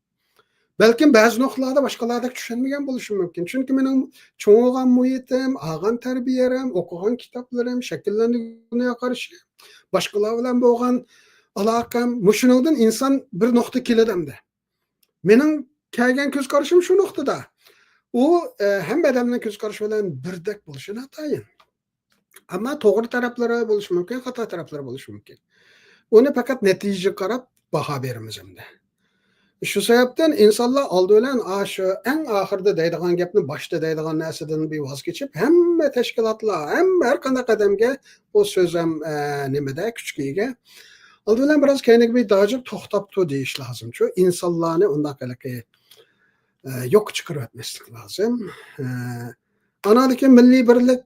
بەلكىم بەزى نۇقتىلاردا باشقىلاردەك چۈشەنمىگەن بولۇشۇم مۇمكىن. چۈنكى مېنىڭ چوڭ بولغان مۇھىتىم، ئالغان تەربىيەم، ئوقۇغان كىتابلىرىم، شەكىللەندۈرگەن دۇنيا قارىشىم، باشقىلار بىلەن بولغان ئالاقەم، مۇشۇنىڭدىن ئىنسان بىر نۇقتا كېلىدۇ ئەمدى. مېنىڭ كەلگەن كۆز قارىشىم شۇ نۇقتىدا. ئۇ، ئە، ھەممە ئادەمنىڭ كۆز قارىشى بىلەن بىردەك بولۇشى ناتايىن. ئەمما توغرا تەرەپلىرى بولۇشى مۇمكىن، خاتا تەرەپلىرى بولۇشى مۇمكىن. ئۇنى پەقەت نەتىجىگە قاراپ باھا بېرىمىز ئەمدى. شۇ سەۋەبتىن ئىنسانلار ئالدى بىلەن ئاشۇ ئەڭ ئاخىرىدا دەيدىغان گەپنى باشتا دەيدىغان نەرسىدىن بىر ۋاز كېچىپ، ھەممە تەشكىلاتلار، ھەممە ھەر قانداق ئادەمگە بۇ سۆز ھەم، ئە، نېمىدە، كۈچكە ئىگە. ئالدى بىلەن بىراز كەينىگە بىر داجىپ توختاپ تۇر دېيىش لازىمچۇ. ئىنسانلارنى ئۇنداق ھېلىقى، ئە، يوققا چىقىرىۋەتمەسلىك لازىم. ئە، ئاناندىن كېيىن مىللىي بىرلىك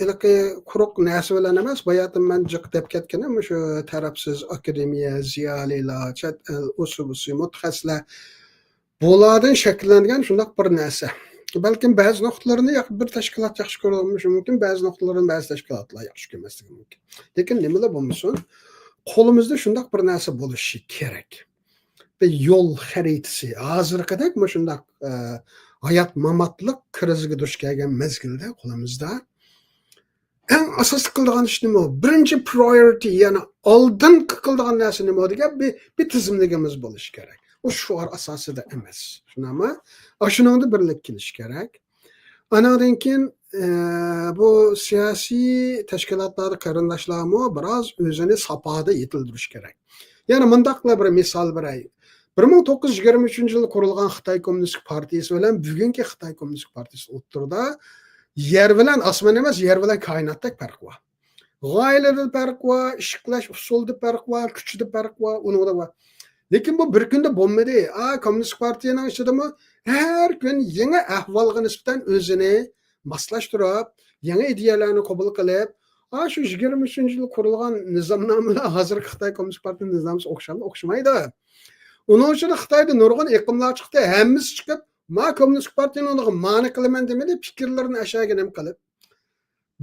ھېلىقى قۇرۇق نەرسە بىلەن ئەمەس، باياتىن مەن جىق دەپ كەتكىنىم، شۇ تەرەپسىز ئاكادېمىيە، زىيالىيلار، چەت ئەل، ئۇسۇ-بۇسۇ، مۇتەخەسسىسلەر، بۇلاردىن شەكىللەنگەن شۇنداق بىر نەرسە. بەلكىم بەزى نۇقتىلىرىنى ياق-، بىر تەشكىلات ياخشى كۆرۈۋالمىشى مۇمكىن، بەزى نۇقتىلىرىنى بەزى تەشكىلاتلار ياخشى كۆرمەسلىكى مۇمكىن. لېكىن نېمىلا بولمىسۇن، قولىمىزدا شۇنداق بىر نەرسە بولۇشى كېرەك. بىر يول خەرىتىسى. ھازىرقىدەك مۇشۇنداق، ئە، ھايات-ماماتلىق كىرىزىگە دۇچ كەلگەن مەزگىلدە قولىمىزدا ئەڭ ئاساسلىق قىلىدىغان ئىش نېمە؟ بىرىنچى پرايورىتى، يەنى ئالدىنقى قىلىدىغان نەرسە نېمە دېگەن بىر، بىر تىزىملىكىمىز بولۇشى كېرەك. ئۇ شوئار ئاساسىدا ئەمەس. شۇنداقمۇ؟ ئاشۇنىڭدا بىرلىك كېلىشى كېرەك. ئانىڭدىن كېيىن، ئە، بۇ سىياسىي تەشكىلاتلاردا قېرىنداشلارمۇ بىراز ئۆزىنى ساپادا يېتىلدۈرۈشى كېرەك. يەنە مۇنداقلا بىر مىسال بېرەي. بىر مىڭ توققۇز يۈز يىگىرمە ئۈچىنچى يىلى قۇرۇلغان خىتاي كوممۇنىستىك پارتىيىسى بىلەن بۈگۈنكى خىتاي كوممۇنىستىك پارتىيىسى ئوتتۇرىدا يەر بىلەن ئاسمان ئەمەس، يەر بىلەن كائىناتتەك پەرق بار. غايىلىدا پەرق بار، ئىش قىلىش ئۇسۇلىدا پەرق بار، كۈچىدە پەرق بار، ئۇنىڭدا بار. لېكىن بۇ بىر كۈندە بولمىدى. ئا، كوممۇنىستىك پارتىيەنىڭ ئىچىدىمۇ ھەر كۈن يېڭى ئەھۋالغا نىسبەتەن ئۆزىنى ماسلاشتۇرۇپ، يېڭى ئىدىيەلەرنى قوبۇل قىلىپ، ئا، شۇ يىگىرمە ئۈچىنچى يىل قۇرۇلغان نىزامنامىلەر ھازىرقى خىتاي كوممۇنىستىك پارتىيە نىزامىسى ئوخشامدۇ؟ ئوخشىمايدۇ. ئۇنىڭ ئۈچۈن خىتايدا نۇرغۇن ئېقىملار چىقتى. ھەممىسى چىقىپ، ما كوممۇنىستىك پارتىيەنىڭ مانا قىلىمەن دېمىدى، پىكىرلىرىنى ئەشەگە نېمە قىلىپ،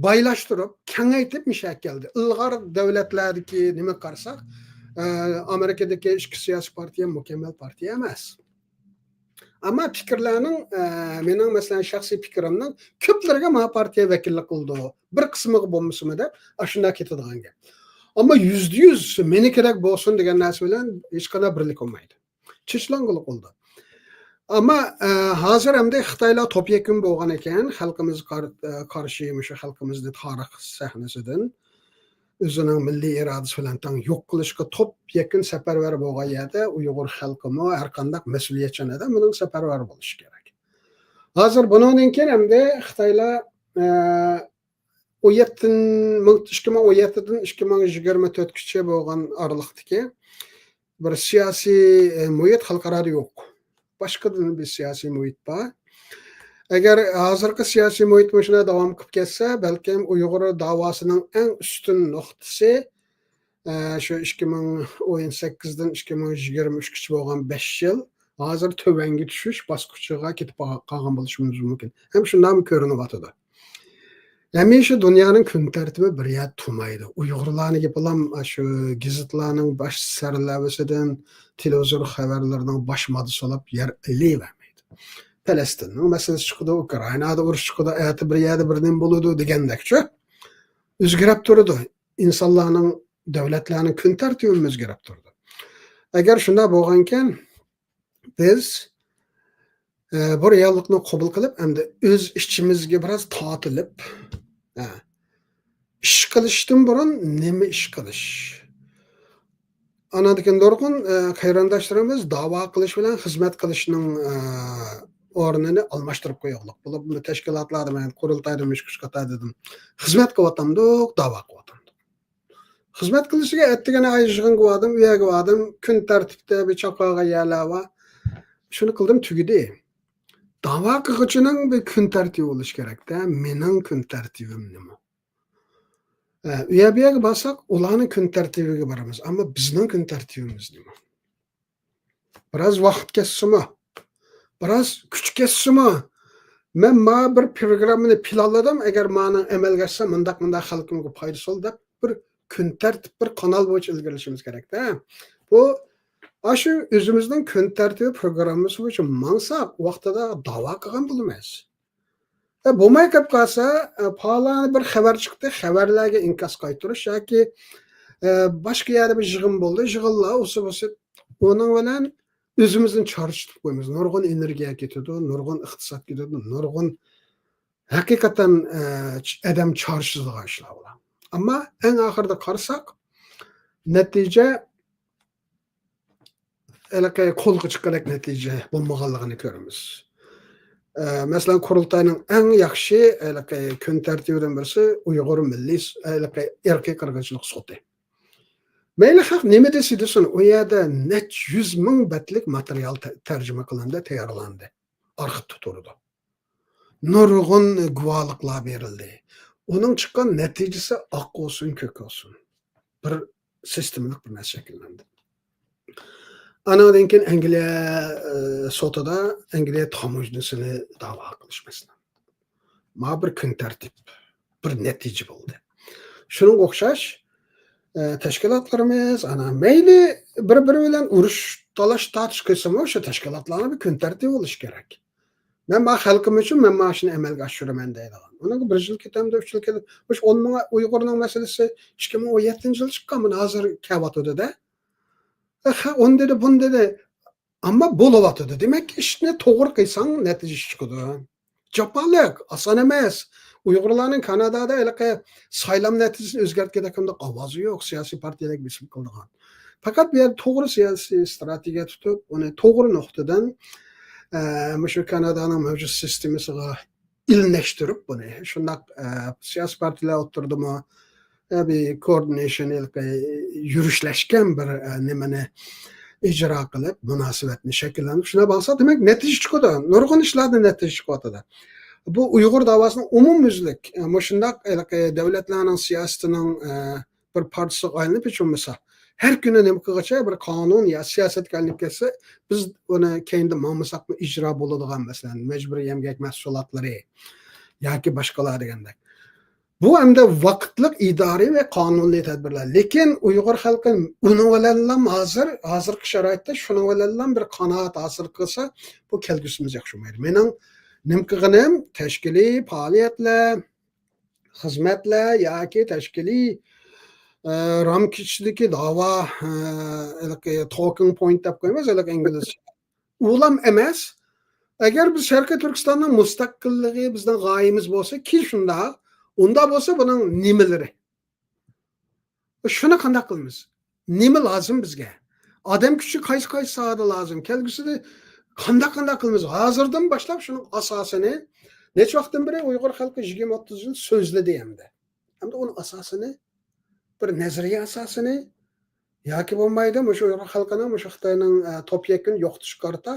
بايلاشتۇرۇپ، كېڭەيتىپ مىشەگە كەلدى. ئىلغار دۆلەتلەردىكى نېمە قارىساق، ئە، ئامېرىكىدىكى ئىككى سىياسىي پارتىيە مۇكەممەل پارتىيە ئەمەس. ئەمما پىكىرلەرنىڭ، ئە، مېنىڭ مەسىلەن شەخسىي پىكرىمنىڭ كۆپلىرىگە ما پارتىيە ۋەكىللىك قىلىدۇ، بىر قىسمىغا بولمىسىمۇ دەپ ئاشۇنداق كېتىدىغان گەپ. ئەمما يۈزدە يۈز مېنىڭكىدەك بولسۇن دېگەن نەرسە بىلەن ھېچقانداق بىرلىك بولمايدۇ. چېچىلاڭغۇلۇق بولىدۇ. ئەمما، ئە، ھازىر ئەمدى خىتايلار توپ يەكۈن بولغان ئىكەن، خەلقىمىزگە قار-، ئە، قارشى مۇشۇ خەلقىمىزنى تارىخ سەھنىسىدىن ئۆزىنىڭ مىللىي ئىرادىسى بىلەن تەڭ يوق قىلىشقا توپ يەكۈن سەپەرۋەر بولغان يەردە ئۇيغۇر خەلقىمۇ ھەر قانداق مەسئۇلىيەتچان ئادەم بۇنىڭ سەپەرۋەر بولۇشى كېرەك. ھازىر بۇنىڭدىن كېيىن ئەمدى خىتايلار، ئە، ئون يەتتە، مىڭ، ئىككى مىڭ ئون يەتتىدىن ئىككى مىڭ يىگىرمە تۆتكىچە بولغان ئارىلىقتىكى بىر سىياسىي، ئە، مۇھىت خەلقئارادا يوق. باشقىدىن بىر سىياسىي مۇھىت بار. ئەگەر ھازىرقى سىياسىي مۇھىت مۇشۇنداق داۋام قىلىپ كەتسە، بەلكىم ئۇيغۇر داۋاسىنىڭ ئەڭ ئۈستۈن نۇقتىسى، ئە، شۇ ئىككى مىڭ ئون سەككىزدىن ئىككى مىڭ يىگىرمە ئۈچكىچە بولغان بەش يىل ھازىر تۆۋەنگە چۈشۈش باسقۇچىغا كېتىپ قالغان بولۇشىمىز مۇمكىن. ھەم شۇنداقمۇ كۆرۈنۈۋاتىدۇ. ھەمىشە دۇنيانىڭ كۈن تەرتىپى بىر يەردە تۇرمايدۇ. ئۇيغۇرلارنىڭ گېپىلا شۇ گېزىتلارنىڭ باش سەرلەۋھىسىدىن، تېلېۋىزور خەۋەرلىرىنىڭ باش ماددىسى بولاپ يەر ئېلىۋەرمەيدۇ. پەلەستىننىڭ مەسىلىسى چىقىدۇ، ئۇكرائىنادا ئۇرۇش چىقىدۇ، ئەتە بىر يەردە بىر نېمە بولىدۇ دېگەندەكچۇ. ئۆزگىرەپ تۇرىدۇ. ئىنسانلارنىڭ، دۆلەتلەرنىڭ كۈن تەرتىپىمۇ ئۆزگىرەپ تۇرىدۇ. ئەگەر شۇنداق بولغانىكەن، بىز، ئە، بۇ رېئاللىقنى قوبۇل قىلىپ، ئەمدى ئۆز ئىچىمىزگە بىراز تارتىلىپ، ئە، ئىش قىلىشتىن بۇرۇن نېمە ئىش قىلىش؟ ئاناندىن كېيىن نۇرغۇن، ئە، قېرىنداشلىرىمىز داۋا قىلىش بىلەن خىزمەت قىلىشنىڭ، ئە، ئورنىنى ئالماشتۇرۇپ قويۇقلۇق. بولۇپ تەشكىلاتلاردا، مەن قۇرۇلتايدا مۇشۇ قۇشقاتا دېدىم. خىزمەت قىلىۋاتامدۇق، داۋا قىلىۋاتامدۇق؟ خىزمەت قىلىشىغا ئەتىگەن ئاي يىغىنغا باردىم، ئۇ يەرگە باردىم. كۈن تەرتىپتە بىر چاقىرغان يەرلەر بار. شۇنى قىلدىم، تۈگىدى. داۋا قىلغۇچىنىڭ بىر كۈن تەرتىپى بولۇشى كېرەكتە. مېنىڭ كۈن تەرتىپىم نېمە؟ ئە، ئۇ يەر بۇ يەرگە بارساق، ئۇلارنىڭ كۈن تەرتىپىگە بارىمىز. ئەمما بىزنىڭ كۈن تەرتىپىمىز نېمە؟ بىراز ۋاقىت كەتسىمۇ، بىراز كۈچ كەتسىمۇ، مەن ما بىر پروگراممىنى پىلانلىدىم، ئەگەر مانىڭ ئەمەلگە ئاشسا، مۇنداق، مۇنداق خەلقىمگە پايدىسى بولىدۇ دەپ، بىر كۈن تەرتىپ، بىر قانال بويىچە ئىلگىرىلىشىمىز كېرەكتە. بۇ، ئاشۇ ئۆزىمىزنىڭ كۈن تەرتىپى پروگراممىسى بويىچە ماڭساق، ۋاقتىدا داۋا قىلغان بولىمىز. ئە، بولماي قېلىپ قالسا، ئە، پالانى بىر خەۋەر چىقتى، خەۋەرلەرگە ئىنكاس قايتۇرۇش ياكى، ئە، باشقا يەردە بىر يىغىن بولدى، يىغىنلار ئۇسۇ بۇسۇ، ئۇنىڭ بىلەن ئۆزىمىزنى چارچىتىپ قويىمىز. نۇرغۇن ئېنېرگىيە كېتىدۇ، نۇرغۇن ئىقتىساد كېتىدۇ، نۇرغۇن ھەقىقەتەن، ئە، ئادەم چارچىشىدىغان ئىشلار بۇلار. ئەمما ئەڭ ئاخىرىدا قارىساق، نەتىجە ھېلىقى قولغا چىققۇدەك نەتىجە بولمىغانلىقىنى كۆرىمىز. ئە، مەسىلەن، قۇرۇلتاينىڭ ئەڭ ياخشى ھېلىقى كۈن تەرتىپىدىن بىرسى ئۇيغۇر مىللىي س-، ھېلىقى ئىرقىي قىرغىنچىلىق سوتى. مەيلى خەق نېمە دېسە دېسۇن، ئۇ يەردە نەچچە يۈز مىڭ بەتلىك ماتېرىيال تە-، تەرجىمە قىلىندى، تەييارلاندى. ئارخىپتا تۇرىدۇ. نۇرغۇن گۇۋاھلىقلار بېرىلدى. ئۇنىڭ چىققان نەتىجىسى ئاق بولسۇن، كۆك بولسۇن. بىر سىستېمىلىق بىر نەرسە شەكىللەندى. ئانىڭدىن كېيىن ئەنگلىيە، ئى، سوتىدا ئەنگلىيە تاموژنىسىنى داۋا قىلىش مەسىلە. ما بىر كۈن تەرتىپ، بىر نەتىجە بولدى. شۇنىڭغا ئوخشاش، ئى، تەشكىلاتلىرىمىز، ئانا، مەيلى بىر-بىرى بىلەن ئۇرۇش، تالاش، تارتىش قىلسىمۇ، شۇ تەشكىلاتلارنىڭ بىر كۈن تەرتىپى بولۇشى كېرەك. مەن ما خەلقىم ئۈچۈن، مەن ما ئىشنى ئەمەلگە ئاشۇرىمەن دەيدىغان. ئۇنىڭغا بىر يىل كېتەمدۇ، ئۈچ يىل كېتەمدۇ. مۇشۇ ئون مىڭ ئۇيغۇرنىڭ مەسىلىسى ئىككى مىڭ ئون يەتتىنچى يىل چىققان، مانا ھازىر كەۋاتىدۇ-دە. ئە، خە-، ئۇنى دېدى، بۇنى دېدى. ئەمما بولۇۋاتىدۇ. دېمەككى، ئىشنى توغرا قىلساڭ، نەتىجە چىقىدۇ. جاپالىق، ئاسان ئەمەس. ئۇيغۇرلارنىڭ كانادادا ھېلىقى سايلام نەتىجىسىنى ئۆزگەرتكۈدەك ئاۋازى يوق، سىياسىي پارتىيەلەرگە بېسىم قىلىدىغان. پەقەت بۇ يەردە توغرا سىياسىي ئىستراتېگىيە تۇتۇپ، ئۇنى توغرا نۇقتىدىن، ئە، مۇشۇ كانادانىڭ مەۋجۇت سىستېمىسىغا ئىلىنەشتۈرۈپ بۇنى، شۇنداق، ئە، سىياسىي پارتىيەلەر ئوتتۇرىدىمۇ، ئە، بىر كوئوردىنېيشن، ھېلىقى يۈرۈشلەشكەن بىر، ئە، نېمىنى ئىجرا قىلىپ، مۇناسىۋەتنى شەكىللەندۈرۈپ، شۇنداق بولسا، دېمەك، نەتىجە چىقىدۇ. نۇرغۇن ئىشلاردىن نەتىجە چىقىۋاتىدۇ. بۇ ئۇيغۇر داۋاسىنىڭ ئومۇميۈزلۈك، ئە، مۇشۇنداق ھېلىقى دۆلەتلەرنىڭ سىياسىتىنىڭ، ئە، بىر پارچىسىغا ئايلىنىپ، ھېچ بولمىسا، ھەر كۈنى نېمە قىلغۇچە بىر قانۇن يا سىياسەتكە ئايلىنىپ كەتسە، بىز ئۇنى كەينىدە ماڭمىساقمۇ ئىجرا بولىدىغان، مەسىلەن، مەجبۇرىي ئەمگەك مەھسۇلاتلىرى ياكى باشقىلار دېگەندەك. بۇ ئەمدى ۋاقىتلىق ئىدارىي ۋە قانۇنىي تەدبىرلەر. لېكىن ئۇيغۇر خەلقى ئۇنىڭ بىلەنلا ھازىر، ھازىرقى شارائىتتا شۇنىڭ بىلەنلا بىر قانائەت ھاسىل قىلسا، بۇ كەلگۈسىمىز ياخشى بولمايدۇ. مېنىڭ نېمە قىلغىنىم، تەشكىلىي پائالىيەتلەر، خىزمەتلەر ياكى تەشكىلىي، ئە، رامكا ئىچىدىكى داۋا، ئە، ھېلىقى talking point دەپ قويىمىز، ھېلىقى ئىنگلىزچە. ئۇلام ئەمەس. ئەگەر بىز شەرقىي تۈركىستاننىڭ مۇستەقىللىقى بىزنىڭ غايىمىز بولسا، كى شۇنداق. ئۇنداق بولسا بۇنىڭ نېمىلىرى؟ شۇنى قانداق قىلىمىز؟ نېمە لازىم بىزگە؟ ئادەم كۈچى قايسى، قايسى ساھەدە لازىم؟ كەلگۈسىدە قانداق، قانداق قىلىمىز؟ ھازىردىن باشلاپ شۇنىڭ ئاساسىنى، نەچچە ۋاقىتتىن بېرى ئۇيغۇر خەلقى يىگىرمە، ئوتتۇز يىل سۆزلىدى ئەمدى. ئەمدى ئۇنىڭ ئاساسىنى، بىر نەزەرىيە ئاساسىنى ياكى بولمايدۇ، مۇشۇ ئۇيغۇر خەلقىنىڭ مۇشۇ خىتاينىڭ، ئە، توپا يەكۈن يوقىتىشقا قارىتا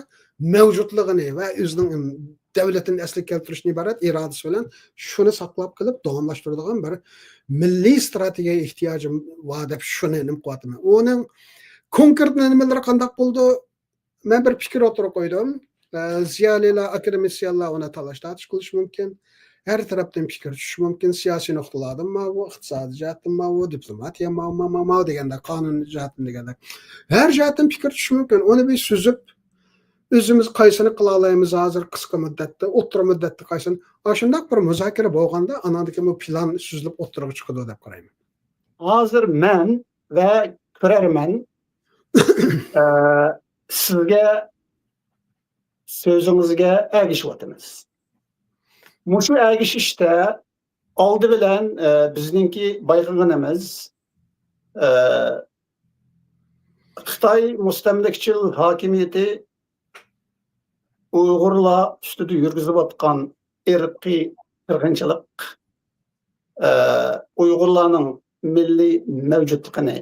مەۋجۇتلۇقىنى ۋە ئۆزىنىڭ، ئىم، دۆلىتىنى ئەسلىگە كەلتۈرۈشنى ئىبارەت ئىرادىسى بىلەن شۇنى ساقلاپ قېلىپ داۋاملاشتۇرىدىغان بىر مىللىي ئىستراتېگىيە ئېھتىياجى بار دەپ شۇنى نېمە قىلىۋاتىمەن. ئۇنىڭ كونكرېت نېمىلىرى قانداق بولىدۇ؟ مەن بىر پىكىر ئوتتۇرىغا قويدۇم. ئە، زىيالىيلار، ئاكادېمىسىيانلار ئۇنى تالاش-تارتىش قىلىشى مۇمكىن. ھەر تەرەپتىن پىكىر چۈشۈشى مۇمكىن. سىياسىي نۇقتىلاردىن ماۋۇ، ئىقتىسادىي جەھەتتىن ماۋۇ، دىپلوماتىيە ماۋۇ، ماۋۇ، ماۋۇ دېگەندەك، قانۇن جەھەتتىن دېگەندەك. ھەر جەھەتتىن پىكىر چۈشۈشى مۇمكىن. ئۇنى بىر سۈزۈپ، ئۆزىمىز قايسىنى قىلالايمىز ھازىر قىسقا مۇددەتتە، ئوتتۇرا مۇددەتتە قايسىنى، ئاشۇنداق بىر مۇزاكىرە بولغاندا، ئاناندىن كېيىن بۇ پىلان سۈزۈلۈپ ئوتتۇرىغا چىقىدۇ دەپ قارايمەن. ھازىر مەن ۋە كۆرەرمەن، ئە، سىزگە، سۆزىڭىزگە ئەگىشىۋاتىمىز. مۇشۇ ئەگىشىشتە ئالدى بىلەن، ئە، بىزنىڭكى بايقىغىنىمىز، ئە، خىتاي مۇستەملىكىچىل ھاكىمىيىتى ئۇيغۇرلار ئۈستىدە يۈرگۈزۈۋاتقان ئىرقىي قىرغىنچىلىق، ئە، ئۇيغۇرلارنىڭ مىللىي مەۋجۇتلۇقىنى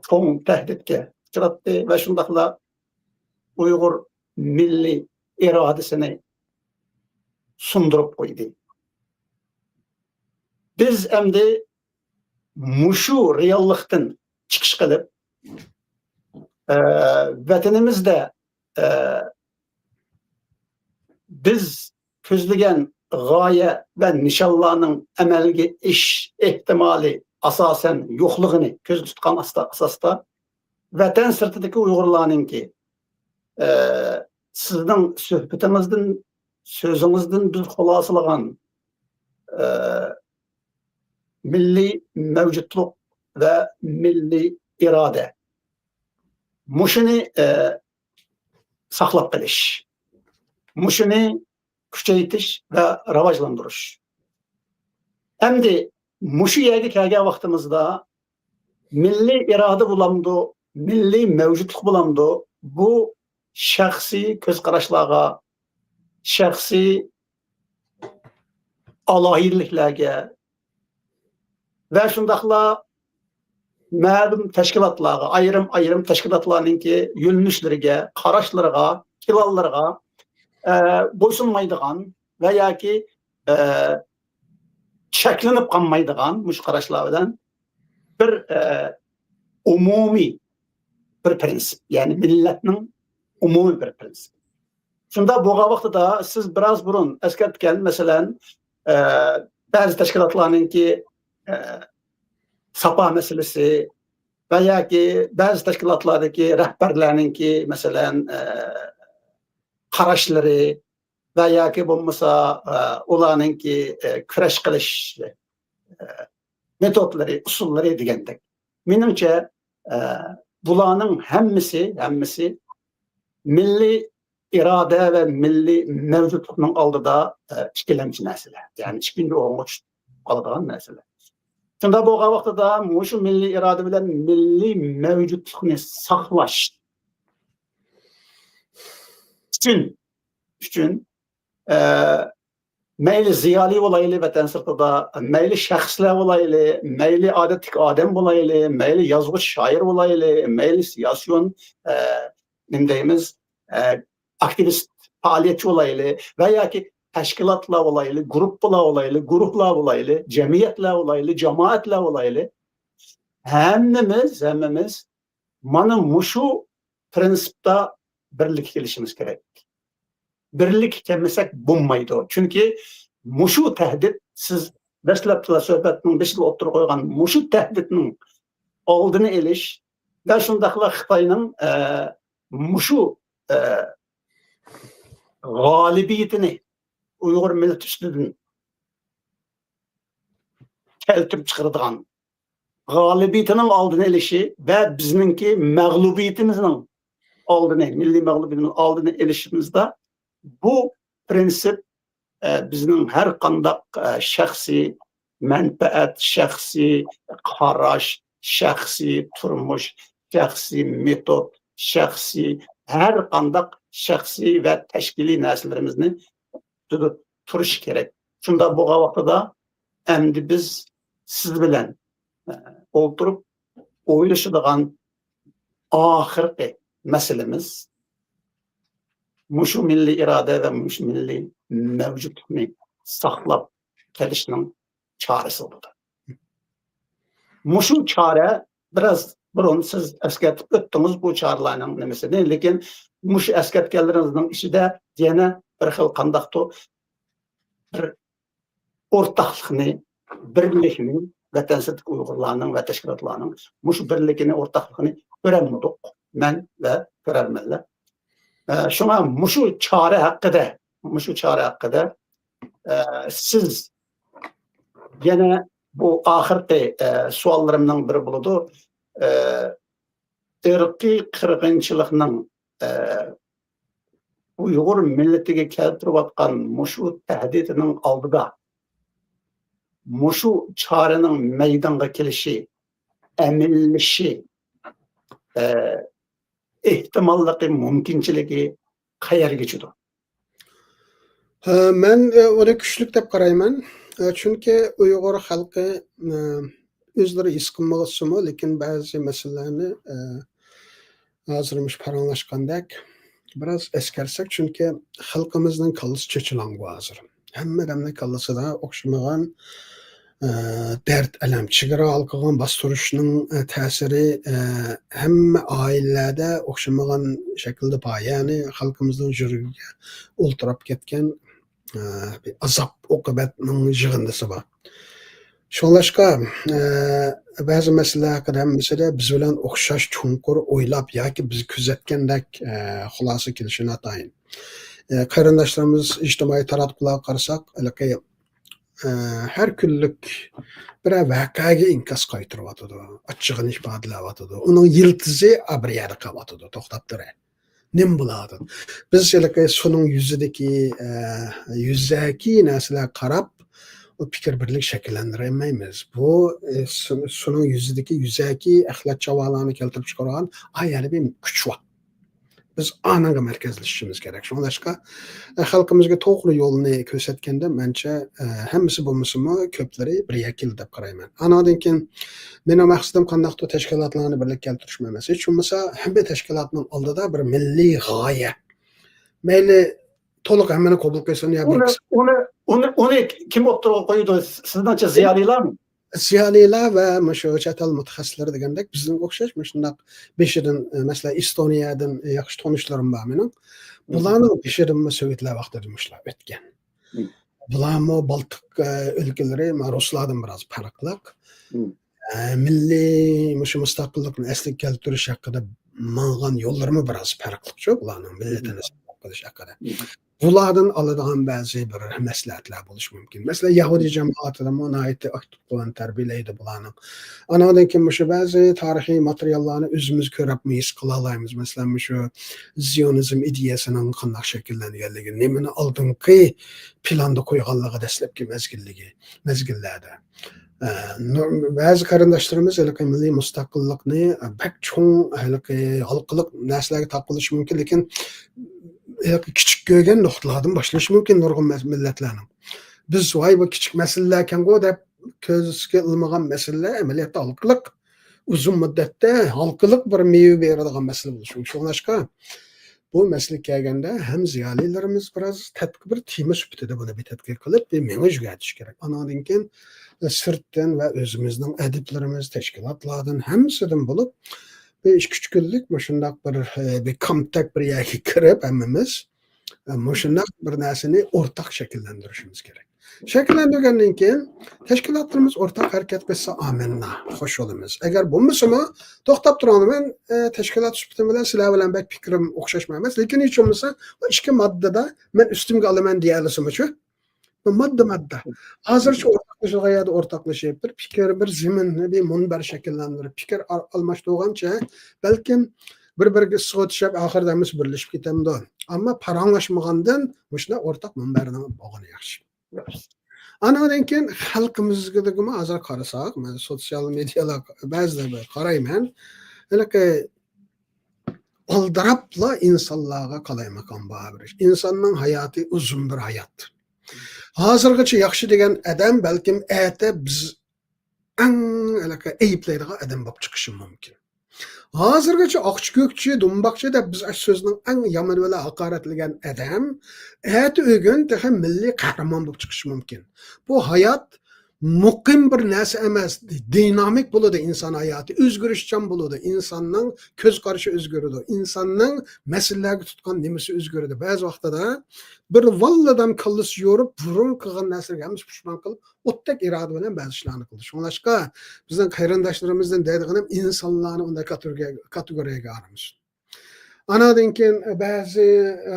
چوڭ تەھدىتكە ئۇچراتتى ۋە شۇنداقلا ئۇيغۇر مىللىي ئىرادىسىنى سۇندۇرۇپ قويدى. بىز ئەمدى مۇشۇ رېئاللىقتىن چىقىش قىلىپ، ئە، ۋەتىنىمىزدە، ئە، بىز كۆزلىگەن غايە ۋە نىشانلارنىڭ ئەمەلگە ئېشىش ئېھتىمالى ئاساسەن يوقلۇقىنى كۆزدە تۇتقان ئاستا-، ئاساستا، ۋەتەن سىرتىدىكى ئۇيغۇرلارنىڭكى، ئە، سىزنىڭ سۆھبىتىڭىزدىن، سۆزىڭىزدىن بىز خۇلاسىلىغان، ئە، مىللىي مەۋجۇتلۇق ۋە مىللىي ئىرادە. مۇشۇنى، ئە، ساقلاپ قېلىش. مۇشۇنى كۈچەيتىش ۋە راۋاجلاندۇرۇش. ئەمدى مۇشۇ يەرگە كەلگەن ۋاقتىمىزدا مىللىي ئىرادە بولامدۇ، مىللىي مەۋجۇتلۇق بولامدۇ، بۇ شەخسىي كۆز قاراشلارغا، شەخسىي ئالاھىدىلىكلەرگە ۋە شۇنداقلا مەلۇم تەشكىلاتلارغا، ئايرىم-ئايرىم تەشكىلاتلارنىڭكى يۆنىلىشلىرىگە، قاراشلىرىغا، پىلانلىرىغا، ئە، بويسۇنمايدىغان ۋە ياكى، ئە، چەكلىنىپ قالمايدىغان مۇشۇ قاراشلار بىلەن بىر، ئە، ئومۇمىي بىر پىرىنسىپ، يەنى مىللەتنىڭ ئومۇمىي بىر پىرىنسىپى. شۇنداق بولغان ۋاقتىدا سىز بىراز بۇرۇن ئەسكەرتكەن، مەسىلەن، ئە، بەزى تەشكىلاتلارنىڭكى، ئە، ساپا مەسىلىسى ۋە ياكى بەزى تەشكىلاتلاردىكى رەھبەرلەرنىڭكى، مەسىلەن، ئە، قاراشلىرى ۋە ياكى بولمىسا، ئە، ئۇلارنىڭكى، ئە، كۈرەش قىلىش، ئە، مېتودلىرى، ئۇسۇللىرى دېگەندەك. مېنىڭچە، ئە، بۇلارنىڭ ھەممىسى، ھەممىسى مىللىي ئىرادە ۋە مىللىي مەۋجۇتلۇقنىڭ ئالدىدا، ئە، ئىككىلەمچى نەرسىلەر. يەنى ئىككىنچى ئورۇنغا چۈشۈپ قالىدىغان نەرسىلەر. شۇنداق بولغان ۋاقتىدا مۇشۇ مىللىي ئىرادە بىلەن مىللىي مەۋجۇتلۇقنى ساقلاش ئۈچۈن، ئۈچۈن، ئە، مەيلى زىيالىي بولايلى ۋەتەن سىرتىدا، مەيلى شەخسلەر بولايلى، مەيلى ئادەتتىكى ئادەم بولايلى، مەيلى يازغۇچى شائىر بولايلى، مەيلى سىياسىيون، ئە، نېمە دەيمىز، ئە، ئاكتىۋىست، پائالىيەتچى بولايلى ۋە ياكى تەشكىلاتلار بولايلى، گۇرۇپپىلار بولايلى، گۇرۇھلار بولايلى، جەمئىيەتلەر بولايلى، جامائەتلەر بولايلى، ھەممىمىز، ھەممىمىز مانا مۇشۇ پىرىنسىپتا بىرلىككە كېلىشىمىز كېرەك. بىرلىككە كەلمىسەك بولمايدۇ. چۈنكى مۇشۇ تەھدىت، سىز دەسلەپتىلا سۆھبەتنىڭ بېشىدا ئوتتۇرىغا قويغان مۇشۇ تەھدىتنىڭ ئالدىنى ئېلىش ۋە شۇنداقلا خىتاينىڭ، ئە، مۇشۇ، ئە، غالىبىيىتىنى ئۇيغۇر مىللىتى ئۈستىدىن كەلتۈرۈپ چىقىرىدىغان غالىبىيىتىنىڭ ئالدىنى ئېلىشى ۋە بىزنىڭكى مەغلۇبىيىتىمىزنىڭ ئالدىنى، مىللىي مەغلۇبىيىتىنىڭ ئالدىنى ئېلىشىمىزدا بۇ پىرىنسىپ، ئە، بىزنىڭ ھەر قانداق، ئە، شەخسىي مەنپەئەت، شەخسىي قاراش، شەخسىي تۇرمۇش، شەخسىي مېتود، شەخسىي، ھەر قانداق شەخسىي ۋە تەشكىلىي نەرسىلىرىمىزنى ئۈستىدە تۇرۇش كېرەك. شۇنداق بولغان ۋاقتىدا ئەمدى بىز سىز بىلەن، ئە، ئولتۇرۇپ ئويلىشىدىغان ئاخىرقى مەسىلىمىز مۇشۇ مىللىي ئىرادە ۋە مۇشۇ مىللىي مەۋجۇتلۇقنى ساقلاپ قېلىشنىڭ چارىسى بولىدۇ. مۇشۇ چارە، بىراز بۇرۇن سىز ئەسكەرتىپ ئۆتتىڭىز بۇ چارىلەرنىڭ نېمىسىنى، لېكىن مۇشۇ ئەسكەرتكەنلىرىڭىزنىڭ ئىچىدە يەنە بىر خىل قانداقتۇر بىر ئورتاقلىقنى، بىرلىكنى، ۋەتەن سىرتىدىكى ئۇيغۇرلارنىڭ ۋە تەشكىلاتلارنىڭ مۇشۇ بىرلىكىنى، ئورتاقلىقىنى كۆرەلمىدۇق، مەن ۋە كۆرەرمەنلەر. ئە، شۇڭا مۇشۇ چارە ھەققىدە، مۇشۇ چارە ھەققىدە، ئە، سىز يەنە بۇ ئاخىرقى، ئە، سوئاللىرىمنىڭ بىرى بولىدۇ. ئە، ئىرقىي قىرغىنچىلىقنىڭ، ئە، ئۇيغۇر مىللىتىگە كەلتۈرۈۋاتقان مۇشۇ تەھدىتىنىڭ ئالدىدا مۇشۇ چارىنىڭ مەيدانغا كېلىشى، ئەمەلىيلىشىشى، ئە، ئېھتىماللىقى، مۇمكىنچىلىكى قەيەرگىچىدۇر؟ ھە، مەن، ئە، ئۇنى كۈچلۈك دەپ قارايمەن. ئە، چۈنكى ئۇيغۇر خەلقى، ئە، ئۆزلىرى ھېس قىلمىغۇسىمۇ، لېكىن بەزى مەسىلىلەرنى، ئە، ھازىر مۇشۇ پاراڭلاشقاندەك بىراز ئەسكەرسەك، چۈنكى خەلقىمىزنىڭ كاللىسى چېچىلاڭغۇ ھازىر. ھەممە ئادەمنىڭ كاللىسىدا ئوخشىمىغان، ئە، دەرد، ئەلەم، چېگرا ھالقىغان باستۇرۇشنىڭ، ئە، تەسىرى، ئە، ھەممە ئائىلىلەردە ئوخشىمىغان شەكىلدە بار. يەنى خەلقىمىزنىڭ يۈرىكىگە ئولتۇراپ كەتكەن، ئە، بىر ئازاب-ئوقۇبەتنىڭ يىغىندىسى بار. شۇڭلاشقا، ئە، بەزى مەسىلىلەر ھەققىدە ھەممىسىدە بىز بىلەن ئوخشاش چوڭقۇر ئويلاپ ياكى بىز كۆزەتكەندەك، ئە، خۇلاسە كېلىشى ناتايىن. ئە، قېرىنداشلىرىمىز ئىجتىمائىي تاراتقۇلارغا قارىساق، ھېلىقى ئە، ھەر كۈنلۈك بىرەر ۋەقەگە ئىنكاس قايتۇرۇۋاتىدۇ، ئاچچىقىنى ئىپادىلەۋاتىدۇ. ئۇنىڭ يىلتىزى بىر يەردە قېلىۋاتىدۇ، توختاپ تۇرۇپ. نېمە بولۇۋاتىدۇ؟ بىز ھېلىقى سۇنىڭ يۈزىدىكى، ئە، يۈزەكى نەرسىلەرگە قاراپ، ئۇ پىكىر بىرلىك شەكىللەندۈرەلمەيمىز. بۇ، ئە، سۇ-، سۇنىڭ يۈزىدىكى يۈزەكى ئەخلەت چاۋالارنى كەلتۈرۈپ چىقارغان، ئا، يەنە بىر كۈچ بار. بىز ئانىڭغا مەركەزلىشىشىمىز كېرەك. شۇڭلاشقا، ئە، خەلقىمىزگە توغرا يولنى كۆرسەتكەندە، مەنچە، ئە، ھەممىسى بولمىسىمۇ، كۆپلىرى بىر يەكىل دەپ قارايمەن. ئانىڭدىن كېيىن مېنىڭ مەقسىتىم قانداقتۇر تەشكىلاتلارنى بىرلىككە كەلتۈرۈشمۇ ئەمەس. ھېچ بولمىسا ھەممە تەشكىلاتنىڭ ئالدىدا بىر مىللىي غايە. مەيلى تولۇق ھەممىنى قوبۇل قىلسۇن يا بىر ئۇنى، قىسمى. ئۇنى، ئۇنى، ئۇنى كىم ئوتتۇرىغا قويىدۇ؟ سىزنىڭچە زىيالىيلارمۇ؟ زىيالىيلار ۋە مۇشۇ چەت ئەل مۇتەخەسسىسلىرى دېگەندەك بىزنىڭ ئوخشاش مۇشۇنداق بېشىدىن، ئە، مەسىلەن، ئېستونىيەدىن ياخشى تونۇشلىرىم بار مېنىڭ. مم. بۇلارنىڭ بېشىدىنمۇ سوۋېتلار ۋاقتىدا مۇشۇلار ئۆتكەن. مم. بۇلارمۇ بالتىق، ئە، ئۆلكىلىرى، ما، رۇسلاردىن بىراز پەرقلىق. مم. ئە، مىللىي مۇشۇ مۇستەقىللىقنى ئەسلىگە كەلتۈرۈش ھەققىدە ماڭغان يوللىرىمۇ بىراز پەرقلىق شۇ، بۇلارنىڭ مىللىتىنى مم. ساقلاپ قېلىش ھەققىدە. مم. بۇلاردىن ئالىدىغان بەزى بىر مەسلىھەتلەر بولۇشى مۇمكىن. مەسىلەن، يەھۇدىي جامائىتىدىمۇ ناھايىتى ئاكتىپ قولىنى تەربىيەلەيدۇ بۇلارنىڭ. ئانىڭدىن كېيىن مۇشۇ بەزى تارىخىي ماتېرىياللارنى ئۆزىمىز كۆرۈپمۇ ھېس قىلالايمىز. مەسىلەن، مۇشۇ زىيونىزم ئىدىيەسىنىڭ قانداق شەكىللەنگەنلىكى، نېمىنى ئالدىنقى پىلاندا قويغانلىقى دەسلەپكى مەزگىللىكى، مەزگىللەردە. ئە، نۇ-، بەزى قېرىنداشلىرىمىز ھېلىقى مىللىي مۇستەقىللىقنى بەك چوڭ، ھېلىقى ھالقىلىق نەرسىلەرگە تاقىلىشى مۇمكىن، لېكىن ھېلىقى كىچىك كۆرگەن نۇقتىلاردىن باشلىشى مۇمكىن نۇرغۇن مەس-، مىللەتلەرنىڭ. بىز، ۋاي، بۇ كىچىك مەسىلىلەركەنغۇ دەپ كۆزگە ئىلمىغان مەسىلىلەر ئەمەلىيەتتە ھالقىلىق، ئۇزۇن مۇددەتتە ھالقىلىق بىر مېۋە بېرىدىغان مەسىلە بولۇشى مۇمكىن. شۇڭلاشقا، بۇ مەسىلىگە كەلگەندە، ھەم زىيالىيلىرىمىز بىراز تەتقىق-، بىر تېما سۈپىتىدە بۇنى بىر تەتقىق قىلىپ، بىر مېڭە ئۆزگەرتىش كېرەك. ئانىڭدىن كېيىن، ئە، سىرتتىن ۋە ئۆزىمىزنىڭ ئەدىبلىرىمىز، تەشكىلاتلاردىن، ھەممىسىدىن بولۇپ، بىر ئىككى-ئۈچ كۈنلۈك مۇشۇنداق بىر، ئە، بىر كامتەك بىر يەرگە كىرىپ، ھەممىمىز، ئە، مۇشۇنداق بىر نەرسىنى ئورتاق شەكىللەندۈرۈشىمىز كېرەك. شەكىللەندۈرگەندىن كېيىن، تەشكىلاتلىرىمىز ئورتاق ھەرىكەت قىلسا، ئامىننا، خوش بولىمىز. ئەگەر بولمىسىمۇ، توختاپ تۇرۇڭلار، مەن، ئە، تەشكىلات سۈپىتىم بىلەن سىلەر بىلەن بەك پىكرىم ئوخشاشمۇ ئەمەس، لېكىن ھېچ بولمىسا، بۇ ئىككى ماددىدا مەن ئۈستۈمگە ئالىمەن دېيەلىسىمۇچۇ؟ بۇ ماددا، ماددا. ھازىرچە ئورتاقلىشىدىغان يەردە ئورتاقلىشىپ، بىر پىكىر، بىر زېمىن، بىر مۇنبەر شەكىللەندۈرۈپ، پىكىر ئال-، ئالماشتۇرغانچە، بەلكىم بىر-بىرىگە ئىسسىقى تېشىپ، ئاخىرىدا ھەممىسى بىرلىشىپ كېتەمدۇ؟ ئەمما پاراڭلاشمىغاندىن مۇشۇنداق ئورتاق مۇنبەرنىڭ بولغىنى ياخشى. ئانىڭدىن كېيىن خەلقىمىزگىمۇ ھازىر قارىساق، مەن سوتسىيال مېدىيالار بەزىلەر بىر قارايمەن. ھېلىقى ئالدىراپلا ئىنسانلارغا قالايمىقان باھا بېرىش. ئىنساننىڭ ھاياتى ئۇزۇن بىر ھايات. ھازىرغىچە ياخشى دېگەن ئادەم بەلكىم ئەتە بىز ئەڭ ھېلىقى ئەيىبلەيدىغان ئادەم بولۇپ چىقىشى مۇمكىن. ھازىرغىچە ئاقچى، كۆكچى، دۇمباقچى دەپ بىز ئاشۇ سۆزنىڭ ئەڭ يامان ۋە ھاقارەتلىگەن ئادەم، ئەتە ئۆگۈن تېخى مىللىي قەھرىمان بولۇپ چىقىشى مۇمكىن. بۇ ھايات مۇقىم بىر نەرسە ئەمەس، دىنامىك بولىدۇ ئىنسان ھاياتى، ئۆزگىرىشچان بولىدۇ، ئىنساننىڭ كۆز قارىشى ئۆزگىرىدۇ، ئىنساننىڭ مەسىلىلەرگە تۇتقان نېمىسى ئۆزگىرىدۇ. بەزى ۋاقتىدا بىر ۋاللىدام كاللىسى يورۇپ، بۇرۇن قىلغان نەرسىلەرگە ھەممىسى پۇشمان قىلىپ، ئوتتەك ئىرادە بىلەن بەزى ئىشلارنى قىلدى. شۇڭلاشقا بىزنىڭ قېرىنداشلىرىمىزدىن دەيدىغىنىم، ئىنسانلارنى ئۇنداق كاتېگورىيەگە، كاتېگورىيەگە ئالمىسۇن. ئاناندىن كېيىن بەزى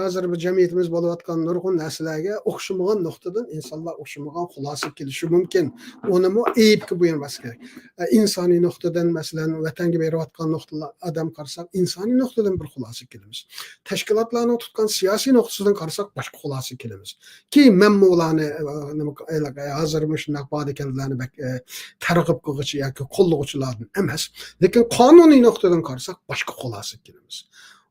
ھازىر بىر جەمئىيىتىمىز بولۇۋاتقان نۇرغۇن نەرسىلەرگە ئوخشىمىغان نۇقتىدىن ئىنسانلار ئوخشىمىغان خۇلاسە كېلىشى مۇمكىن. ئۇنىمۇ ئەيىبكە بۇيرۇماسلىق كېرەك. ئە، ئىنسانىي نۇقتىدىن، مەسىلەن، ۋەتەنگە بېرىۋاتقان نۇقتىدا ئادەم قارىساق، ئىنسانىي نۇقتىدىن بىر خۇلاسە كېلىمىز. تەشكىلاتلارنىڭ تۇتقان سىياسىي نۇقتىسىدىن قارىساق، باشقا خۇلاسە كېلىمىز. كېيىن مەنمۇ ئۇلارنى، ئە، نېمە، ھازىر مۇشۇنداق بارىكەنلەرنى بەك، ئە، تەرغىب قىلغۇچى ياكى قوللىغۇچىلاردىن ئەمەس. لېكىن قانۇنىي نۇقتىدىن قارىساق، باشقا خۇلاسە كېلىمىز.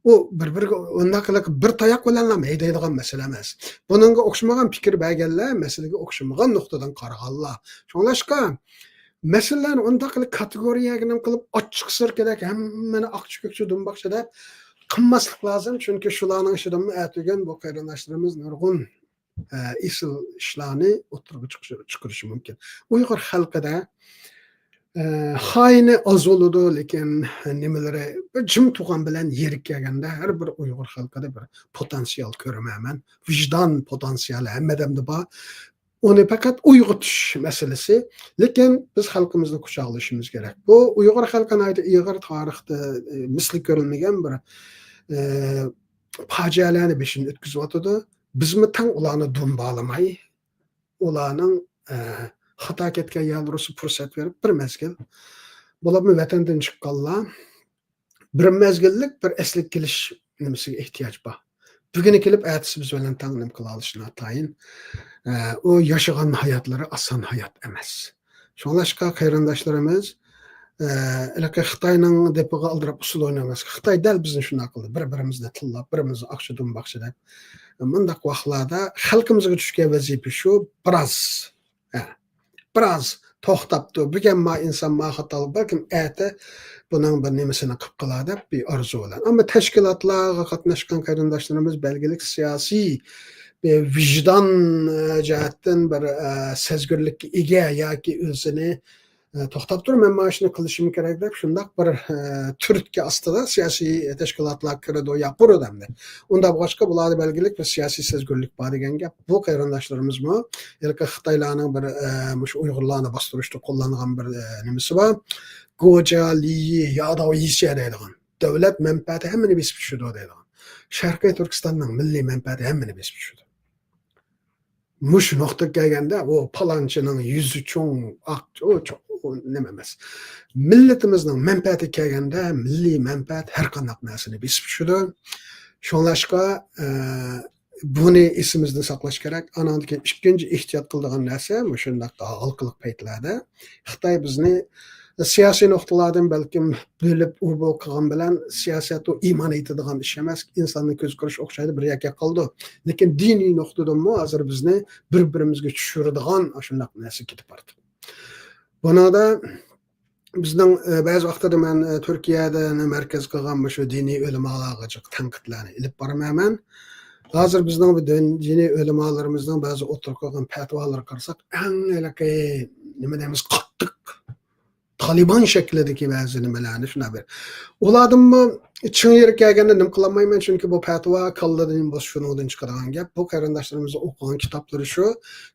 ئۇ بىر-بىرىگە ئۇنداق قىلىپ بىر تاياق بىلەنلا ھەيدەيدىغان مەسىلە ئەمەس. بۇنىڭغا ئوخشىمىغان پىكىر بەرگەنلەر مەسىلىگە ئوخشىمىغان نۇقتىدىن قارىغانلار. شۇڭلاشقا، مەسىلىلەرنى ئۇنداق قىلىپ كاتېگورىيەگە نېمە قىلىپ، ئاچچىقسىركىدەك ھەممىنى ئاقچى-كۆكچى، دۇمباقچى دەپ قىلماسلىق لازىم. چۈنكى شۇلارنىڭ ئىچىدىنمۇ ئەتىگۈن بۇ قېرىنداشلىرىمىز نۇرغۇن ئە، ئېسىل ئىشلارنى ئوتتۇرىغا چىقىش-، چىقىرىشى مۇمكىن. ئۇيغۇر خەلقىدە، ئە، خائىنى ئاز بولىدۇ، لېكىن نېمىلىرى بىر جىم تۇرغان بىلەن يېرىگە كەلگەندە ھەر بىر ئۇيغۇر خەلقىدە بىر پوتېنسىيال كۆرىمەن مەن. ۋىجدان پوتېنسىيالى ھەممە ئادەمدە بار. ئۇنى پەقەت ئويغىتىش مەسىلىسى. لېكىن بىز خەلقىمىزنى قۇچاقلىشىمىز كېرەك. بۇ ئۇيغۇر خەلقى ناھايىتى ئېغىر تارىختا، ئە، مىسلى كۆرۈلمىگەن بىر، ئە، پاجىئەلەرنى بېشىدىن ئۆتكۈزۈۋاتىدۇ. بىزمۇ تەڭ ئۇلارنى دۇمبالىماي، ئۇلارنىڭ، ئە، خاتا كەتكەن يەرلىرى بولسا پۇرسەت بېرىپ، بىر مەزگىل، بولۇپمۇ ۋەتەندىن چىققانلار بىر مەزگىللىك بىر ئەسلىگە كېلىش نېمىسىگە ئېھتىياج بار. بۈگۈنى كېلىپ، ئەتىسى بىز بىلەن تەڭ نېمە قىلالىشى ناتايىن. ئە، ئۇ ياشىغان ھاياتلىرى ئاسان ھايات ئەمەس. شۇڭلاشقا قېرىنداشلىرىمىز، ئە، ھېلىقى خىتاينىڭ دېپىغا ئالدىراپ ئۇسسۇل ئوينىماسلىق. خىتاي دەل بىزنى شۇنداق قىلدى. بىر-بىرىمىزنى تىللاپ، بىرىمىزنى ئاقچا دۇمباقچى دەپ. مۇنداق ۋاقىتلاردا خەلقىمىزگە چۈشكەن ۋەزىپە شۇ، بىراز، ھە، بىراز توختاپتۇ. بۈگۈن ما ئىنسان ما خاتا، بەلكىم ئەتە بۇنىڭ بىر نېمىسىنى قىپ قىلار دەپ بىر ئارزۇ بىلەن. ئەمما تەشكىلاتلارغا قاتناشقان قېرىنداشلىرىمىز بەلگىلىك سىياسىي، بىر ۋىجدان، ئە، جەھەتتىن بىر، ئە، سەزگۈرلۈككە ئىگە ياكى ئۆزىنى، ئە، توختاپ تۇر، مەن مانا شۇنى قىلىشىم كېرەك دەپ شۇنداق بىر، ئە، تۈرتكە ئاستىدا سىياسىي تەشكىلاتلار كىرىدۇ يا قۇرىدۇ ئەمدى. ئۇنداق بولغاچقا بۇلاردا بەلگىلىك بىر سىياسىي سەزگۈرلۈك بار دېگەن گەپ. بۇ قېرىنداشلىرىمىزمۇ ھېلىقى خىتايلارنىڭ بىر، ئە، مۇشۇ ئۇيغۇرلارنى باستۇرۇشتا قوللانغان بىر، ئە، نېمىسى بار. گوجيا ليى ياداۋ يىسيە دەيدىغان. دۆلەت مەنپەئەتى ھەممىنى بېسىپ چۈشىدۇ دەيدىغان. شەرقىي تۈركىستاننىڭ مىللىي مەنپەئەتى ھەممىنى بېسىپ چۈشىدۇ. مۇشۇ نۇقتىغا كەلگەندە، ئۇ پالانچىنىڭ يۈزى چوڭ، ئاق، ئۇ چوڭ، ئۇ نېمە ئەمەس. مىللىتىمىزنىڭ مەنپەئەتىگە كەلگەندە، مىللىي مەنپەئەت ھەر قانداق نەرسىنى بېسىپ چۈشىدۇ. شۇڭلاشقا، ئە، بۇنى ئېسىمىزدە ساقلاش كېرەك. ئاناندىن كېيىن ئىككىنچى ئېھتىيات قىلىدىغان نەرسە، مۇشۇنداق ھالقىلىق پەيتلەردە خىتاي بىزنى سىياسىي نۇقتىلاردىن بەلكىم بۆلۈپ ئۇ بۇ قىلغان بىلەن سىياسەت ئۇ ئىمان ئېيتىدىغان ئىش ئەمەس. ئىنساننىڭ كۆز قارىشى ئوخشايدۇ، بىر يەرگە قالىدۇ. لېكىن دىنىي نۇقتىدىنمۇ ھازىر بىزنى بىر-بىرىمىزگە چۈشۈرىدىغان ئاشۇنداق نەرسە كېتىپ بارىدۇ. بۇنىڭدا بىزنىڭ، ئە، بەزى ۋاقىتلاردا مەن، ئە، تۈركىيەدە مەركەز قىلغان مۇشۇ دىنىي ئۆلىمالارغا جىق تەنقىدلەرنى ئېلىپ بارىمەن مەن. ھازىر بىزنىڭ بۇ دىن-، دىنىي ئۆلىمالىرىمىزنىڭ بەزى ئوتتۇرىغا قويغان پەتىۋالىرىغا قارىساق، ئەڭ ھېلىقى، نېمە دەيمىز، قاتتىق تالىبان شەكلىدىكى بەزى نېمىلەرنى شۇنداق بىر. ئۇلاردىنمۇ چىڭ يېرى كەلگەندە نېمە قىلالمايمەن، چۈنكى بۇ پەتىۋا كاللىدىن بولسا شۇنىڭدىن چىقىدىغان گەپ. بۇ قېرىنداشلىرىمىز ئوقۇغان كىتابلىرى شۇ،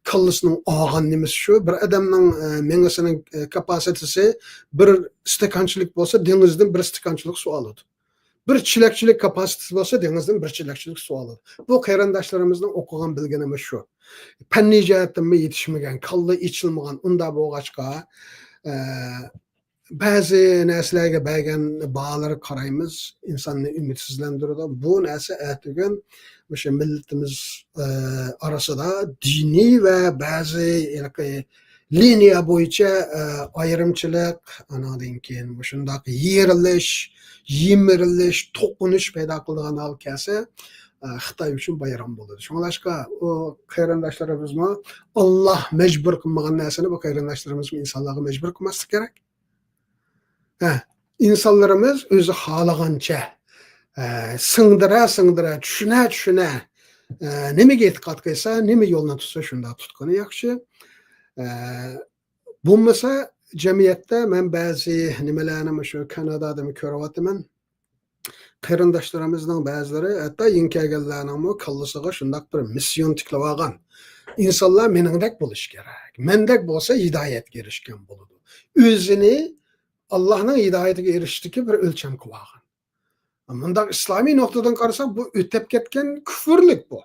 كاللىسىنىڭ ئالغان نېمىسى شۇ. بىر ئادەمنىڭ، ئە، مېڭىسىنىڭ، ئە، كاپاسىتىسى بىر ئىستاكانچىلىك بولسا، دېڭىزدىن بىر ئىستاكانچىلىك سۇ ئالىدۇ. بىر چېلەكچىلىك كاپاسىتىسى بولسا، دېڭىزدىن بىر چېلەكچىلىك سۇ ئالىدۇ. بۇ قېرىنداشلىرىمىزنىڭ ئوقۇغان بىلگىنىمۇ شۇ. پەننىي جەھەتتىنمۇ يېتىشمىگەن، كاللا ئېچىلمىغان، ئۇنداق بولغاچقا، ئە، بەزى نەرسىلەرگە بەرگەن باھالارغا قارايمىز، ئىنساننى ئۈمىدسىزلەندۈرىدۇ. بۇ نەرسە ئەتىگۈن مۇشۇ مىللىتىمىز، ئە، ئارىسىدا دىنىي ۋە بەزى ھېلىقى لىنىيە بويىچە، ئە، ئايرىمچىلىق، ئاناندىن كېيىن مۇشۇنداق يېرىلىش، يىمىرىلىش، توقۇنۇش پەيدا قىلىدىغان ھال كەلسە، ئە، خىتاي ئۈچۈن بايرام بولىدۇ. شۇڭلاشقا ئۇ قېرىنداشلىرىمىزمۇ ئاللا مەجبۇر قىلمىغان نەرسىنى بۇ قېرىنداشلىرىمىزمۇ ئىنسانلارغا مەجبۇر قىلماسلىق كېرەك. ھە، ئىنسانلىرىمىز ئۆزى خالىغانچە، ئە، سىڭدۈرە، سىڭدۈرە، چۈشىنە، چۈشىنە، ئە، نېمىگە ئېتىقاد قىلسا، نېمە يولنى تۇتسا، شۇنداق تۇتقىنى ياخشى. ئە، بولمىسا، جەمئىيەتتە مەن بەزى نېمىلەرنى مۇشۇ كانادادىمۇ كۆرۈۋاتىمەن. قېرىنداشلىرىمىزنىڭ بەزىلىرى، ھەتتا يېڭى كەلگەنلەرنىڭمۇ كاللىسىغا شۇنداق بىر مىسسىيون تىكلەۋالغان. ئىنسانلار مېنىڭدەك بولۇشى كېرەك. مەندەك بولسا ھىدايەتكە ئېرىشكەن بولىدۇ. ئۆزىنى ئاللاھنىڭ ھىدايىتىگە ئېرىشىشتىكى بىر ئۆلچەم قىلىۋالغان. مۇنداق ئىسلامىي نۇقتىدىن قارىساق، بۇ ئۆتەپ كەتكەن كۈفۈرلۈك بۇ.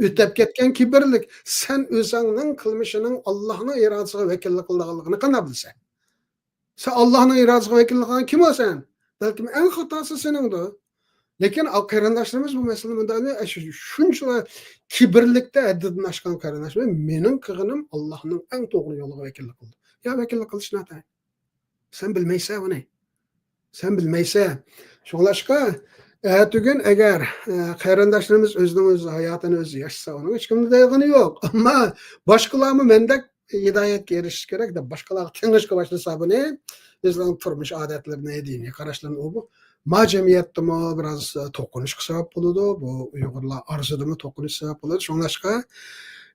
ئۆتەپ كەتكەن كىبىرلىك. سەن ئۆزۈڭنىڭ قىلمىشىنىڭ ئاللاھنىڭ ئىرادىسىغا ۋەكىللىك قىلىدىغانلىقىنى قانداق بىلىسەن؟ سەن ئاللاھنىڭ ئىرادىسىغا ۋەكىللىك قىلغان كىم ئۇ سەن؟ بەلكىم ئەڭ خاتاسى سېنىڭدۇر. لېكىن ئا-، قېرىنداشلىرىمىز بۇ مەسىلىنى مۇنداق ئەمەس، شۇ-، شۇنچىلا كىبىرلىكتە ھەددىدىن ئاشقان قېرىنداشلىرىمىز، مېنىڭ قىلغىنىم ئاللاھنىڭ ئەڭ توغرا يولىغا ۋەكىللىك قىلدى. يا ۋەكىللىك قىلىش ناتايىن. سەن بىلمەيسەن ئۇنى. سەن بىلمەيسەن. شۇڭلاشقا، ئەتىگۈن ئەگەر، ئە، قېرىنداشلىرىمىز ئۆزىنىڭ ئۆزى ھاياتىنى ئۆزى ياشىسا، ئۇنىڭ ھېچكىمنىڭ دەيدىغىنى يوق. ئەمما باشقىلارمۇ مەندەك ھىدايەتكە ئېرىشىش كېرەك دەپ باشقىلارغا تېڭىشقا باشلىسا بۇنى، ئۆزىنىڭ تۇرمۇش ئادەتلىرىنى، دىنىي قاراشلىرىنى ئۇ بۇ ما جەمئىيەتتىمۇ بىراز توقۇنۇشقا سەۋەب بولىدۇ. بۇ ئۇيغۇرلار ئارىسىدىمۇ توقۇنۇش سەۋەب بولىدۇ. شۇڭلاشقا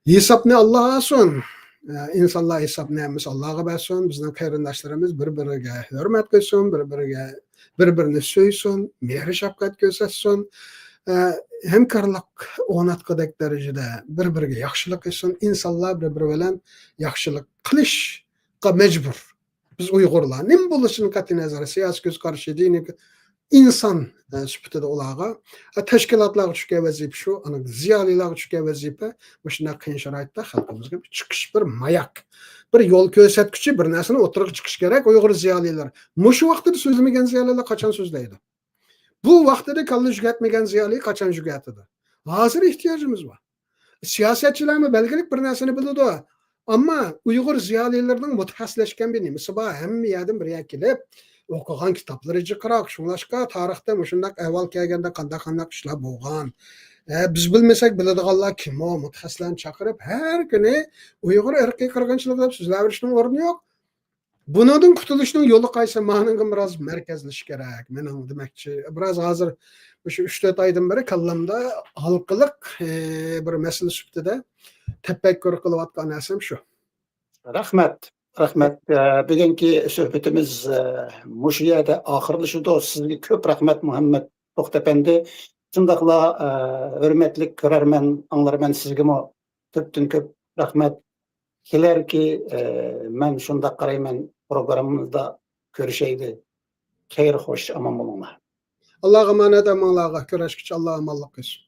ھېسابنى ئاللا ئالسۇن. ئە، ئىنسانلار ھېسابنى ھەممىسى ئاللاغا بەرسۇن. بىزنىڭ قېرىنداشلىرىمىز بىر-بىرىگە ھۆرمەت قىلسۇن، بىر-بىرىگە، بىر-بىرىنى سۆيسۇن، مېھرى-شەپقەت كۆرسەتسۇن. ئە، ھەمكارلىق ئورناتقۇدەك دەرىجىدە بىر-بىرىگە ياخشىلىق قىلسۇن. ئىنسانلار بىر-بىرى بىلەن ياخشىلىق قىلىشقا مەجبۇر. بىز ئۇيغۇرلار نېمە بولۇشىدىن قەتئىينەزەر، سىياسىي كۆز قارىشى، دىنىي ئىنسان، ئە، سۈپىتىدە ئۇلارغا، ئە، تەشكىلاتلارغا چۈشكەن ۋەزىپە شۇ، ئانا زىيالىيلارغا چۈشكەن ۋەزىپە مۇشۇنداق قىيىن شارائىتتا خەلقىمىزگە بىر چىقىش، بىر ماياك، بىر يول كۆرسەتكۈچى، بىر نەرسىنى ئوتتۇرىغا چىقىش كېرەك ئۇيغۇر زىيالىيلىرى. مۇشۇ ۋاقتىدا سۆزلىمىگەن زىيالىيلار قاچان سۆزلەيدۇ؟ بۇ ۋاقتىدا كاللا يۈگەتمىگەن زىيالىي قاچان يۈگەتىدۇ؟ ھازىر ئېھتىياجىمىز بار. سىياسەتچىلەرمۇ بەلگىلىك بىر نەرسىنى بىلىدۇ. ئەمما ئۇيغۇر زىيالىيلىرىنىڭ مۇتەخەسسىسلەشكەن بىر نېمىسى بار. ھەممە يەردىن بىر يەرگە كېلىپ، ئوقۇغان كىتابلىرى جىقراق. شۇڭلاشقا تارىختا مۇشۇنداق ئەھۋال كەلگەندە قانداق، قانداق ئىشلار بولغان. ئە، بىز بىلمىسەك بىلىدىغانلار كىم ئۇ؟ مۇتەخەسسىسلەرنى چاقىرىپ، ھەر كۈنى ئۇيغۇر ئىرقىي قىرغىنچىلىقى دەپ سۆزلەۋېرىشنىڭ ئورنى يوق. بۇنىڭدىن قۇتۇلۇشنىڭ يولى قايسى؟ مانىڭغا بىراز مەركەزلىشىش كېرەك. مېنىڭ دېمەكچى، بىراز ھازىر مۇشۇ ئۈچ تۆت ئايدىن بېرى كاللامدا ھالقىلىق، ئى، بىر مەسىلە سۈپىتىدە تەپەككۇر قىلىۋاتقان نەرسەم شۇ. رەھمەت، رەھمەت. ئە، بۈگۈنكى سۆھبىتىمىز، ئە، مۇشۇ يەردە ئاخىرلىشىدۇ. سىزگە كۆپ رەھمەت، مۇھەممەد توختى ئەپەندى. شۇنداقلا، ئە، ھۆرمەتلىك كۆرەرمەن، ئاڭلارمەن، سىزگىمۇ كۆپتىن كۆپ رەھمەت. كېلەركى، ئە، مەن شۇنداق قارايمەن، پروگراممىمىزدا كۆرۈشەيلى. خەير، خوش، ئامان بولۇڭلار. ئاللاغا ئامانەت، ھەممىڭلارغا. كۆرۈشكىچە ئاللا ئامانلىق قىلسۇن.